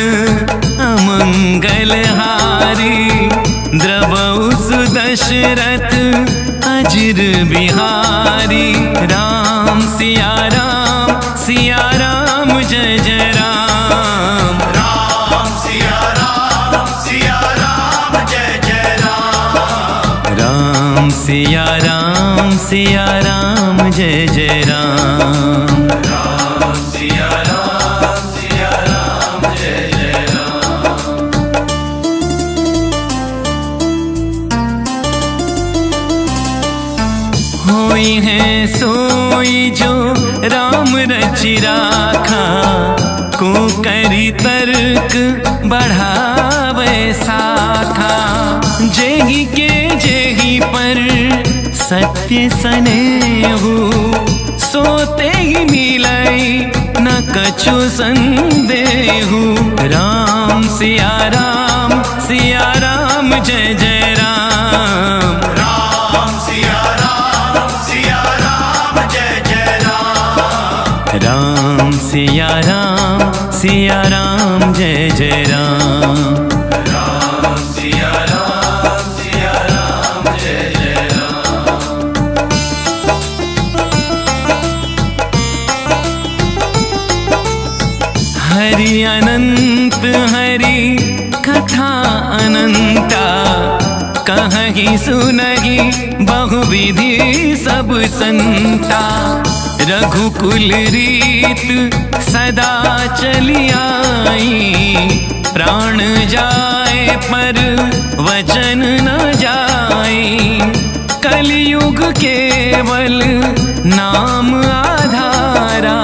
अमंगल हारी, द्रवहु सुदशरथ अजिर बिहारी। राम सिया राम, सिया राम जय जय राम। राम सिया राम, सिया राम जय जय राम। राम सिया राम, सिया राम जय जय राम। राम सिया राम, सिया राम जय जय राम। होई है सोई जो राम रचि राखा, कुकरी तर्क बढ़ावे साखा। जेहि के जेहि पर सत्य सनेहु, सो तेहि मिलै न कछु संदेहु। राम सिया राम, सिया राम जय जय राम। सिया राम, सिया राम, जय जय राम। राम सिया राम, सिया राम, जय जय राम। हरि अनंत हरि कथा अनंता, कहहि सुनहि बहुविधि सब संता। रघुकुल रीत सदा चली आई, प्राण जाए पर वचन न जाई। कलयुग केवल नाम आधारा,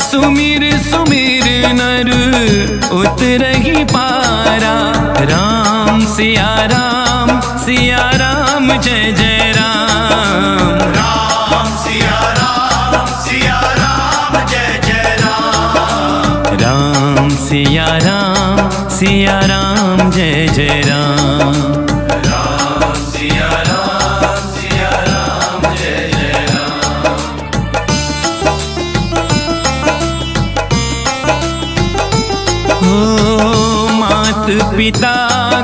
सुमिर सुमिर नर उतरहि पारा। राम सिया राम, सिया राम जय जय राम। राम सिया राम, सिया राम जय जय राम। राम सिया राम, सिया राम जय जय राम। राम सिया राम, सिया राम जय जय राम। हो मात पिता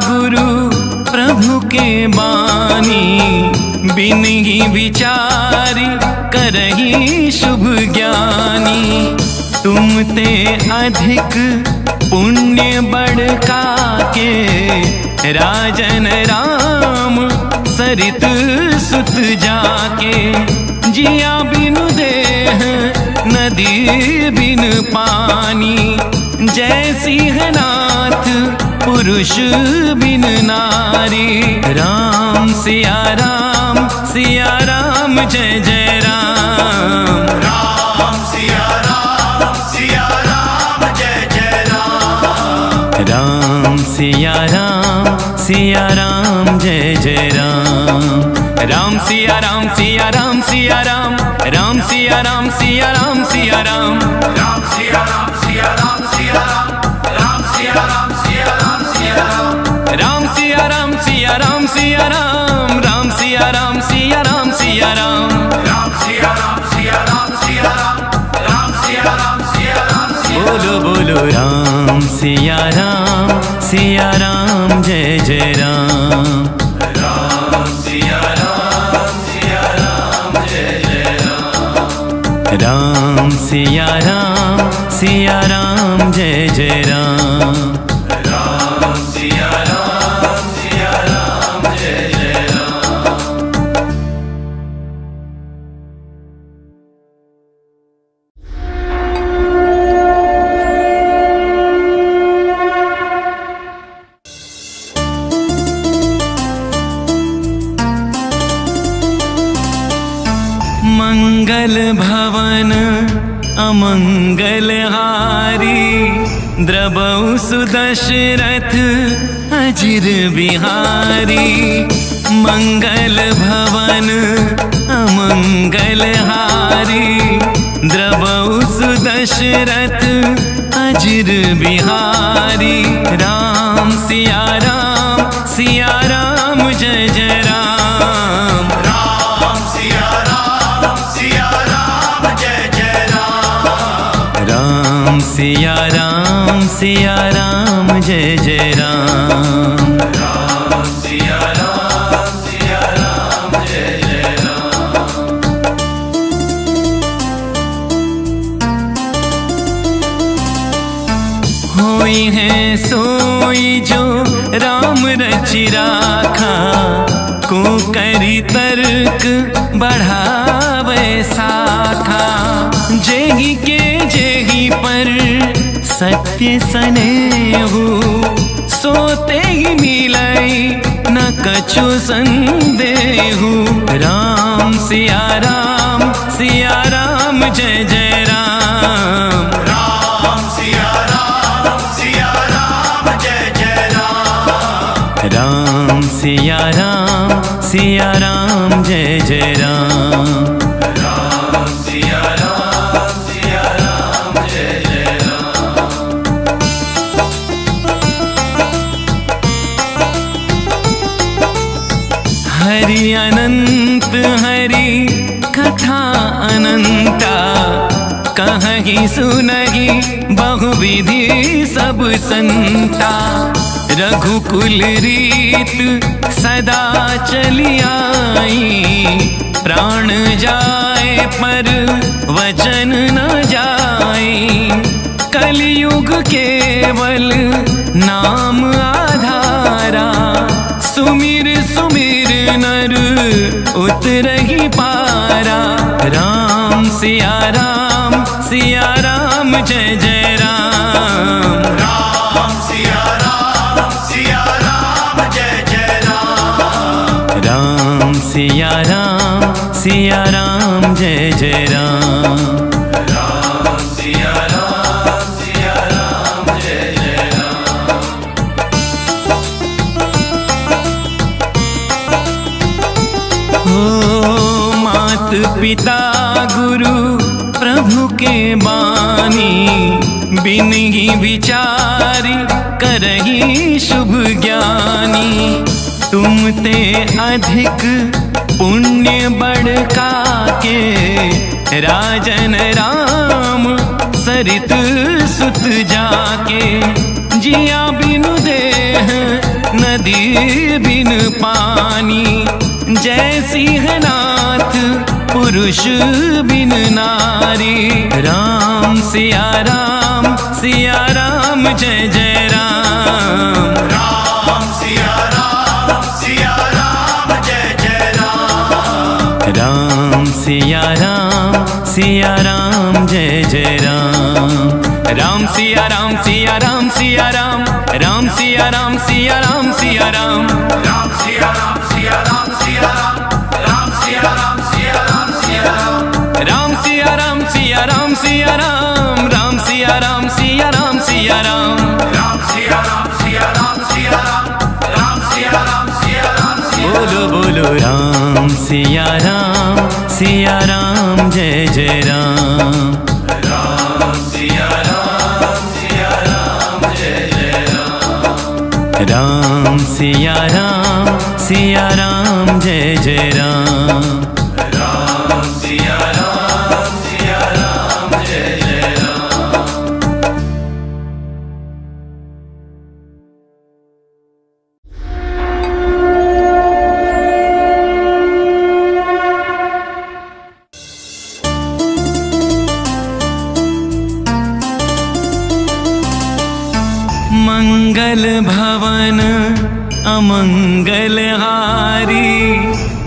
गुरु प्रभु के बानी, बिनहि विचारि करहि शुभ ज्ञानी। तुम ते अधिक पुण्य बड़का के, राजन राम सरित सुत जाके। जिया बिनु देह नदी बिनु पानी, जय सिंहनाथ पुरुष बिनु नारी। राम सिया राम, सिया राम जय जय राम। राम सिया राम, सिया राम जय जय राम। राम सिया राम, सिया राम जय जय राम। राम सिया राम, सिया राम, सिया राम। राम सिया राम, सिया राम, सिया राम। राम सिया राम, सिया राम, सिया राम। राम सिया राम, सिया राम, सिया राम। राम सिया राम, सिया राम, सिया राम। राम सिया राम, सिया राम, सिया राम। राम सिया राम, सिया राम, सिया राम। राम सिया राम, सिया राम, सिया राम। बोलो बोलो राम सिया राम, सिया राम जय जय राम। राम सिया राम, सिया राम जय जय राम। राम सिया राम, सिया राम जय जय राम। राम सिया राम, सिया राम जय जय राम। मंगल भवन अमंगल हारी, द्रवहु सुदशरथ अजिर बिहारी। मंगल भवन अमंगल हारी, द्रवहु सुदशरथ अजिर बिहारी। राम सिया राम, सिया राम जय जय राम। राम सिया राम, सिया राम जय जय राम। राम सिया राम, सिया राम जय जय राम। राम सिया राम, सिया राम जय जय राम। होई है सोई जो राम रचि राखा, को करी तर्क बढ़ावे साखा। जेहि के जेहि पर सत्य सनेहु, सो तेहि मिलई न कछु संदेहु। राम सिया राम, सिया राम जय जय राम। राम सिया राम, सिया राम जय जय राम। राम सिया राम, सिया राम जय जय राम। राम सिया राम, सिया राम जय जय राम। हरि अनंत हरि कथा अनंता, कहहिं सुनहिं बहुविधि सब संता, रघुकुल रीत सदा चली आई। प्राण जाए पर वचन न जाई, कलयुग केवल नाम आधारा। सुमिर सुमिर नर उतरहि पारा। राम सिया राम, सिया राम जय जय राम। राम सिया राम, सिया राम जय जय राम। राम सिया राम, सिया राम जय जय राम। राम सिया राम, सिया राम जय जय राम। हो मात पिता गुरु प्रभु के बानी, बिनहिं विचारि करहिं शुभ ज्ञानी। तुमते अधिक पुण्य बड़का के, राजन राम सरित सुत जाके। जिया बिनु देह नदी बिन पानी, जय सिंहनाथ पुरुष बिन नारी। राम सिया राम, सिया राम जय जय राम। राम सिया राम, सिया राम जय जय राम। राम सिया राम, सिया राम जय जय राम। राम सिया राम, सिया राम, सिया राम। राम सिया राम, सिया राम, सिया राम। राम सिया राम, सिया राम, सिया राम। राम सिया राम, सिया राम, सिया राम। राम सिया राम, सिया राम, सिया राम। राम सिया राम, सिया राम, सिया राम। राम सिया राम, सिया राम, सिया राम। राम सिया राम, सिया राम, सिया राम। बोलो बोलो राम सिया राम, सिया राम जय जय राम। राम सिया राम, सिया राम जय जय राम। राम सिया राम, सिया राम जय जय राम। राम सिया राम, सिया राम जय जय राम। मंगल भवन अमंगल हारी,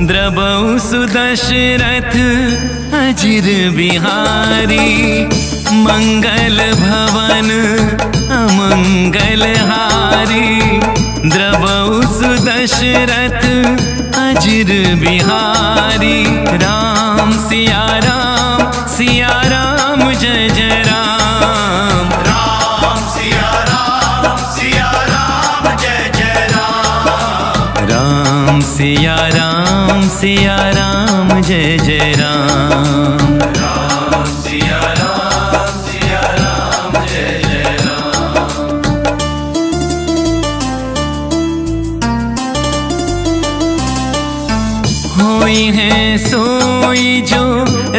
द्रवहु सुदशरथ अजिर बिहारी। मंगल भवन अमंगल हारी, द्रवहु सुदशरथ अजिर बिहारी। राम सिया राम, सिया राम जय जय राम। राम सिया राम, सिया राम जय जय राम। राम सिया राम, सिया राम जय जय राम। राम सिया राम, सिया राम जय जय राम। होई है सोई जो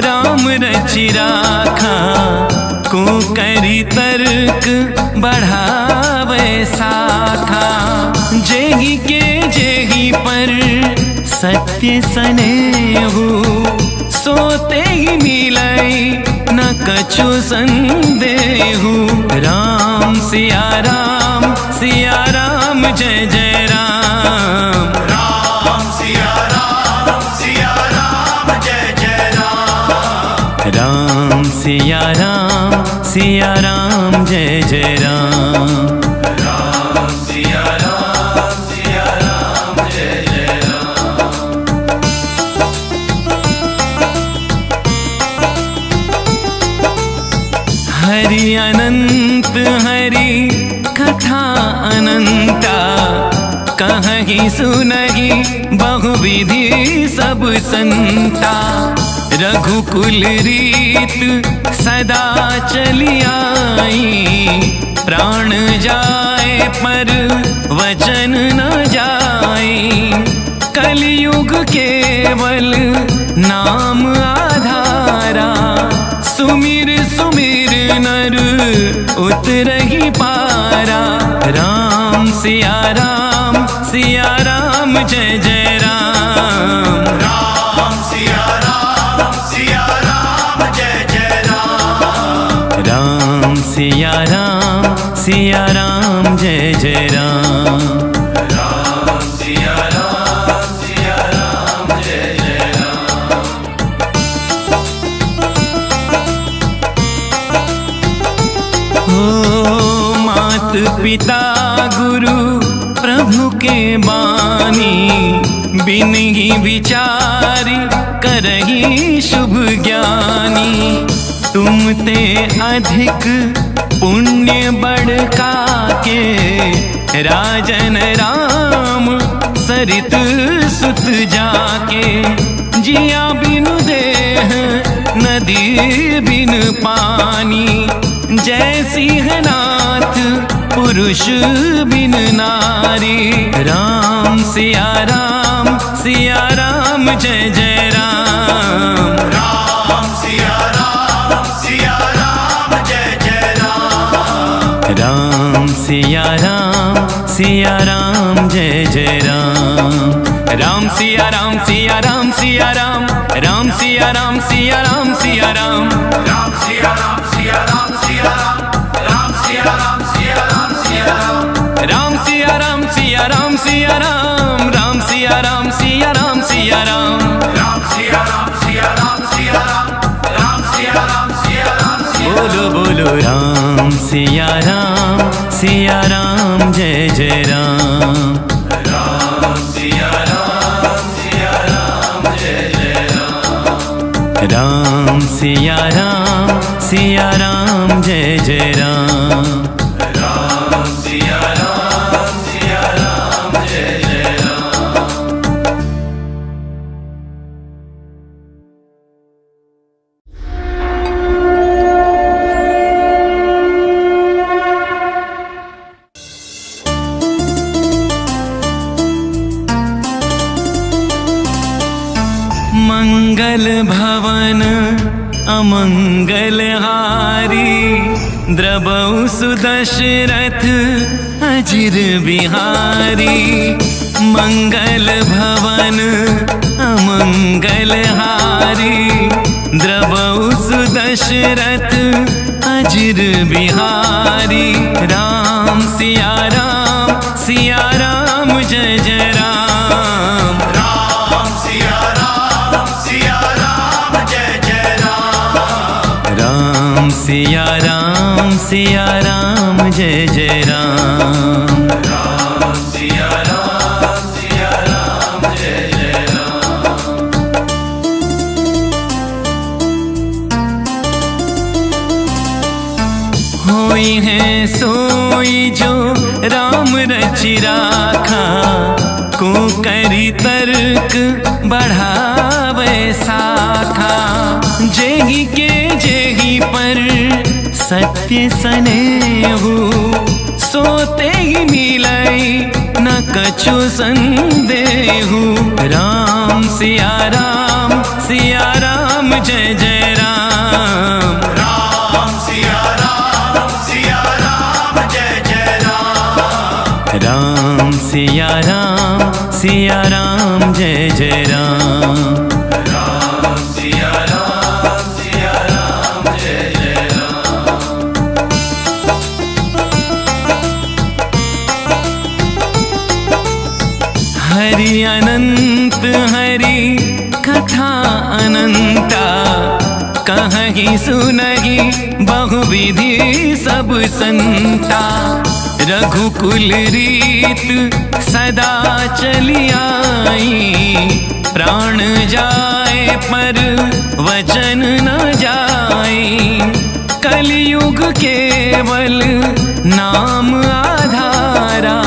राम रचि राखा, को करी तर्क बढ़ावे शाखा। जेहि के जेहि पर सत्य सनेहु, सोते ही मिलई न कछु संदेहु। राम सिया राम, सिया राम जय जय राम। राम सिया राम, सिया राम जय जय राम। राम सिया राम, सिया राम जय जय राम। राम सिया राम, सिया राम जय जय राम। हरि अनंत हरि कथा अनंता, कहहिं सुनहिं बहुविधि सब संता। रघुकुल रीत सदा चली आई, प्राण जाए पर वचन न जाई। कलयुग केवल नाम आधारा, सुमिर सुमिर नर उतरहि पारा। राम सिया राम, सिया राम जय जय राम। राम सिया राम, सिया राम जय जय राम। राम सिया राम, सिया राम जय जय राम। राम सिया राम, सिया राम जय जय राम। हो मात पिता गुरु प्रभु के बानी, बिनहि बिचारि करहिं शुभ ज्ञानी। तुम ते अधिक पुण्य बड़का के, राजन राम सरित सुत जाके। जिया बिनु देह नदी बिन पानी, जय सिंहनाथ पुरुष बिन नारी। राम सिया राम, सिया राम जय जय राम। राम सिया राम, सिया राम जय जय राम। राम सिया राम, सिया राम जय जय राम। राम सिया राम, सिया राम, सिया राम। राम सिया राम, सिया राम, सिया राम। राम सिया राम, सिया राम, सिया राम। राम सिया राम, सिया राम, सिया राम। राम सिया राम, सिया राम, सिया राम। राम सिया राम, सिया राम, सिया राम। राम सिया राम, सिया राम, सिया राम। राम सिया राम, सिया राम, सिया राम। बोलो बोलो राम सिया राम, सिया राम जय जय राम। राम सिया राम, सिया राम जय जय राम। राम सिया राम, सिया राम जय जय राम। राम सिया राम, सिया राम जय जय राम। मंगल भवन अमंगल हारी, द्रवहु सुदशरथ अजिर बिहारी। मंगल भवन अमंगल हारी, द्रवहु सुदशरथ अजिर बिहारी। राम सिया राम, सिया राम जय जय राम। राम सिया राम, सिया राम जय जय राम। राम सिया राम, सिया राम जय जय राम। राम सिया राम, सिया राम जय जय राम। होई है सोई जो राम रचि राखा, को करी तर्क बढ़ावे साखा। जेहि के जेहि पर सत्य सनेहु, सो तेहि मिलइ न कछु संदेहु। राम सिया राम, सिया राम जय जय राम। राम सिया राम, सिया राम जय जय राम। राम सिया राम, सिया राम जय जय राम। राम सिया राम, सिया राम जय जय राम। हरि अनंत हरि कथा अनंता, कहहि सुनहि बहुविधि सब संता। रघुकुल रीत सदा चलि आई, प्राण जाए पर वचन न जाई। कलियुग केवल नाम आधारा,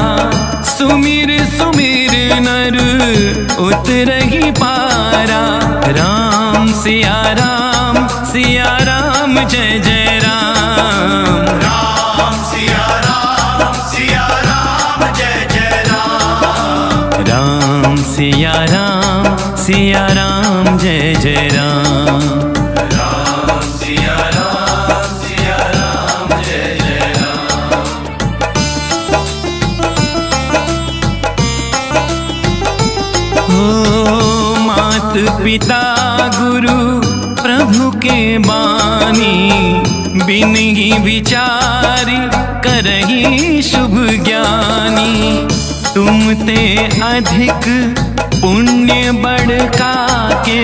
सुमिर सुमिर नर उतरहि पारा। राम सिया राम, सिया राम जय जय राम। राम सिया राम, सिया राम जय जय राम। राम सिया राम, सिया राम जय जय राम। राम सिया पिता गुरु प्रभु के बानी, बिनहि विचारि करहिं शुभ ज्ञानी। तुम ते अधिक पुण्य बड़का के,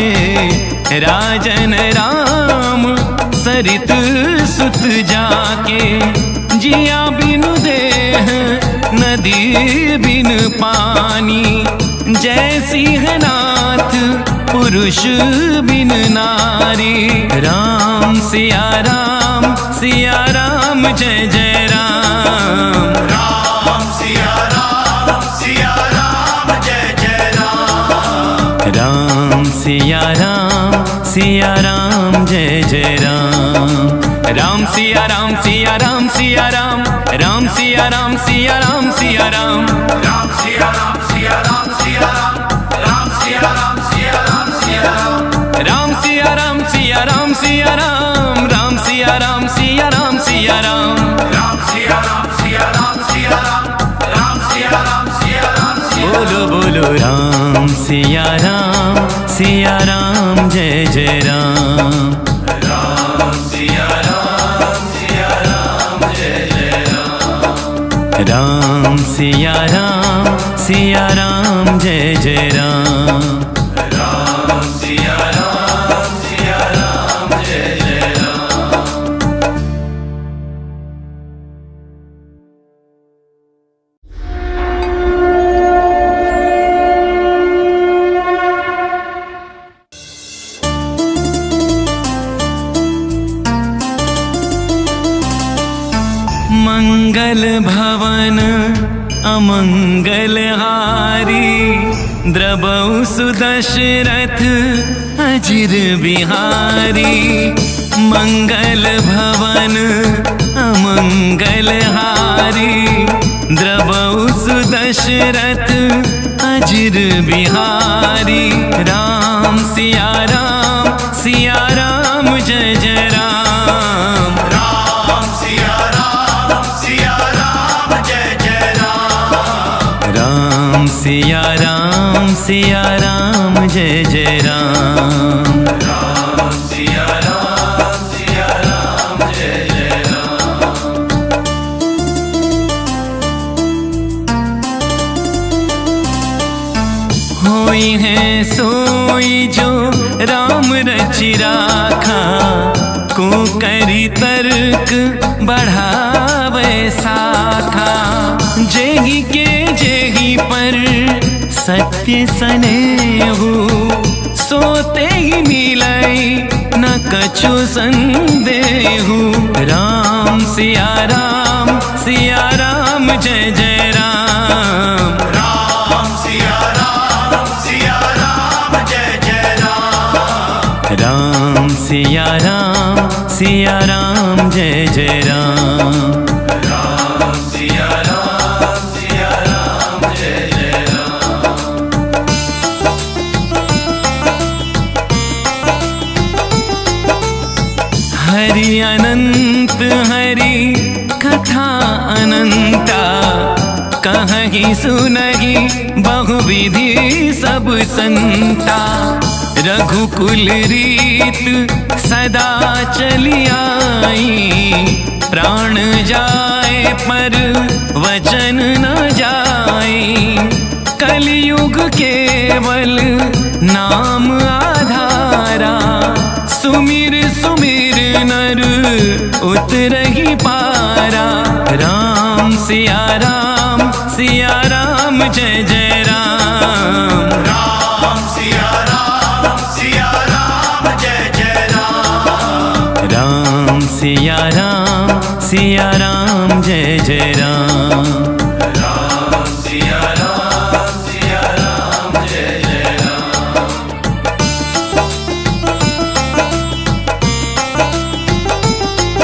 राजन राम सरित सुत जाके। जिया बिनु देह नदी बिनु पानी, जय सिंहनाथ पुरुष बिनु नारी। राम सिया राम, सिया राम जय जय राम। राम सिया राम, सिया राम जय जय राम। राम सिया राम, सिया राम जय जय राम। राम सिया राम, सिया राम, सिया राम। राम सिया राम, सिया राम, सिया राम। राम सिया राम, सिया राम, सिया राम। राम सिया राम, सिया राम, सिया राम। राम सिया राम, सिया राम, सिया राम। राम सिया राम, सिया राम, सिया राम। राम सिया राम, सिया राम, सिया राम। राम सिया राम, सिया राम, सिया राम। बोलो बोलो राम सिया राम, सिया राम जय जय राम। राम सिया राम, सिया राम जय जय राम। राम सिया राम, सिया राम जय जय राम। राम सिया राम, सिया राम जय जय राम। मंगल भवन अमंगल हारी, द्रवहु सुदशरथ अजिर बिहारी। मंगल भवन अमंगल हारी, द्रवहु सुदशरथ अजिर बिहारी। राम सिया राम, सिया राम जय जय राम। राम सिया राम, सिया राम जय जय राम। राम सिया राम, सिया राम जय जय राम। राम सिया राम, सिया राम जय जय राम। होई है सोई जो राम रचि राखा, को करी तर्क बढ़ावे साखा। जेहि के जेहि पर सत्य सनेहु, सो तेहि मिलई न कछु संदेहु। राम सिया राम, सिया राम जय जय राम। राम सिया राम, सिया राम जय जय राम। राम सिया राम, सिया राम जय जय राम। राम सिया राम, सिया राम जय जय राम। हरि अनंत हरि कथा अनंता, कहहिं सुनहिं बहुविधि सब संता। रघुकुल रीत सदा चली आई, प्राण जाए पर वचन न जाई। कलियुग केवल नाम आधारा, सुमिर सुमिर नर उतरहि पारा। राम सिया राम, सिया राम जय जय राम। राम सिया राम, सिया राम जय जय राम। राम सिया राम, सिया राम जय जय राम। राम सिया राम, सिया राम जय जय राम।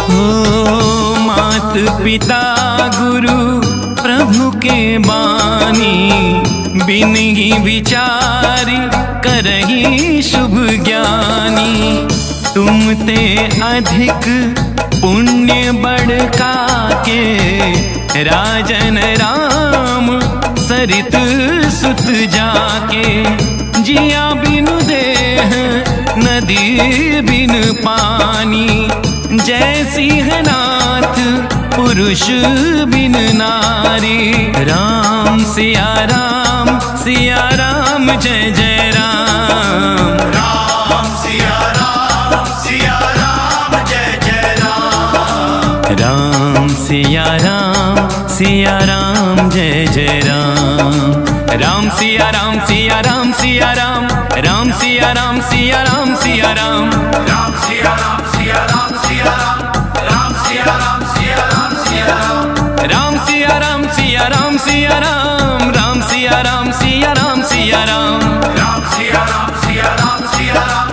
हो मात पिता गुरु प्रभु के बानी, बिनहि विचारि करहिं शुभ ज्ञानी। तुम ते अधिक पुण्य बड़का के, राजन राम सरित सुत जाके। जिया बिनु दे नदी बिन पानी, जय सिंहनाथ पुरुष बिन नारी। राम सिया राम, सिया राम जय जय राम। राम सिया राम, सिया राम जय जय राम। राम सिया राम, सिया राम जय जय राम। राम सिया राम, सिया राम, सिया राम। राम सिया राम, सिया राम, सिया राम। राम सिया राम, सिया राम, सिया राम। राम सिया राम, सिया राम, सिया राम, सिया राम। राम सिया राम, सिया राम, सिया राम। राम सिया राम, सिया राम, सिया राम। राम सिया राम, सिया राम, सिया राम।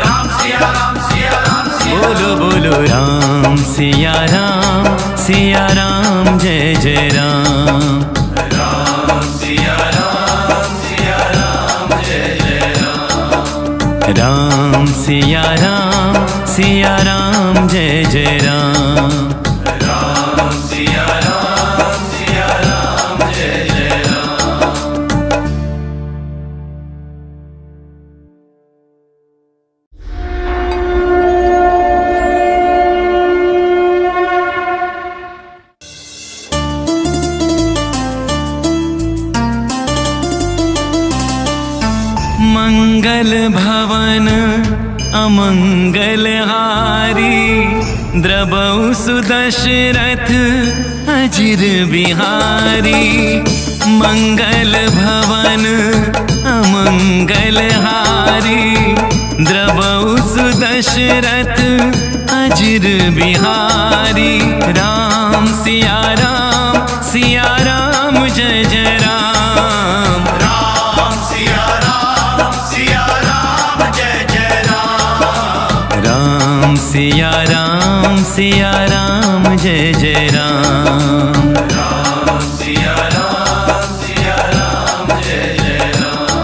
राम सिया राम, सिया राम, सिया राम। बोलो बोलो राम सिया राम, सिया राम जय जय राम। राम सिया राम, सिया राम जय जय राम। राम सिया राम, सिया राम जय जय राम। राम सिया राम, सिया राम जय जय राम। मंगल भवन अमंगल हारी, द्रवहु सु दशरथ अजिर बिहारी। मंगल भवन अमंगल हारी, द्रवहु सु दशरथ अजिर बिहारी। राम सिया राम, सिया राम जय जय राम। राम सिया राम, सिया राम जय जय राम। राम सिया राम, सिया राम जय जय राम। राम सिया राम, सिया राम जय जय राम।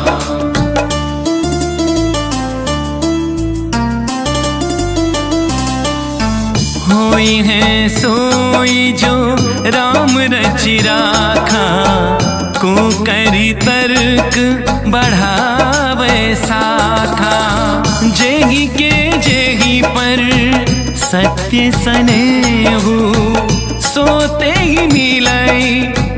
होई है सोई जो राम रचि राखा, को करी तर्क बढ़ावे साखा। जेहि के जेहि पर सत्य सनेहु, सो तेहि मिलइ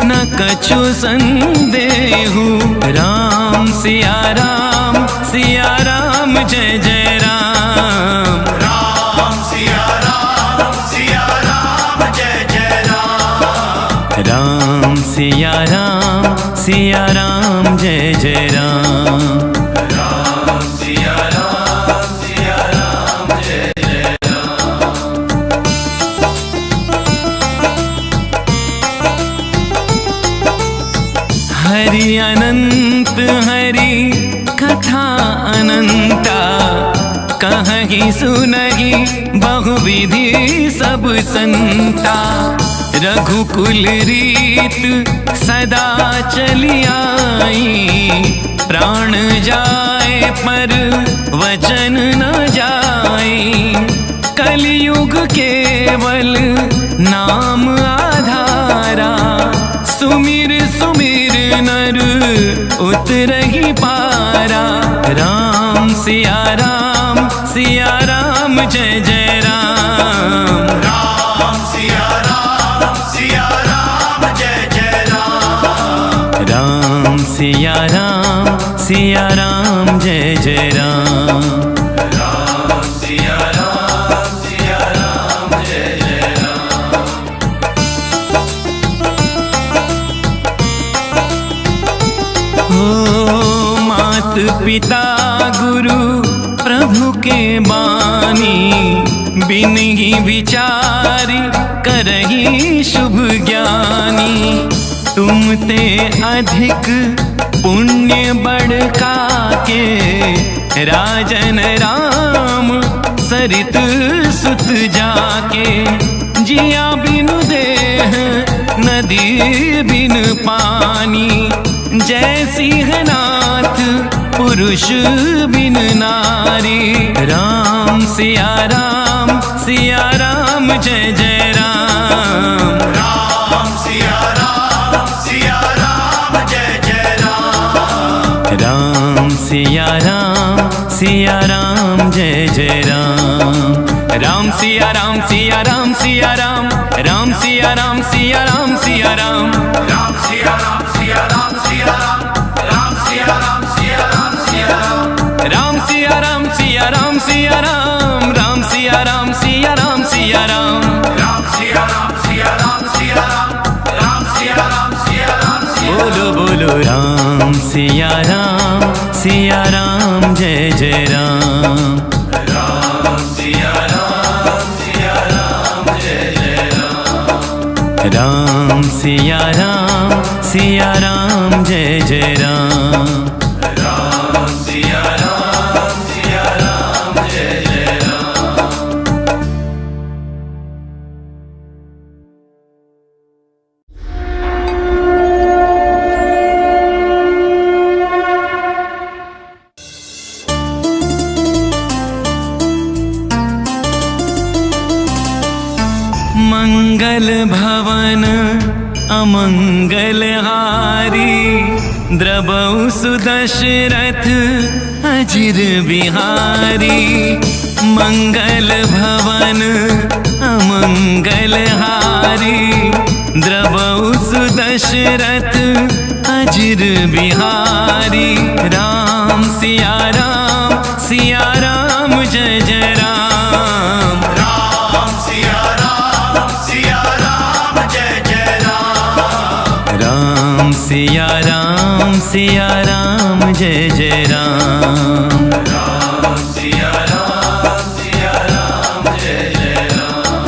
न कछु संदेहु। राम सिया राम, सिया राम जय जय राम। राम सिया राम, सिया राम जय जय राम। राम सिया राम, सिया राम जय जय राम। राम सिया राम, सिया राम जय जय राम। हरि अनंत हरि कथा अनंता, कहहि सुनहि बहुविधि सब संता। रघुकुल रीत सदा चलि आई, प्राण जाए पर वचन न जाई। कलियुग केवल नाम आधारा, सुमिर सुमिर नर उतरहि पारा। राम सिया राम, सिया राम जय जय राम। राम सिया राम, सिया राम जय जय राम। राम सिया राम, सिया राम जय जय राम। राम सिया राम, सिया राम जय जय राम। हो मात पिता गुरु प्रभु के बानी, बिनहि विचारि करहिं शुभ ज्ञानी। तुम ते अधिक पुण्य बड़का के, राजन राम सरित सुत जाके। जिया बिनु देह नदी बिन पानी, जय सिंहनाथ पुरुष बिन नारी। राम सिया राम, सिया राम जय जय राम। राम सिया राम, सिया राम जय जय राम। राम सिया राम, सिया राम जय जय राम। राम सिया राम, सिया राम सिया राम। राम सिया राम, सिया राम सिया राम। राम सिया राम, सिया राम सिया राम। राम सिया राम, सिया राम सिया राम। राम सिया राम, सिया राम सिया राम। राम सिया राम, सिया राम सिया राम। राम सिया राम, सिया राम सिया राम। राम सिया राम, सिया राम सिया राम। राम सिया राम, सिया राम सिया राम। बोलो बोलो राम सिया राम, सिया राम जय जय राम। राम सिया राम, सिया राम जय जय राम। राम सिया राम, सिया राम जय जय राम। राम सिया राम, सिया राम जय जय राम। मंगल भवन अमंगल हारी, द्रवहु सु दशरथ अजिर बिहारी। मंगल भवन अमंगल हारी, द्रवहु सु दशरथ अजिर बिहारी। राम सिया राम, सिया राम जय जय राम। राम सिया राम, सिया राम जय जय राम। राम सिया राम, सिया राम जय जय राम। राम सिया राम, सिया राम जय जय राम।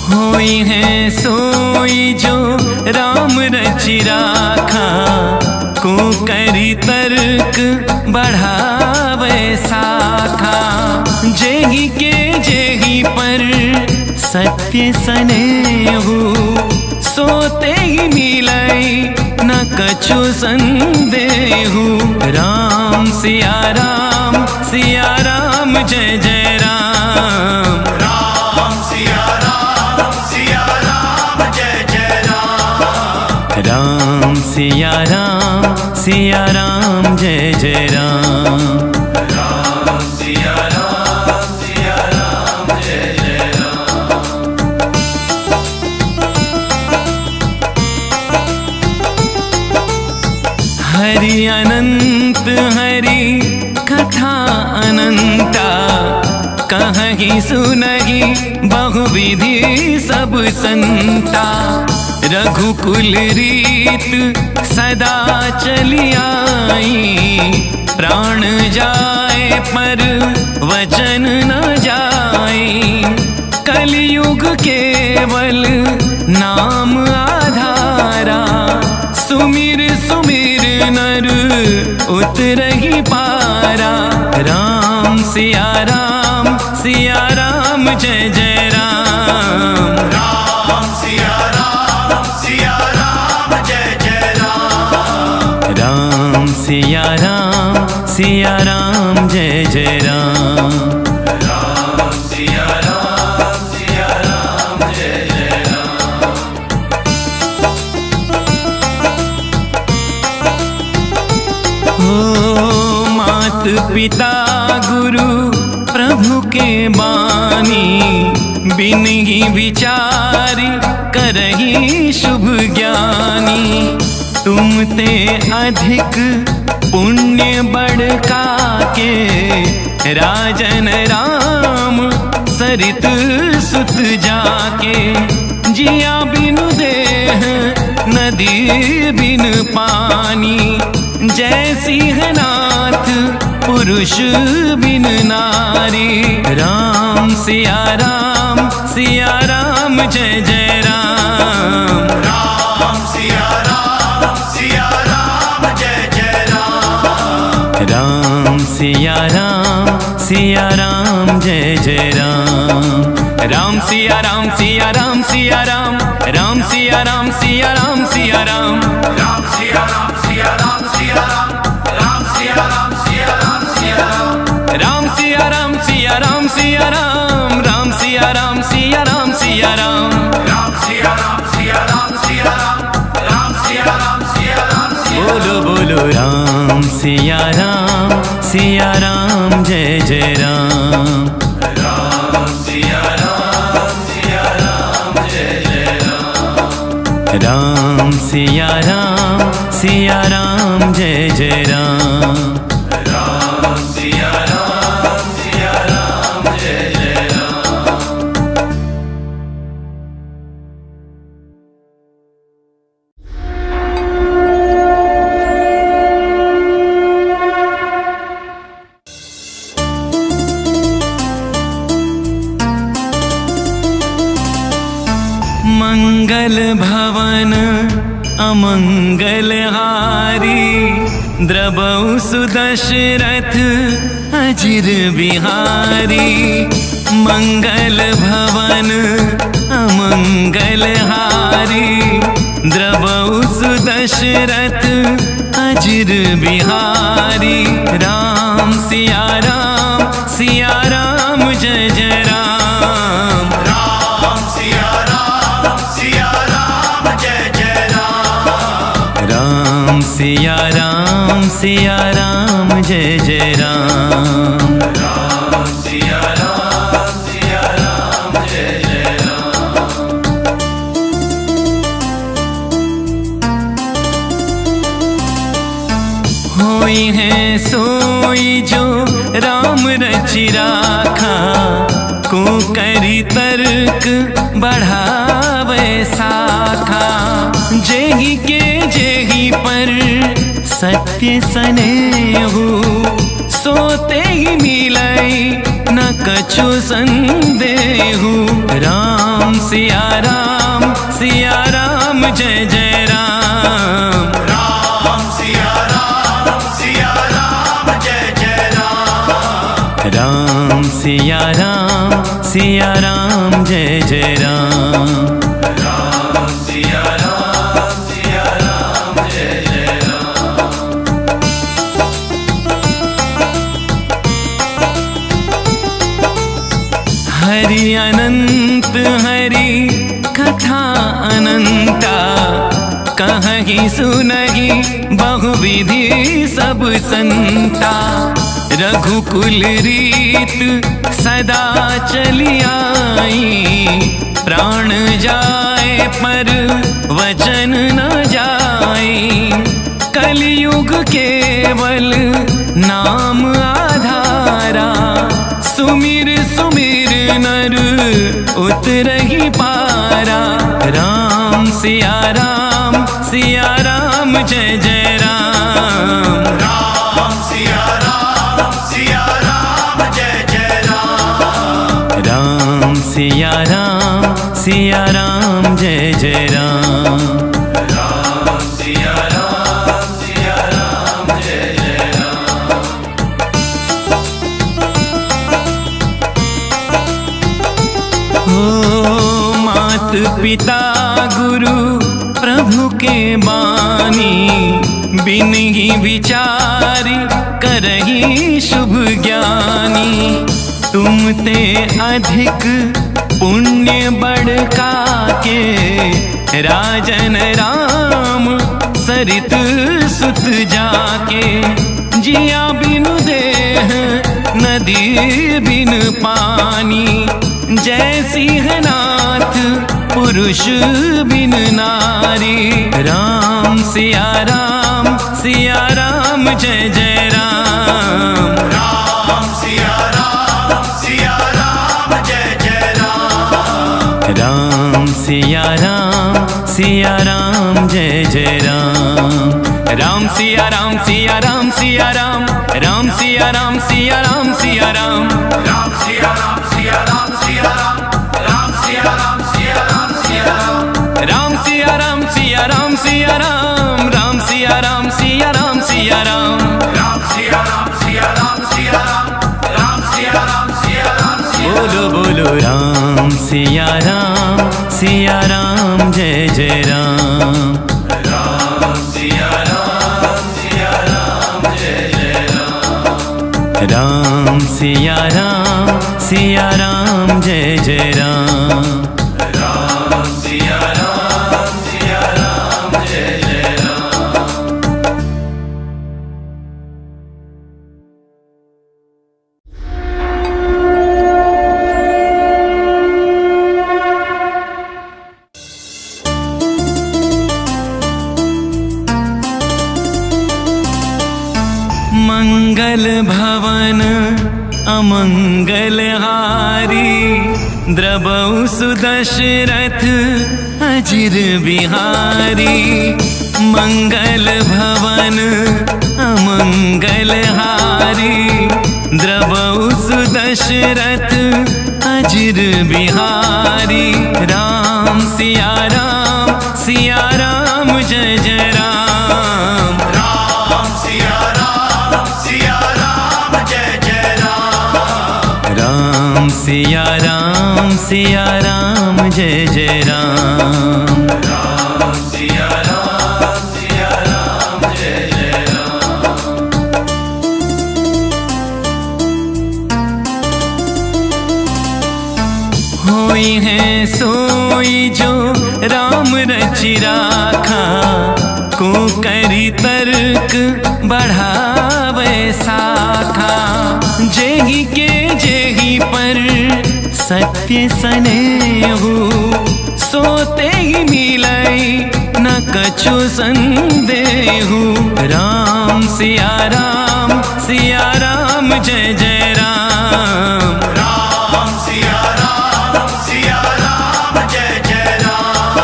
होई है सोई जो राम रचि राखा, को करी तर्क बढ़ावे साखा। जेहि के जेहि पर सत्य सनेहु, सो तेहि मिलई न कछु संदेहु। राम सिया राम, सिया राम जय जय राम। राम सिया राम, सिया राम जय जय राम। राम सिया राम, सिया राम जय जय राम। राम सिया राम, सिया राम जय जय राम। हरि अनंत हरि कथा अनंता, कहहि सुनहि बहुविधि सब संता। रघुकुल रीत सदा चलि आई, प्राण जाए पर वचन न जाई। कलियुग केवल नाम आधारा, सुमिर सुमिर नर उतरहि पारा। राम सिया राम, सिया राम जय जय राम। राम सिया राम, सिया राम जय जय राम। राम सिया राम, सिया राम जय जय राम। राम सिया राम, सिया राम जय जय राम। हो मात पिता गुरु प्रभु के बानी, बिनहि विचारि करहिं शुभ ज्ञानी। तुम ते अधिक पुण्य बड़का के, राजन राम सरित सुत जाके। जिया बिनु देह नदी बिनु पानी, जय सिंहनाथ पुरुष बिनु नारी। राम सिया राम, सिया राम जय जय राम। राम सिया राम, सिया राम जय जय राम। राम सिया राम, सिया राम जय जय राम। राम सिया राम, सिया राम, सिया राम। राम सिया राम, सिया राम, सिया राम। राम सिया राम, सिया राम, सिया राम। राम सिया राम, सिया राम, सिया राम। राम सिया राम, सिया राम, सिया राम। राम सिया राम, सिया राम, सिया राम। राम सिया राम, सिया राम, सिया राम। राम सिया राम, सिया राम, सिया राम। राम सिया बोलो बोलो राम सिया राम, सिया राम जय जय राम। राम सिया राम, सिया राम जय जय राम। राम सिया राम, सिया राम जय जय राम। राम सिया राम, सिया राम जय जय राम। मंगल भवन अमंगल हारी, द्रवहु सुदशरथ अजिर बिहारी। मंगल भवन अमंगल हारी, द्रवहु सुदशरथ अजिर बिहारी। राम सिया राम, सिया राम जय जय राम। राम सिया राम, सिया राम जय जय राम। राम सिया राम, सिया राम जय जय राम। राम सिया राम, सिया राम जय जय राम। होई है सोई जो राम रचि राखा, को करी तर्क बढ़ावे साखा। जेहि के जेहि पर सत्य सनेहु, सो तेहि मिलई न कछु संदेहु। राम सिया राम, सिया राम जय जय राम। राम सिया राम, सिया राम जय जय राम। राम सिया राम, सिया राम जय जय राम। राम सिया राम, सिया राम जय जय राम। हरि अनंत हरि कथा अनंता, कहहि सुनहि बहुविधि सब संता। रघुकुल रीत सदा चलि आई, प्राण जाए पर वचन न जाई। कलियुग केवल नाम आधारा, सुमिर सुमिर नर उतरहि पारा। राम सिया राम, सिया राम जय जय राम। राम सिया राम, सिया राम जय जय राम। राम सिया राम, सिया राम जय जय राम। राम सिया राम, सिया राम जय जय राम। हो मात पिता गुरु प्रभु के बानी, बिनहि विचारि करहिं शुभ ज्ञानी। तुम ते अधिक पुण्य बड़का के, राजन राम सरित सुत जाके। जिया बिनु देह नदी बिन पानी, जय सिंहनाथ पुरुष बिन नारी। राम सिया राम, सिया राम जय जय राम। राम सिया राम, सिया राम जय जय राम। राम सिया राम, सिया राम जय जय राम। राम सिया राम, सिया राम, सिया राम। राम सिया राम, सिया राम, सिया राम। राम सिया राम, सिया राम, सिया राम। राम सिया राम, सिया राम, सिया राम। राम सिया राम, सिया राम, सिया राम। राम सिया राम, सिया राम, सिया राम। राम सिया राम, सिया राम, सिया राम। राम सिया राम, सिया राम, सिया राम। बोलो बोलो राम सिया राम, सिया राम जय जय राम। राम सिया राम, सिया राम जय जय राम। राम सिया राम, सिया राम जय जय राम। राम सिया राम, सिया राम जय जय राम। भवन अमंगल हारी, द्रवहु सु दशरथ अजिर बिहारी। मंगल भवन अमंगल हारी, द्रवहु सु दशरथ अजिर बिहारी। राम सिया राम, सिया राम जय जय राम। राम सिया राम, सिया राम जय जय राम। राम सिया राम, सिया राम जय जय राम। राम सिया राम, सिया राम जय जय राम। होई है सोई जो राम रचि राखा, को करी तर्क बढ़ावे साखा। जेहि के जेहि पर सत्य सनेहु, सो तेहि मिलई न कछु संदेहु। राम सिया राम, सिया राम जय जय राम। राम सिया राम, सिया राम जय जय राम।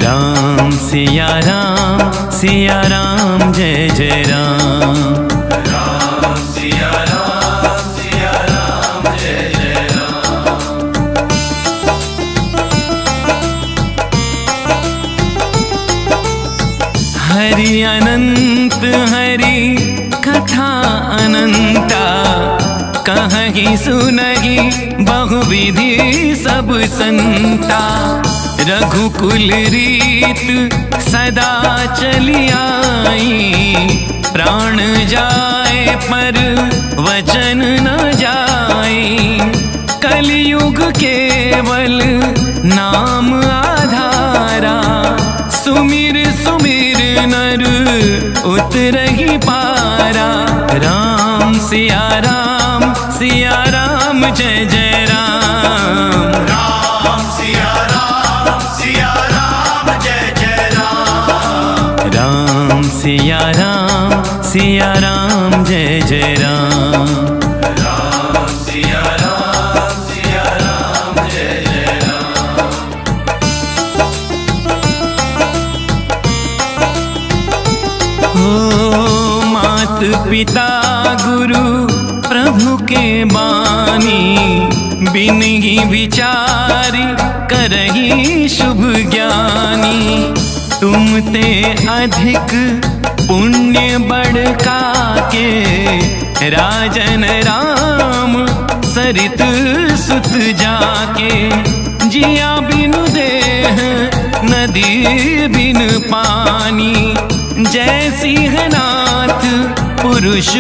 राम सिया राम, सिया राम जय जय राम। राम सिया राम, सिया राम जय जय राम। हरि अनंत हरि कथा अनंता, कहहि सुनहि बहुविधि सब संता। रघुकुल रीत सदा चलि आई, प्राण जाए पर वचन न जाई। कलियुग केवल नाम आधारा, सुमिर सुमिर नर उतरहि पारा। राम सिया राम, सिया राम जय जय राम। राम सिया राम, सिया राम जय जय राम। राम सिया राम, सिया राम जय जय राम। राम सिया राम, सिया राम जय जय राम। हो मात पिता गुरु प्रभु के बानी, बिनहि विचारि करहि शुभ ज्ञानी। तुम ते अधिक पुण्य बड़का के, राजन राम सरित सुत जाके। जिया बिनु देह नदी बिन पानी, जय सिंहनाथ पुरुष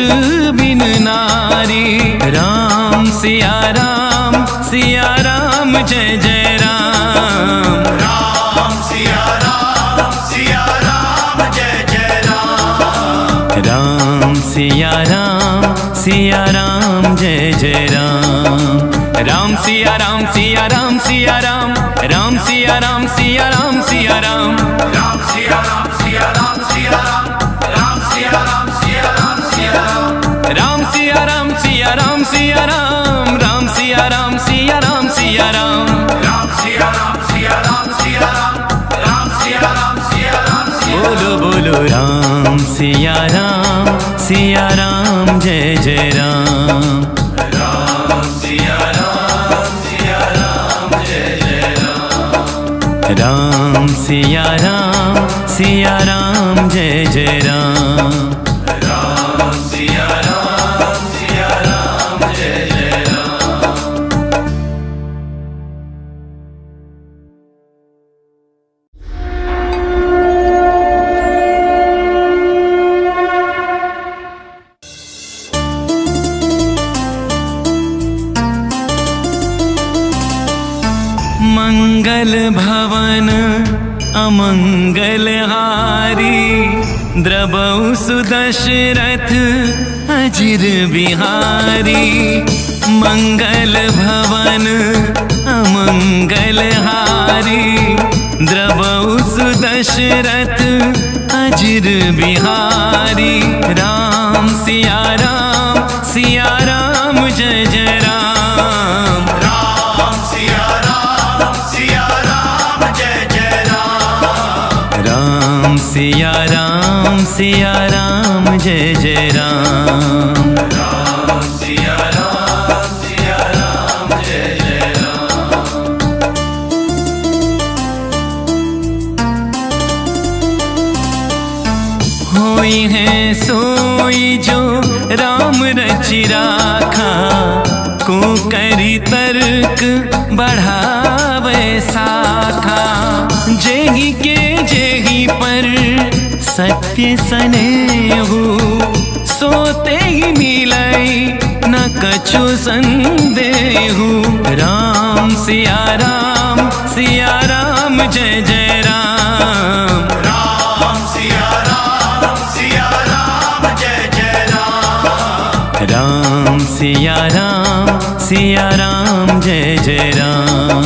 बिन नारी। राम सिया राम, सिया राम जय जय राम। राम सिया राम, सिया राम जय जय राम। राम सिया राम, सिया राम जय जय राम। राम सिया राम, सिया राम, सिया राम। राम सिया राम, सिया राम, सिया राम। राम सिया राम, सिया राम, सिया राम। राम सिया राम, सिया राम, सिया राम। राम सिया राम, सिया राम, सिया राम। राम सिया राम, सिया राम, सिया राम। राम सिया राम, सिया राम, सिया राम। राम सिया राम, सिया राम, सिया राम। बोलो बोलो राम सिया राम, सिया राम जय जय राम। राम सिया राम, सिया राम जय जय राम। राम सिया राम, सिया राम जय जय राम। राम सिया राम, सिया राम जय जय राम। मंगल भवन अमंगल हारी, द्रवहु सु दशरथ अजिर बिहारी। मंगल भवन अमंगल हारी, द्रवहु सु दशरथ अजिर बिहारी। राम सिया राम, सिया राम, सिया राम, जय जय राम। राम सिया राम, सिया राम, जय जय राम। होई है सोई जो राम रचि राखा, कुकरी तर्क बढ़ावे साखा। जेहि के जेहि पर सत्य सनेहु, सो तेहि मिलई न कछु संदेहु। राम सिया राम, सिया राम जय जय राम। राम सिया राम, सिया राम जय जय राम। राम सिया राम, सिया राम जय जय राम।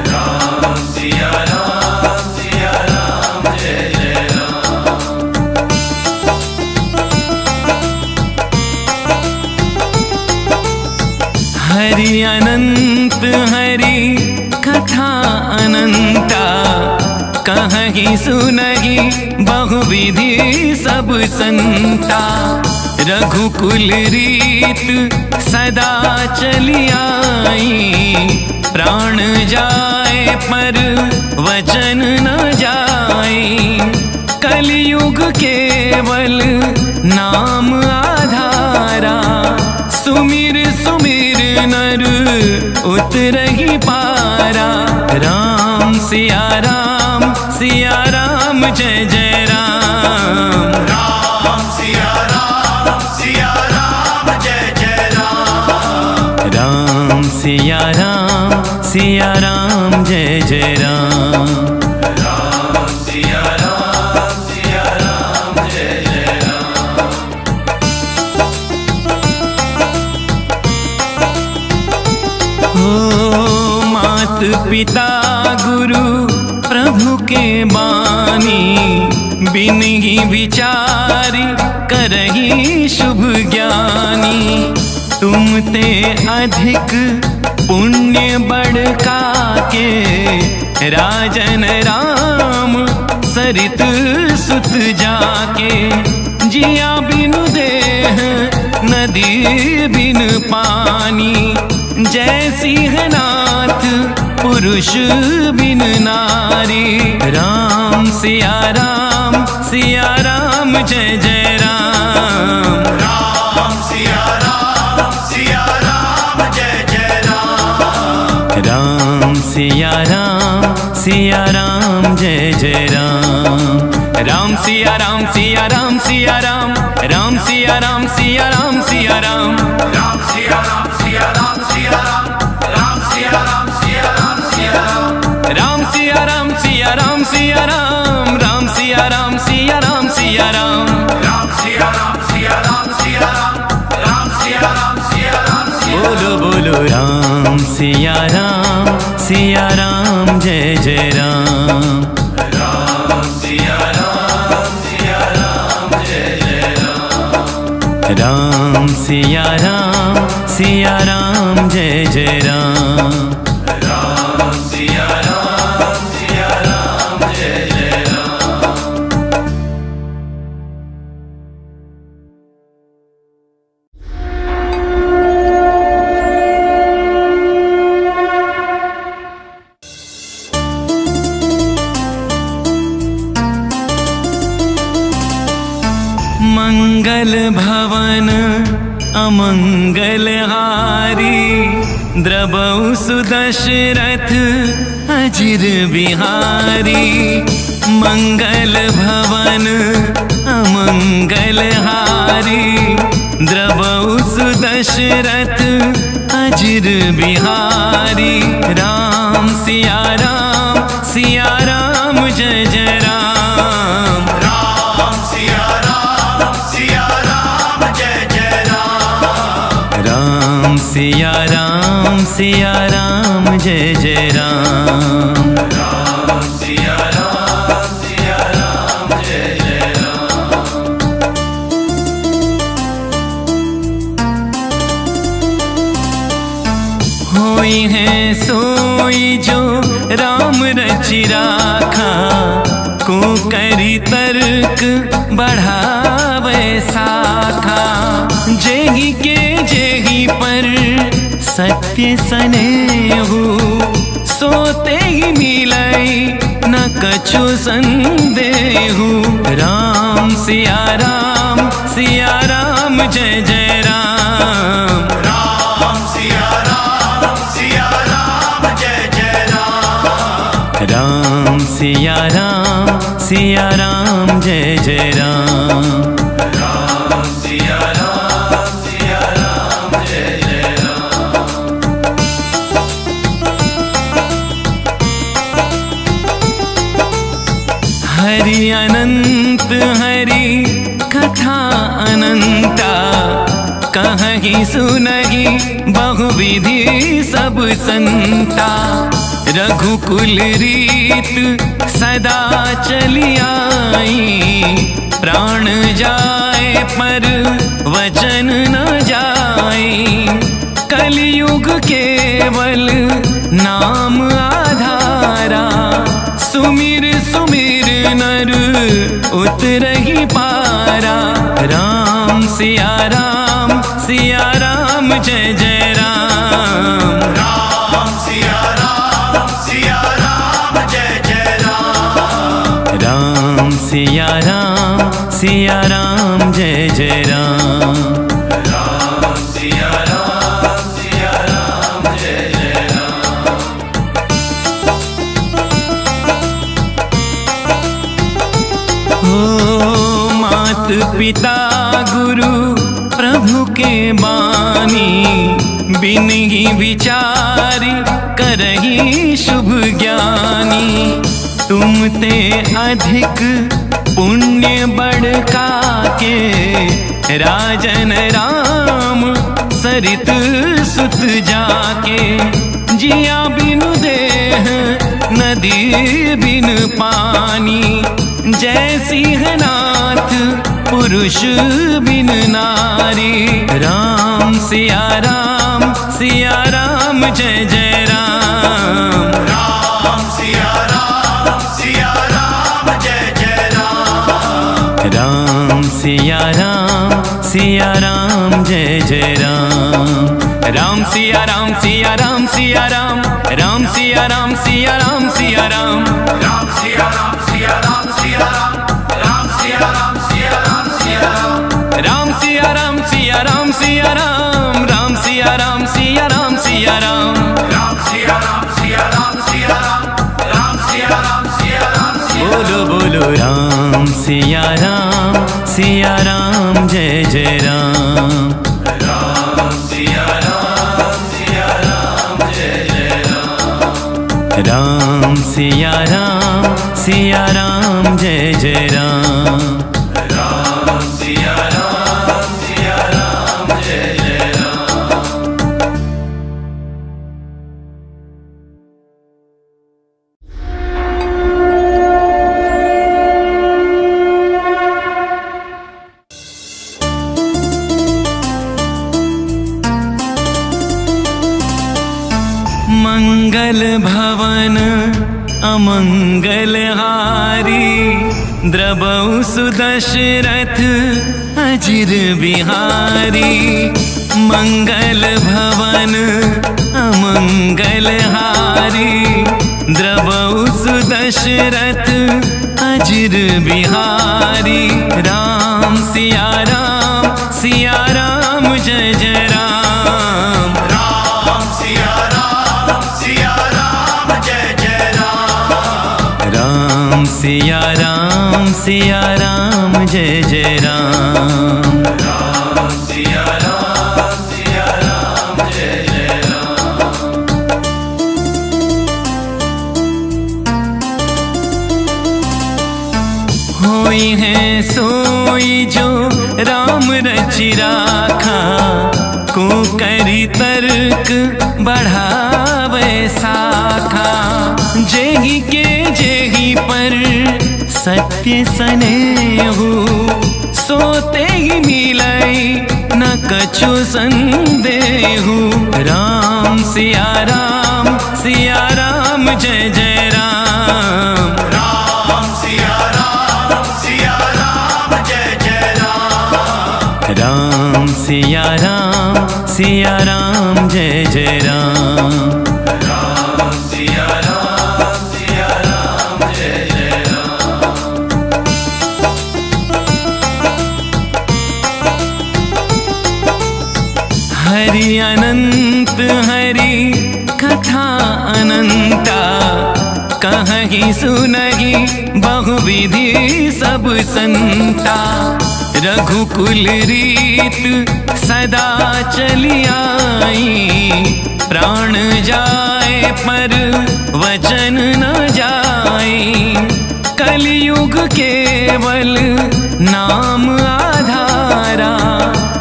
राम सिया राम, सिया राम जय जय राम। हरि अनंत हरि कथा अनंता, कहहि सुनहि बहुविधि सब संता। रघुकुल रीत सदा चलि आई, प्राण जाए पर वचन न जाई। कलियुग केवल नाम आधारा, सुमिर सुमिर नर उतरहि पारा। राम सिया राम, सिया राम जय जय राम। राम सिया राम, सिया राम जय जय राम। राम सिया राम, सिया राम जय जय राम। राम सिया राम, सिया राम जय जय राम। हो मात पिता गुरु प्रभु के बानी, बिनहि विचार करहि शुभ ज्ञानी। तुम ते अधिक पुण्य बड़का के, राजन राम सरित सुत जाके। जिया बिनु देह नदी बिनु पानी, जय सिंहनाथ पुरुष बिनु नारी। राम सिया राम, सिया राम जय जय राम। राम सिया राम, सिया राम जय जय राम। राम सिया राम, सिया राम जय जय राम। राम सिया राम, सिया राम, सिया राम। राम सिया राम, सिया राम, सिया राम। राम सिया राम, सिया राम, सिया राम। राम सिया राम, सिया राम, सिया राम। राम सिया राम, सिया राम, सिया राम। राम सिया राम, सिया राम, सिया राम। राम सिया राम, सिया राम, सिया राम। राम सिया राम, सिया राम, सिया राम। बोलो बोलो राम सिया राम, सिया राम जय जय राम। राम सिया राम, सिया राम जय जय राम। राम सिया राम, सिया राम जय जय राम। राम सिया राम, सिया राम जय जय राम। मंगल भवन अमंगल हारी, द्रवहु सुदशरथ अजिर बिहारी। मंगल भवन अमंगल हारी, द्रवहु सुदशरथ अजिर बिहारी। राम सिया राम, सिया राम जय जय राम। राम सिया राम, सिया राम जय जय राम। राम सिया राम, सिया राम जय जय राम। राम सिया राम, सिया राम जय जय राम। होई है सोई जो राम रचि राखा, को करी तर्क बढ़ावे साखा, जेहि के जेहि पर सत्य सनेहु, सो तेहि मिलइ न कछु संदेहु। राम सिया राम, सिया राम, जय जय राम। राम सिया राम, सिया राम, जय जय राम। राम सिया राम, सिया राम, जय जय राम। राम सिया राम, सिया राम, जय जय राम। हरि अनंत हरि कथा अनंता, कहहि सुनहि बहुविधि सब संता। रघुकुल रीत सदा चली आई, प्राण जाए पर वचन न जाई। कलियुग केवल नाम आधारा, सुमिर सुमिर नर उतरहि पारा। राम सिया राम, सिया राम, जय जय राम। राम सिया राम, सिया राम, जय जय राम। राम सिया राम, सिया राम, जय जय राम। राम सिया राम, सिया राम, जय जय राम। हो मात पिता गुरु प्रभु के बानी, बिनहि विचारि करहिं शुभ ज्ञानी। तुम ते अधिक पुण्य बड़का के, राजन राम सरित सुत जाके। जिया बिनु देह नदी बिनु पानी, जय सिंहनाथ पुरुष बिनु नारी। राम सिया राम, सिया राम, जय जय राम। राम सिया राम, सिया राम, जय जय राम। राम सिया राम, सिया राम, जय जय राम। राम सिया राम, सिया राम, सिया राम। राम सिया राम, सिया राम, सिया राम। राम सिया राम, सिया राम, सिया राम। राम सिया राम, सिया राम, सिया राम। राम सिया राम, सिया राम, सिया राम। राम सिया राम, सिया राम, सिया राम। राम सिया राम, सिया राम, सिया राम। राम सिया राम, सिया राम, सिया राम। बोलो बोलो राम सिया राम, सिया राम जय जय राम। राम सिया राम, सिया राम जय जय राम। राम सिया राम, सिया राम जय जय राम। राम सिया राम, सिया राम जय जय राम। मंगल भवन अमंगल हारी, द्रवहु सुदशरथ अजिर बिहारी। मंगल भवन अमंगल हारी, द्रवहु सुदशरथ अजिर बिहारी। राम सिया राम, सिया राम जय जय राम। राम सिया राम, सिया राम जय जय राम। राम सिया राम, सिया राम जय जय राम। राम सिया राम, सिया राम जय जय राम। होई है सोई जो राम रचि राखा, को करी तर्क बढ़ावे साखा। जेहि के जेहि पर सत्य सनेहु, सो तेहि मिलई न कछु संदेहु। राम सिया राम, सिया राम जय जय राम। राम सिया राम सिया राम, सिया राम जय जय राम। राम सिया राम, सिया राम जय जय राम। हरि अनंत हरि कथा अनंता, कहहि सुनहि बहुविधि सब संता। रघुकुल रीत सदा चलि आई, प्राण जाए पर वचन न जाई। कलियुग केवल नाम आधारा,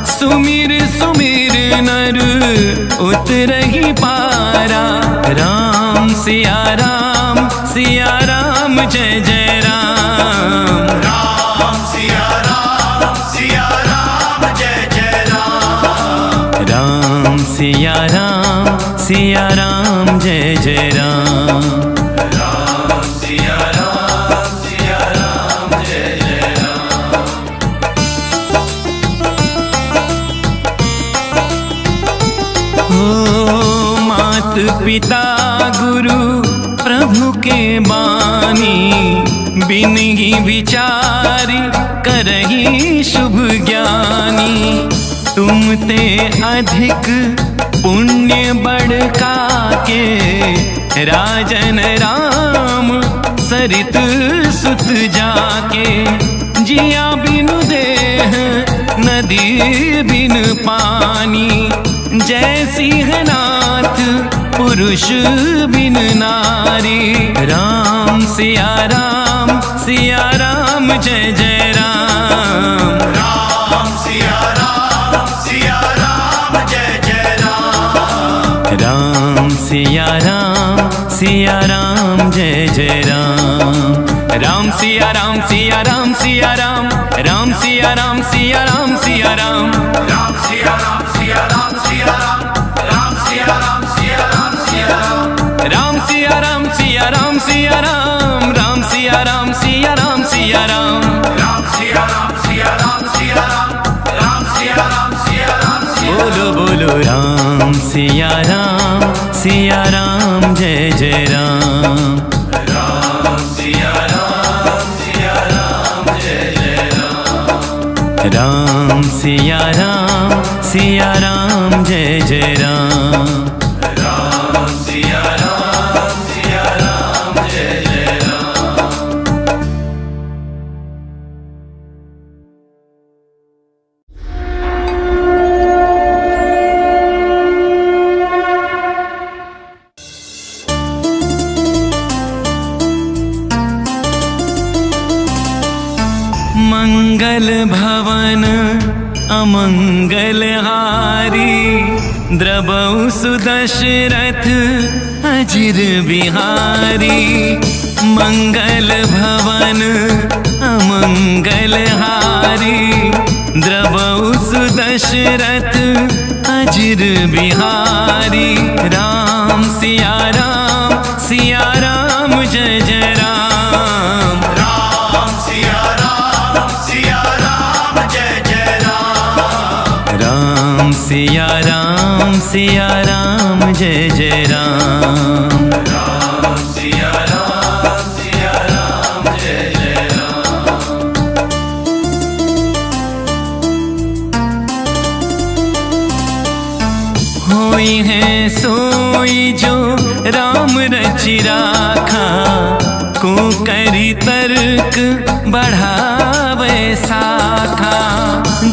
सुमिर सुमिर नर उतरहि पारा। राम सिया राम, सिया राम जय जय राम। राम सिया राम, सिया राम जय जय राम। राम सिया राम, सिया राम जय जय राम। राम सिया राम, सिया राम जय जय राम। हो मात पिता गुरु प्रभु के बानी, बिनहि विचारि करहि शुभ ज्ञानी। तुम ते अधिक पुण्य बड़का के, राजन राम सरित सुत जाके। जिया बिनु देह नदी बिन पानी, जय सिंहनाथ पुरुष बिन नारी। राम सिया राम, सिया राम जय जय राम। राम सिया राम, सिया राम जय जय राम। राम सिया राम, सिया राम जय जय राम। राम सिया राम, सिया राम, सिया राम। राम सिया राम, सिया राम, सिया राम। राम सिया राम, सिया राम, सिया राम। राम सिया राम, सिया राम, सिया राम। राम सिया राम, सिया राम, सिया राम। राम सिया राम, सिया राम, सिया राम। राम सिया राम, सिया राम, सिया राम। राम सिया राम, सिया राम, सिया राम। बोलो बोलो राम सिया राम, सिया राम जय जय राम। राम सिया राम, सिया राम जय जय राम। राम सिया राम, सिया राम जय जय राम। राम सिया राम, सिया राम जय जय राम। मंगल भवन अमंगल हारी, द्रवहु सुदशरथ अजिर बिहारी। मंगल भवन अमंगल हारी, द्रवहु सुदशरथ अजिर बिहारी। राम सिया राम, सिया राम जय जय राम। राम सिया राम, सिया राम जय जय राम। राम सिया राम, सिया राम जय जय राम। राम सिया राम, सिया राम जय जय राम। होई है सोई जो राम रचि राखा, को करी तर्क बढ़ावे साखा।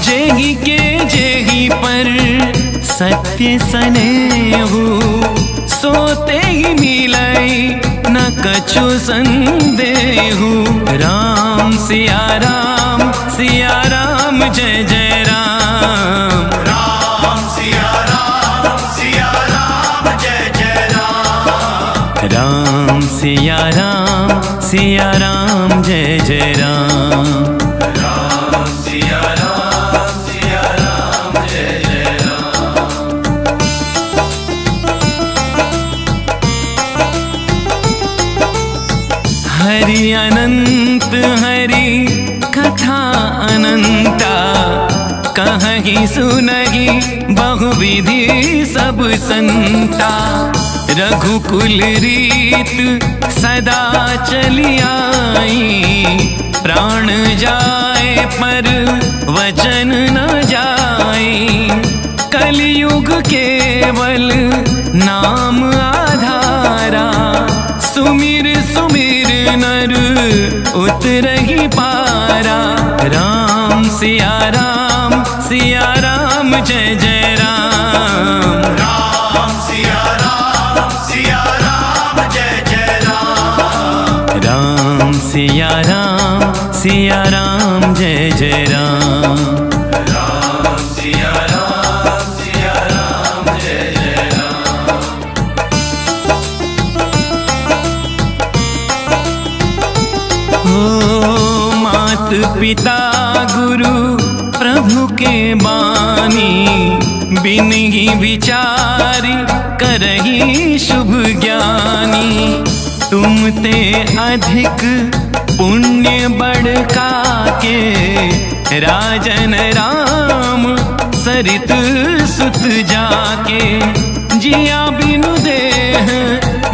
जेहि के जेहि पर सत्य सनेहु, सो तेहि मिलई न कछु संदेहु। राम सिया राम, सिया राम जय जय राम। राम सिया राम, सिया राम जय जय राम। राम सिया राम, सिया राम जय जय राम। राम सिया राम, सिया राम जय जय राम। हरि अनंत हरि कथा अनंता, अहहि सुनहि बहुविधि सब संता, रघुकुल रीत सदा चलि आई। प्राण जाए पर वचन न जाई, कलियुग केवल नाम आधारा। सुमिर सुमिर नर उतरहि पारा। राम सिया राम, सिया राम जय जय राम। राम सिया राम, सिया राम जय जय राम। राम सिया राम, सिया राम जय जय राम। राम सिया राम, सिया राम जय जय राम। हो मात पिता गुरु प्रभु के बानी, बिनहि विचारि करहिं शुभ ज्ञानी। तुम ते अधिक पुण्य बड़का के, राजन राम सरित सुत जाके। जिया बिनु देह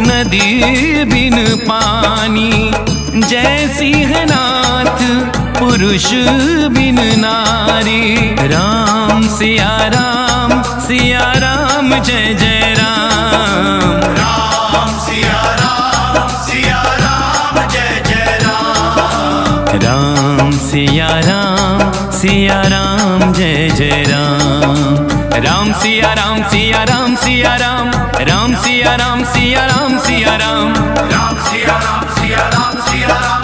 नदी बिन पानी, जय सिंहनाथ पुरुष बिन नारी। राम सिया राम, सिया राम जय जय राम। राम सिया राम, सिया राम जय जय राम। राम सिया राम, सिया राम जय जय राम। राम सिया राम, सिया राम, सिया राम। राम सिया राम, सिया राम, सिया राम। राम सिया राम, सिया राम, सिया राम।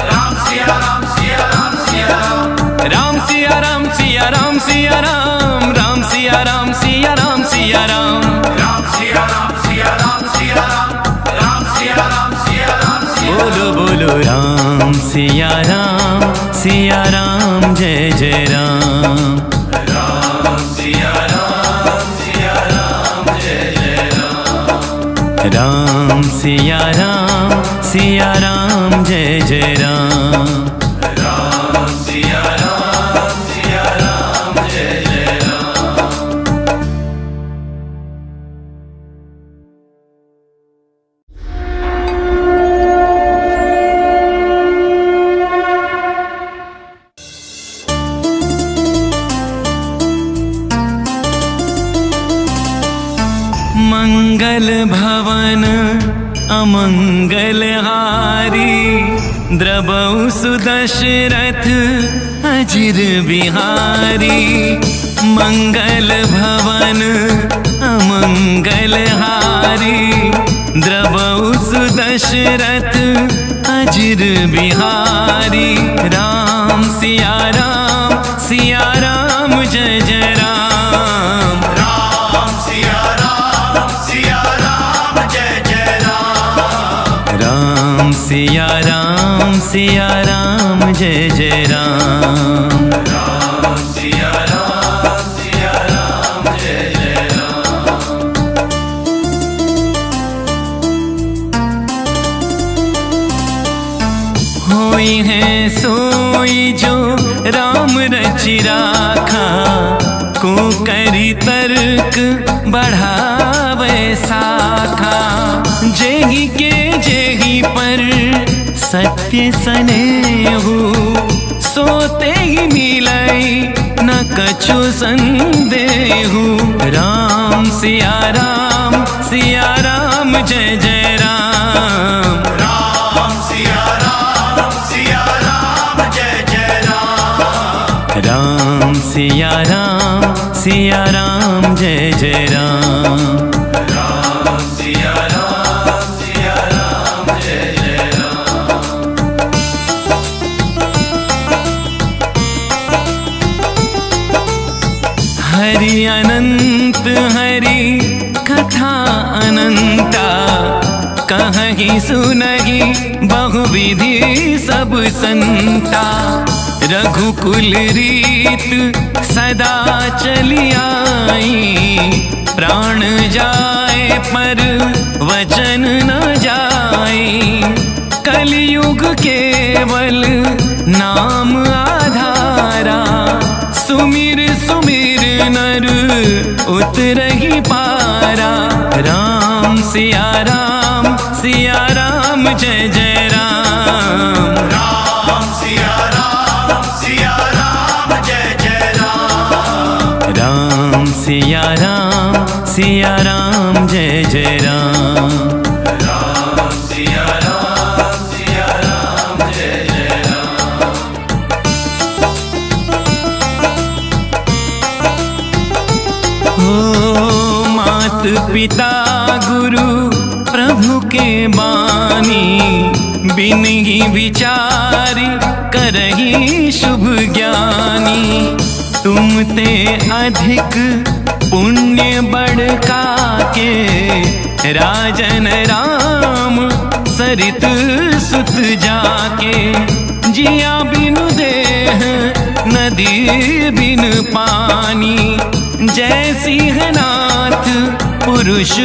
राम सिया राम, सिया राम, सिया राम। राम सिया राम, सिया राम, सिया राम। राम सिया राम, सिया राम, सिया राम। राम सिया राम, सिया राम, सिया राम। राम सिया राम, सिया राम, सिया राम। बोलो बोलो राम सिया राम, सिया राम जय जय राम। राम सिया राम, सिया राम जय जय राम। राम सिया राम, सिया राम जय जय राम। राम सिया राम, सिया राम जय जय राम। मंगल भवन अमंगल हारी, द्रवहु सुदशरथ अजिर बिहारी। मंगल भवन अमंगल हारी, द्रवहु सुदशरथ अजिर बिहारी। राम सिया राम, सिया राम जय जय राम। राम सिया राम, सिया राम जय जय राम। राम सिया राम, सिया राम जय जय राम। राम सिया राम, सिया राम जय जय राम। होई है सोई जो राम रचि राखा, को करी तर्क बढ़ावे शाखा। जेहि के जेहि पर सत्य सनेहु, सो तेहि मिलई न कछु संदेहु। राम सिया राम, सिया राम जय जय राम। राम सिया राम, सिया राम जय जय राम। राम सिया राम, सिया राम जय जय राम। राम सिया राम, सिया राम जय जय राम। हरि अनंत हरि कथा अनंता, कहहि सुनहि बहुविधि सब संता। रघुकुल रीत सदा चलि आई, प्राण जाए पर वचन न जाई। कलियुग केवल नाम आधारा, सुमिर सुमिर सिया राम, सिया राम, जय जय राम। राम सिया राम, सिया राम, जय जय राम। राम सिया राम, सिया राम, जय जय राम। राम सिया राम, सिया राम, जय जय राम। हो मात पिता गुरु प्रभु के बानी, बिनहि विचार करहिं शुभ ज्ञानी। तुमते अधिक पुण्य बड़का के, राजन राम सरित सुत जाके। जिया बिनु देह नदी बिनु पानी, जय सिंहनाथ पुरुष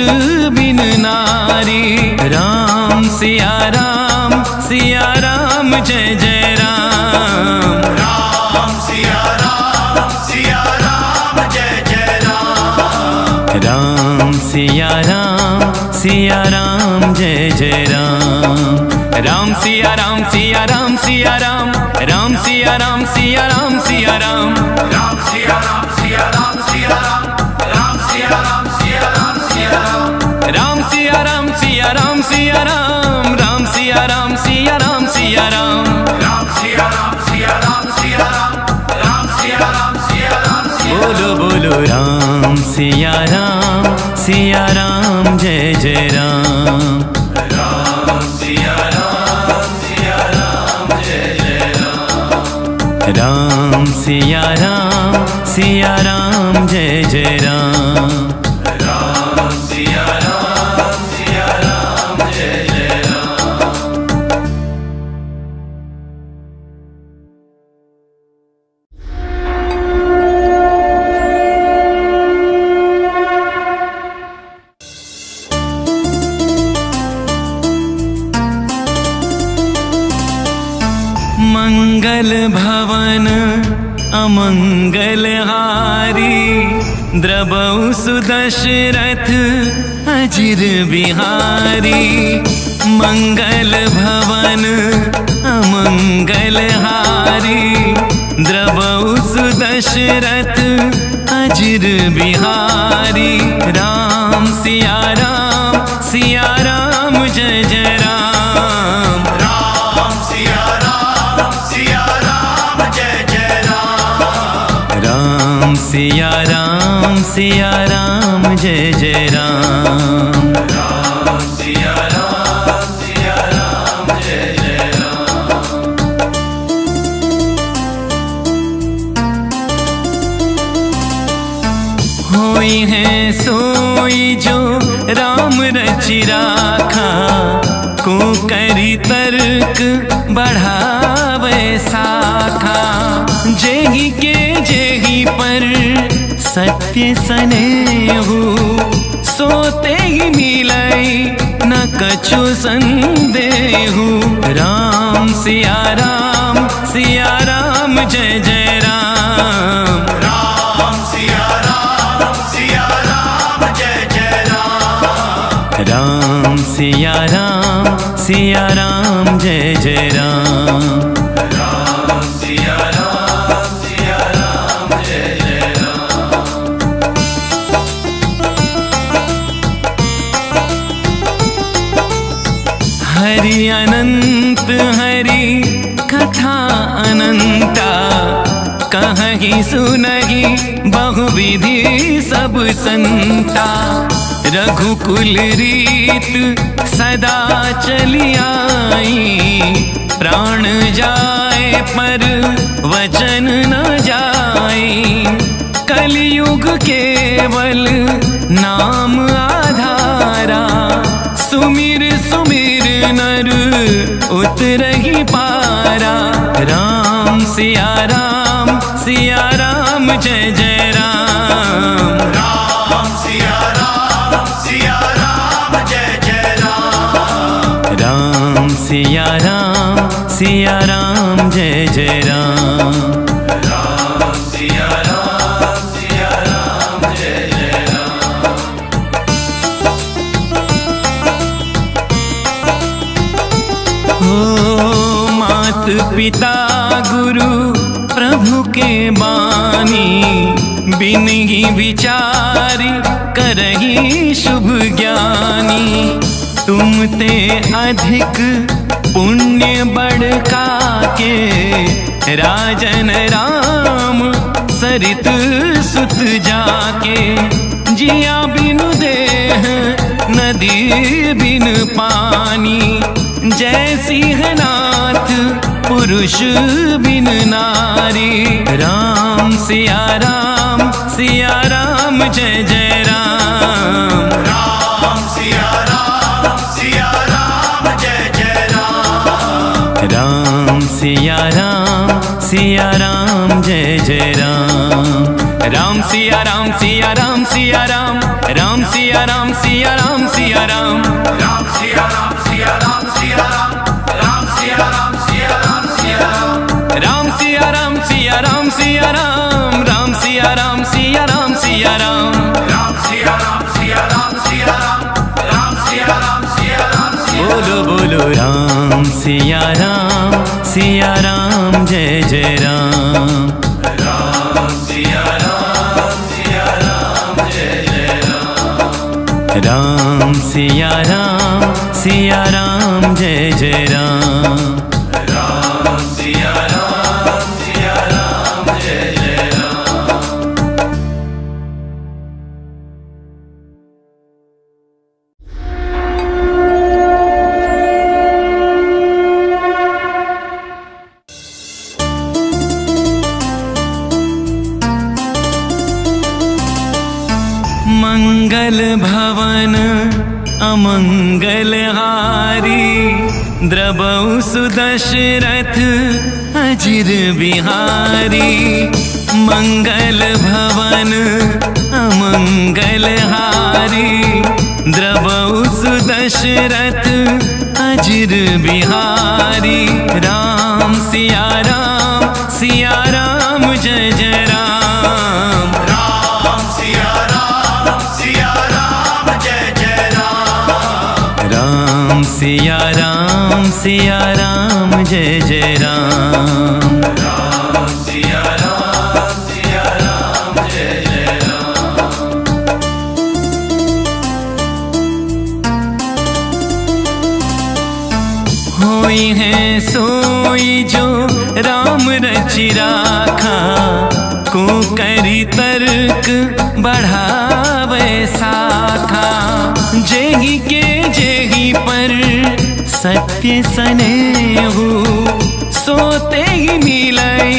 बिनु नारी। राम सिया राम, सिया राम, जय जय राम। राम सिया राम, सिया राम, जय जय राम। राम सिया राम, सिया राम, जय जय राम। राम सिया राम, सिया राम, सिया राम। राम सिया राम, सिया राम, सिया राम। राम सिया राम, सिया राम, सिया राम। राम सिया राम, सिया राम, सिया राम। राम सिया राम, सिया राम, सिया राम। राम सिया राम, सिया राम, सिया राम। राम सिया राम, सिया राम, सिया राम। राम सिया राम, सिया राम, सिया राम। बोलो बोलो राम सिया राम, सिया राम जय जय राम। राम सिया राम, सिया राम जय जय राम। राम सिया राम, सिया राम जय जय राम। राम सिया राम, सिया राम जय जय राम। मंगल भवन अमंगल हारी, द्रवहु सुदशरथ अजिर बिहारी। मंगल भवन अमंगल हारी, द्रवहु सुदशरथ अजिर बिहारी। राम सिया राम, सिया राम जय जय राम। राम सिया राम, सिया राम जय जय राम। राम सिया राम, सिया राम जय जय राम। राम सिया राम, सिया राम जय जय राम। होई है सोई जो राम रचि राखा, को करी तर्क बढ़ावे साखा। जेहि के जेहि पर सत्य सनेहु, सो तेहि मिलई न कछु संदेहु। राम सिया राम, सिया राम जय जय राम। राम सिया राम, सिया राम जय जय राम। राम सिया राम, सिया राम जय जय राम। राम सिया राम, सिया राम जय जय राम। हरि अनंत हरि कथा अनंता, कहहि सुनहि बहुविधि सब संता। रघुकुल रीत सदा चलि आई, प्राण जाए पर वचन न जाई। कलियुग केवल नाम आधारा, सुमिर सुमिर नर उतरहि पारा। राम सिया राम, सिया राम जय जय राम। राम सिया राम, सिया राम जय जय राम। राम सिया राम, सिया राम जय जय राम। राम सिया राम, सिया राम जय जय राम। के बानी, बिन ही विचार करही शुभ ज्ञानी। तुम ते अधिक पुण्य बड़ काके, राजन राम सरित सुत जाके। जिया बिनु देह नदी बिन पानी, जय सिंहनाथ पुरुष बिन नारी। राम सिया राम, सिया राम जय जय राम। राम सिया राम, सिया राम जय जय राम। राम सिया राम, सिया राम जय जय राम। राम सिया राम, सिया राम, सिया राम। राम सिया राम, सिया राम, सिया राम। राम सिया राम, सिया राम, सिया राम। राम सिया राम, सिया राम, सिया राम। राम सिया राम, सिया राम, सिया राम। राम सिया राम, सिया राम, सिया राम। राम सिया राम, सिया राम, सिया राम। राम सिया राम, सिया राम, सिया राम। बोलो बोलो राम सिया राम, सिया राम जय जय राम। राम सिया राम, सिया राम जय जय राम। राम सिया राम, सिया राम जय जय राम। राम सिया राम, सिया राम जय जय राम। मंगल भवन अमंगल हारी, द्रवहु सुदशरथ अजिर बिहारी। मंगल भवन अमंगल हारी, द्रवहु सुदशरथ अजिर बिहारी। राम सिया राम, सिया राम जय जय राम। राम सिया राम, सिया राम जय जय राम। राम सिया राम, सिया राम जय जय राम। राम सिया राम, सिया राम जय जय राम। होई है सोई जो राम रचि राखा, को करी तर्क बढ़ावे शाखा। जेहि के जेहि पर सत्य सनेहु, सो तेहि मिलई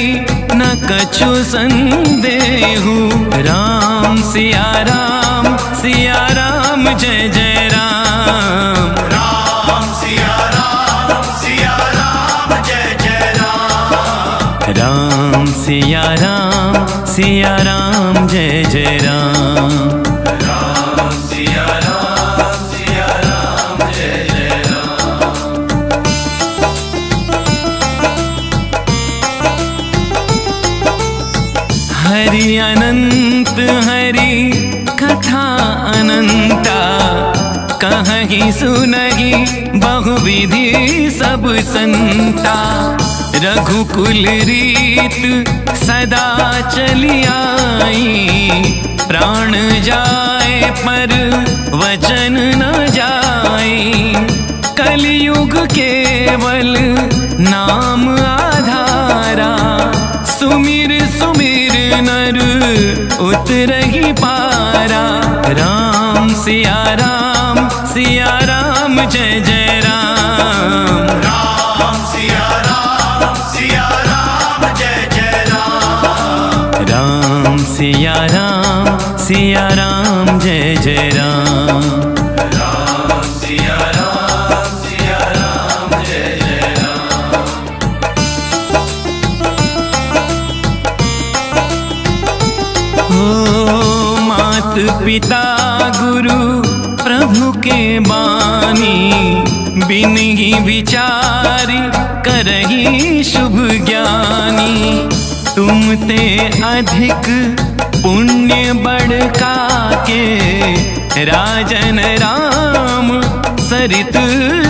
न कछु संदेहु। राम सिया राम, सिया राम जय जय राम। राम सिया राम, सिया राम जय जय राम। राम सिया राम, सिया राम जय जय राम। राम सिया राम, सिया राम जय जय राम। हरि अनंत हरि कथा अनंता, कहहि सुनहि बहुविधि सब संता। रघुकुल रीत सदा चलि आई, प्राण जाए पर वचन न जाई। कलियुग केवल नाम आधारा, सुमिर सुमिर नर उतरहि पारा। राम सिया राम, सिया राम जय जय राम। राम सिया राम, सिया राम जय जय राम। राम सिया राम, सिया राम जय जय राम। राम सिया राम, सिया राम जय जय राम। हो मात पिता गुरु प्रभु के बानी, बिन ही विचार करही शुभ ज्ञानी। तुम ते अधिक पुण्य बड़ काके, राजन राम सरित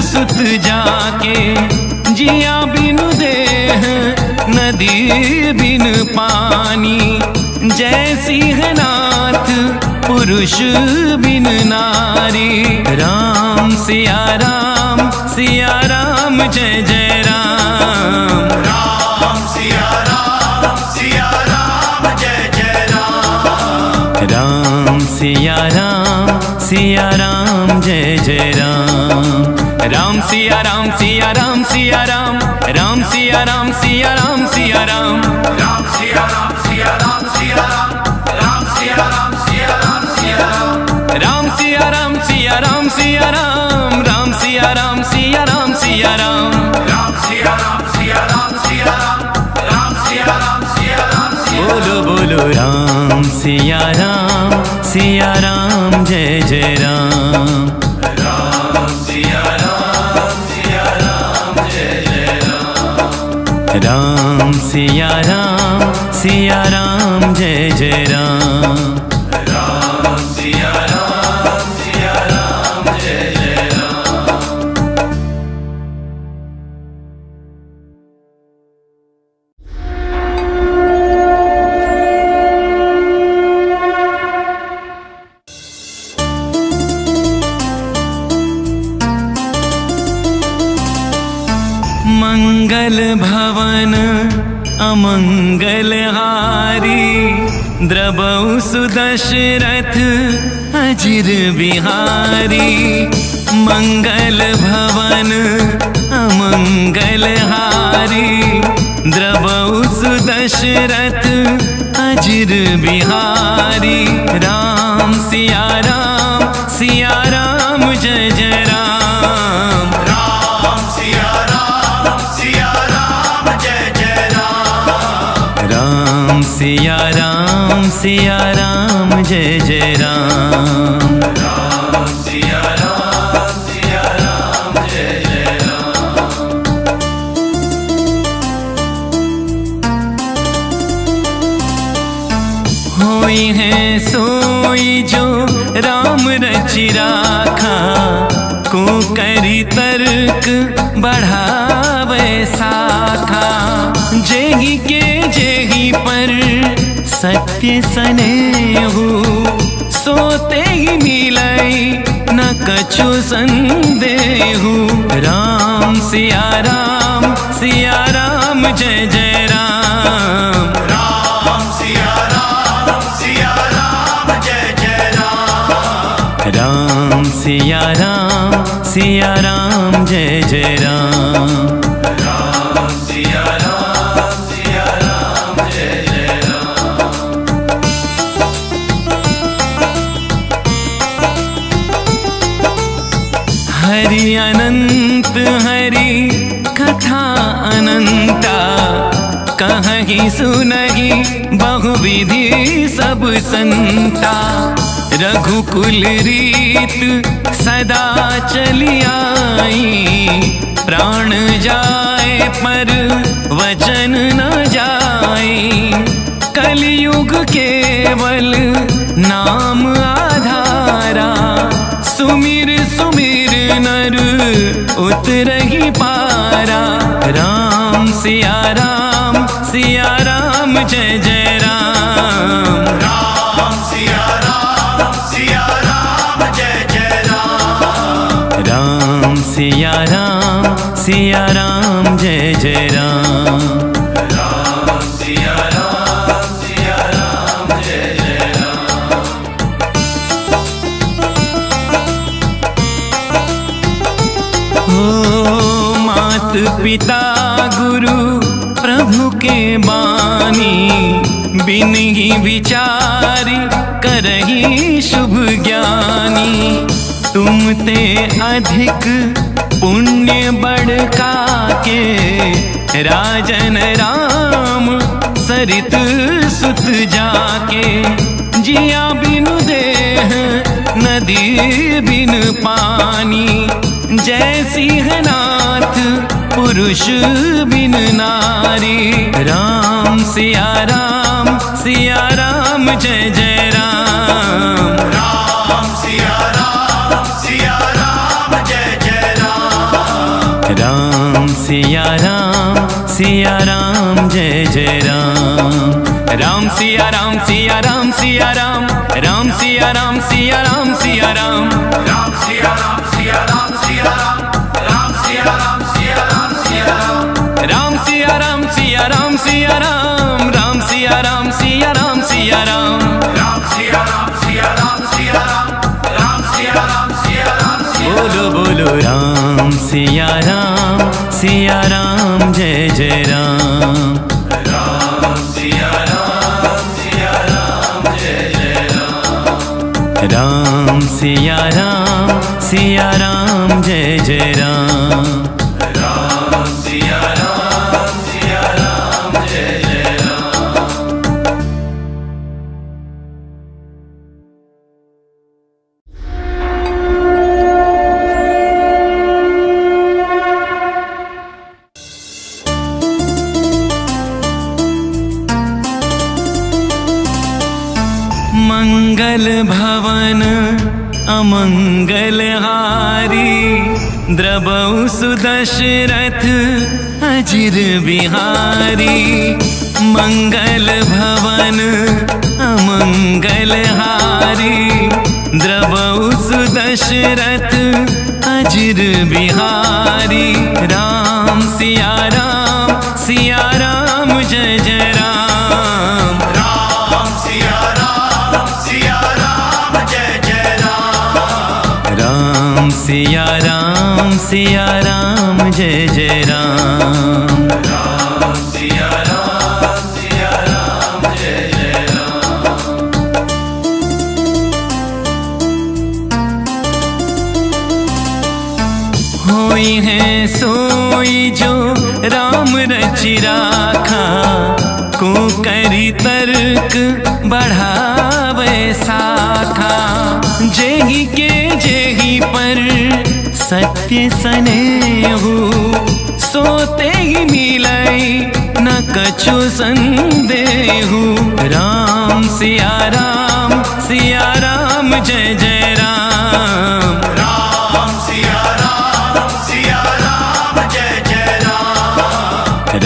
सुत जाके। जिया बिनु देह नदी बिन पानी, जय सिंहनाथ पुरुष बिन नारी। राम सिया राम, सिया राम जय जय राम। राम सिया राम, सिया राम जय जय राम। राम सिया राम, सिया राम जय जय राम। राम सिया राम, सिया राम, सिया राम। राम सिया राम, सिया राम, सिया राम। राम सिया राम, सिया राम, सिया राम। राम सिया राम, सिया राम, सिया राम, सिया राम। राम सिया राम, सिया राम, सिया राम। राम सिया राम, सिया राम, सिया राम। राम सिया राम, सिया राम, सिया राम। राम सिया राम, सिया राम, सिया राम। बोलो बोलो राम सिया राम, सिया राम जय जय राम। राम सिया राम, सिया राम जय जय राम। राम सिया राम, सिया राम जय जय राम। राम सिया राम, सिया राम जय जय राम। मंगल भवन अमंगल हारी, द्रवहु सुदशरथ अजिर बिहारी। मंगल भवन अमंगल हारी, द्रवहु सुदशरथ अजिर बिहारी। राम सिया राम, सिया राम जय जय राम। राम सिया राम, सिया राम जय जय राम। राम सिया राम, सिया राम जय जय राम। राम सिया राम, सिया राम जय जय राम। होई है सोई जो राम रचि राखा, को करी तर्क बढ़ावे साखा। जेहि के जेहि पर सत्य सनेहु, सो तेहि मिलई न कछु संदेहु। राम सिया राम, सिया राम जय जय राम। राम सिया राम, सिया राम जय जय राम। राम सिया राम, सिया राम जय जय राम। राम सिया राम, सिया राम जय जय राम। हरि अनंत हरि कथा अनंता, कहहि सुनहि बहुविधि सब संता। रघुकुल रीत सदा चलि आई, प्राण जाए पर वचन न जाई। कलियुग केवल नाम आधारा, सुमिर सुमिर नर उतरहि पारा। राम सिया राम, सिया राम जय जय राम। राम सिया राम, सिया राम जय जय राम। राम सिया राम, सिया राम जय जय राम। राम सिया राम, सिया राम जय जय राम। हो मात पिता गुरु प्रभु के बानी, बिनहि विचारि करहिं शुभ ज्ञानी। तुम ते अधिक पुण्य बड़का के, राजन राम सरित सुत जाके। जिया बिनु देह नदी बिनु पानी, जय सिंहनाथ पुरुष बिनु नारी। राम सिया राम, सिया राम जय जय राम। राम सिया राम, सिया राम जय जय राम। राम सिया राम, सिया राम जय जय राम। राम सिया राम सिया राम सिया राम। राम सिया राम सिया राम सिया राम। राम सिया राम सिया राम सिया राम। राम सिया राम सिया राम सिया राम। राम सिया राम सिया राम सिया राम। राम सिया राम सिया राम सिया राम सिया राम। राम सिया राम सिया राम सिया राम। राम सिया राम सिया राम सिया राम। बोलो बोलो राम सिया राम सिया राम जय जय राम। राम सिया राम सिया राम जय जय राम। राम सिया राम सिया राम जय जय राम। राम सिया राम सिया राम जय जय राम। मंगल भवन अमंगल हारी, द्रवहु सु दशरथ अजिर बिहारी। मंगल भवन अमंगल हारी, द्रवहु सु दशरथ अजिर बिहारी। राम सिया राम सिया राम जय जय राम। राम सिया राम सिया राम जय जय राम। राम सिया राम सिया राम जय जय राम। राम सिया राम सिया राम जय जय राम। होई है सोई जो राम रचि राखा, को करी तर्क बढ़ावे साखा। जेहि के जेहि पर सत्य सनेहु, सो तेहि मिलई न कछु संदेहु। राम सिया राम सिया राम जय जय राम। राम सिया राम सिया राम जय जय राम।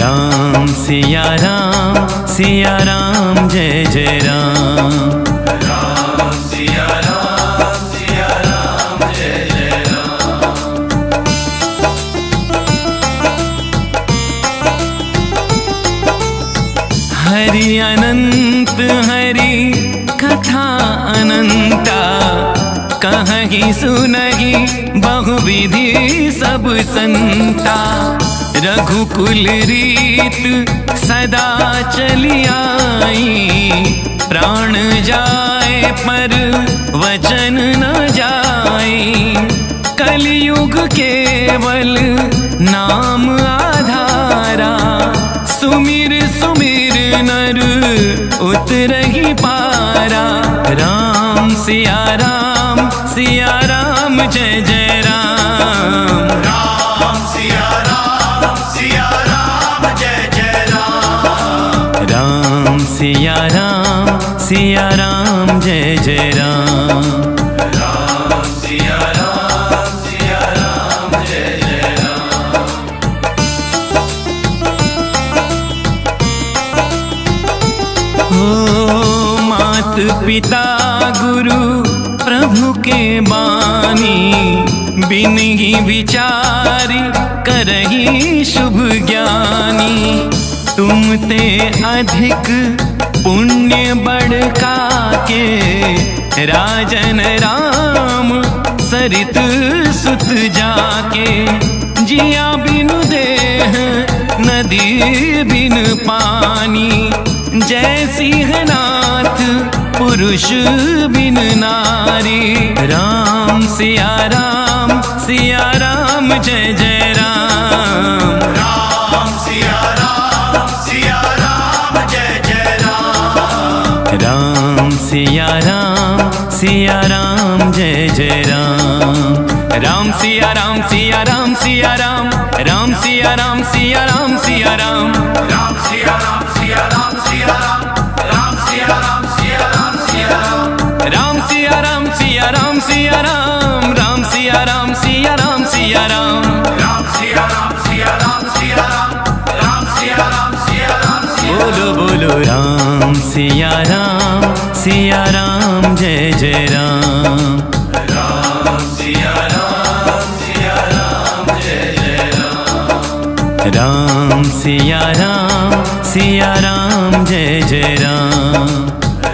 राम सिया राम सिया राम जय जय राम। राम सिया राम सिया राम जय जय राम। हरि अनंत हरि कथा अनंता, कहहि सुनहि बहुविधि सब संता। रघुकुल रीत सदा चलि आई, प्राण जाए पर वचन न जाई। कलियुग केवल नाम आधारा, सुमिर सुमिर नर उतरहि पारा। राम सिया राम सिया राम जय जय राम। राम सिया राम सिया राम जय जय राम। राम सिया राम सिया राम जय जय राम। राम सिया राम सिया राम जय जय राम। हो मात पिता गुरु प्रभु के बानी, बिनहि विचारि करहिं शुभ ज्ञानी। तुम ते अधिक पुण्य बड़का के, राजन राम सरित सुत जाके। जिया बिनु देह नदी बिनु पानी, जय सिंहनाथ पुरुष बिनु नारी। राम सिया राम सिया राम जय जय राम। राम सिया राम सिया राम जय जय राम। राम सिया राम सिया राम जय जय राम। राम सिया राम सिया राम सिया राम। राम सिया राम सिया राम सिया राम। राम सिया राम सिया राम सिया राम। राम सिया राम सिया राम सिया राम। राम सिया राम सिया राम सिया राम। राम सिया राम सिया राम सिया राम सिया राम। राम सिया राम सिया राम सिया राम। राम सिया सिया राम, सिया राम, जय जय राम। राम सिया राम, सिया राम, जय जय राम। राम सिया राम, सिया राम, जय जय राम।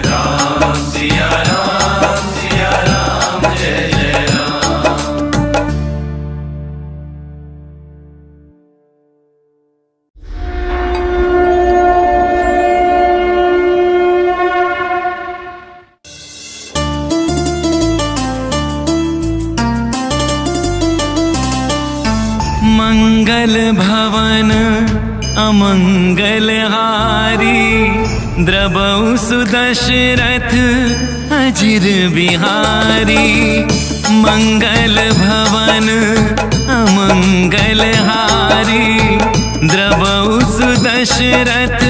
राम सिया राम, सिया राम, जय जय राम। मंगल भवन अमंगल हारी, द्रवहु सुदशरथ अजिर बिहारी। मंगल भवन अमंगल हारी, द्रवहु सुदशरथ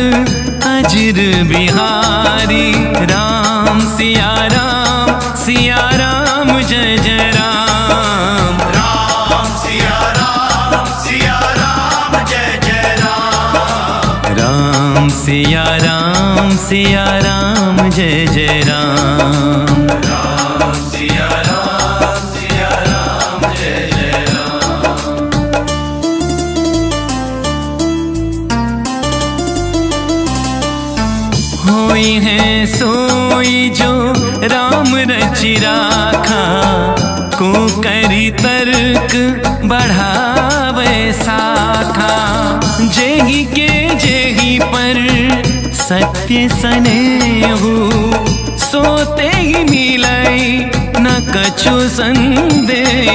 अजिर बिहारी। राम सिया राम, सिया राम, जय जय राम। राम सिया राम, सिया राम, जय जय राम। राम सिया राम, सिया राम, जय जय राम। राम सिया राम, सिया राम, जय जय राम। होई है सोई जो राम रचि राखा, को करी तर्क बढ़ावे साखा। जेहि के जेहि पर सत्य सनेहु, सोते ही मिलई न कछु संदेह।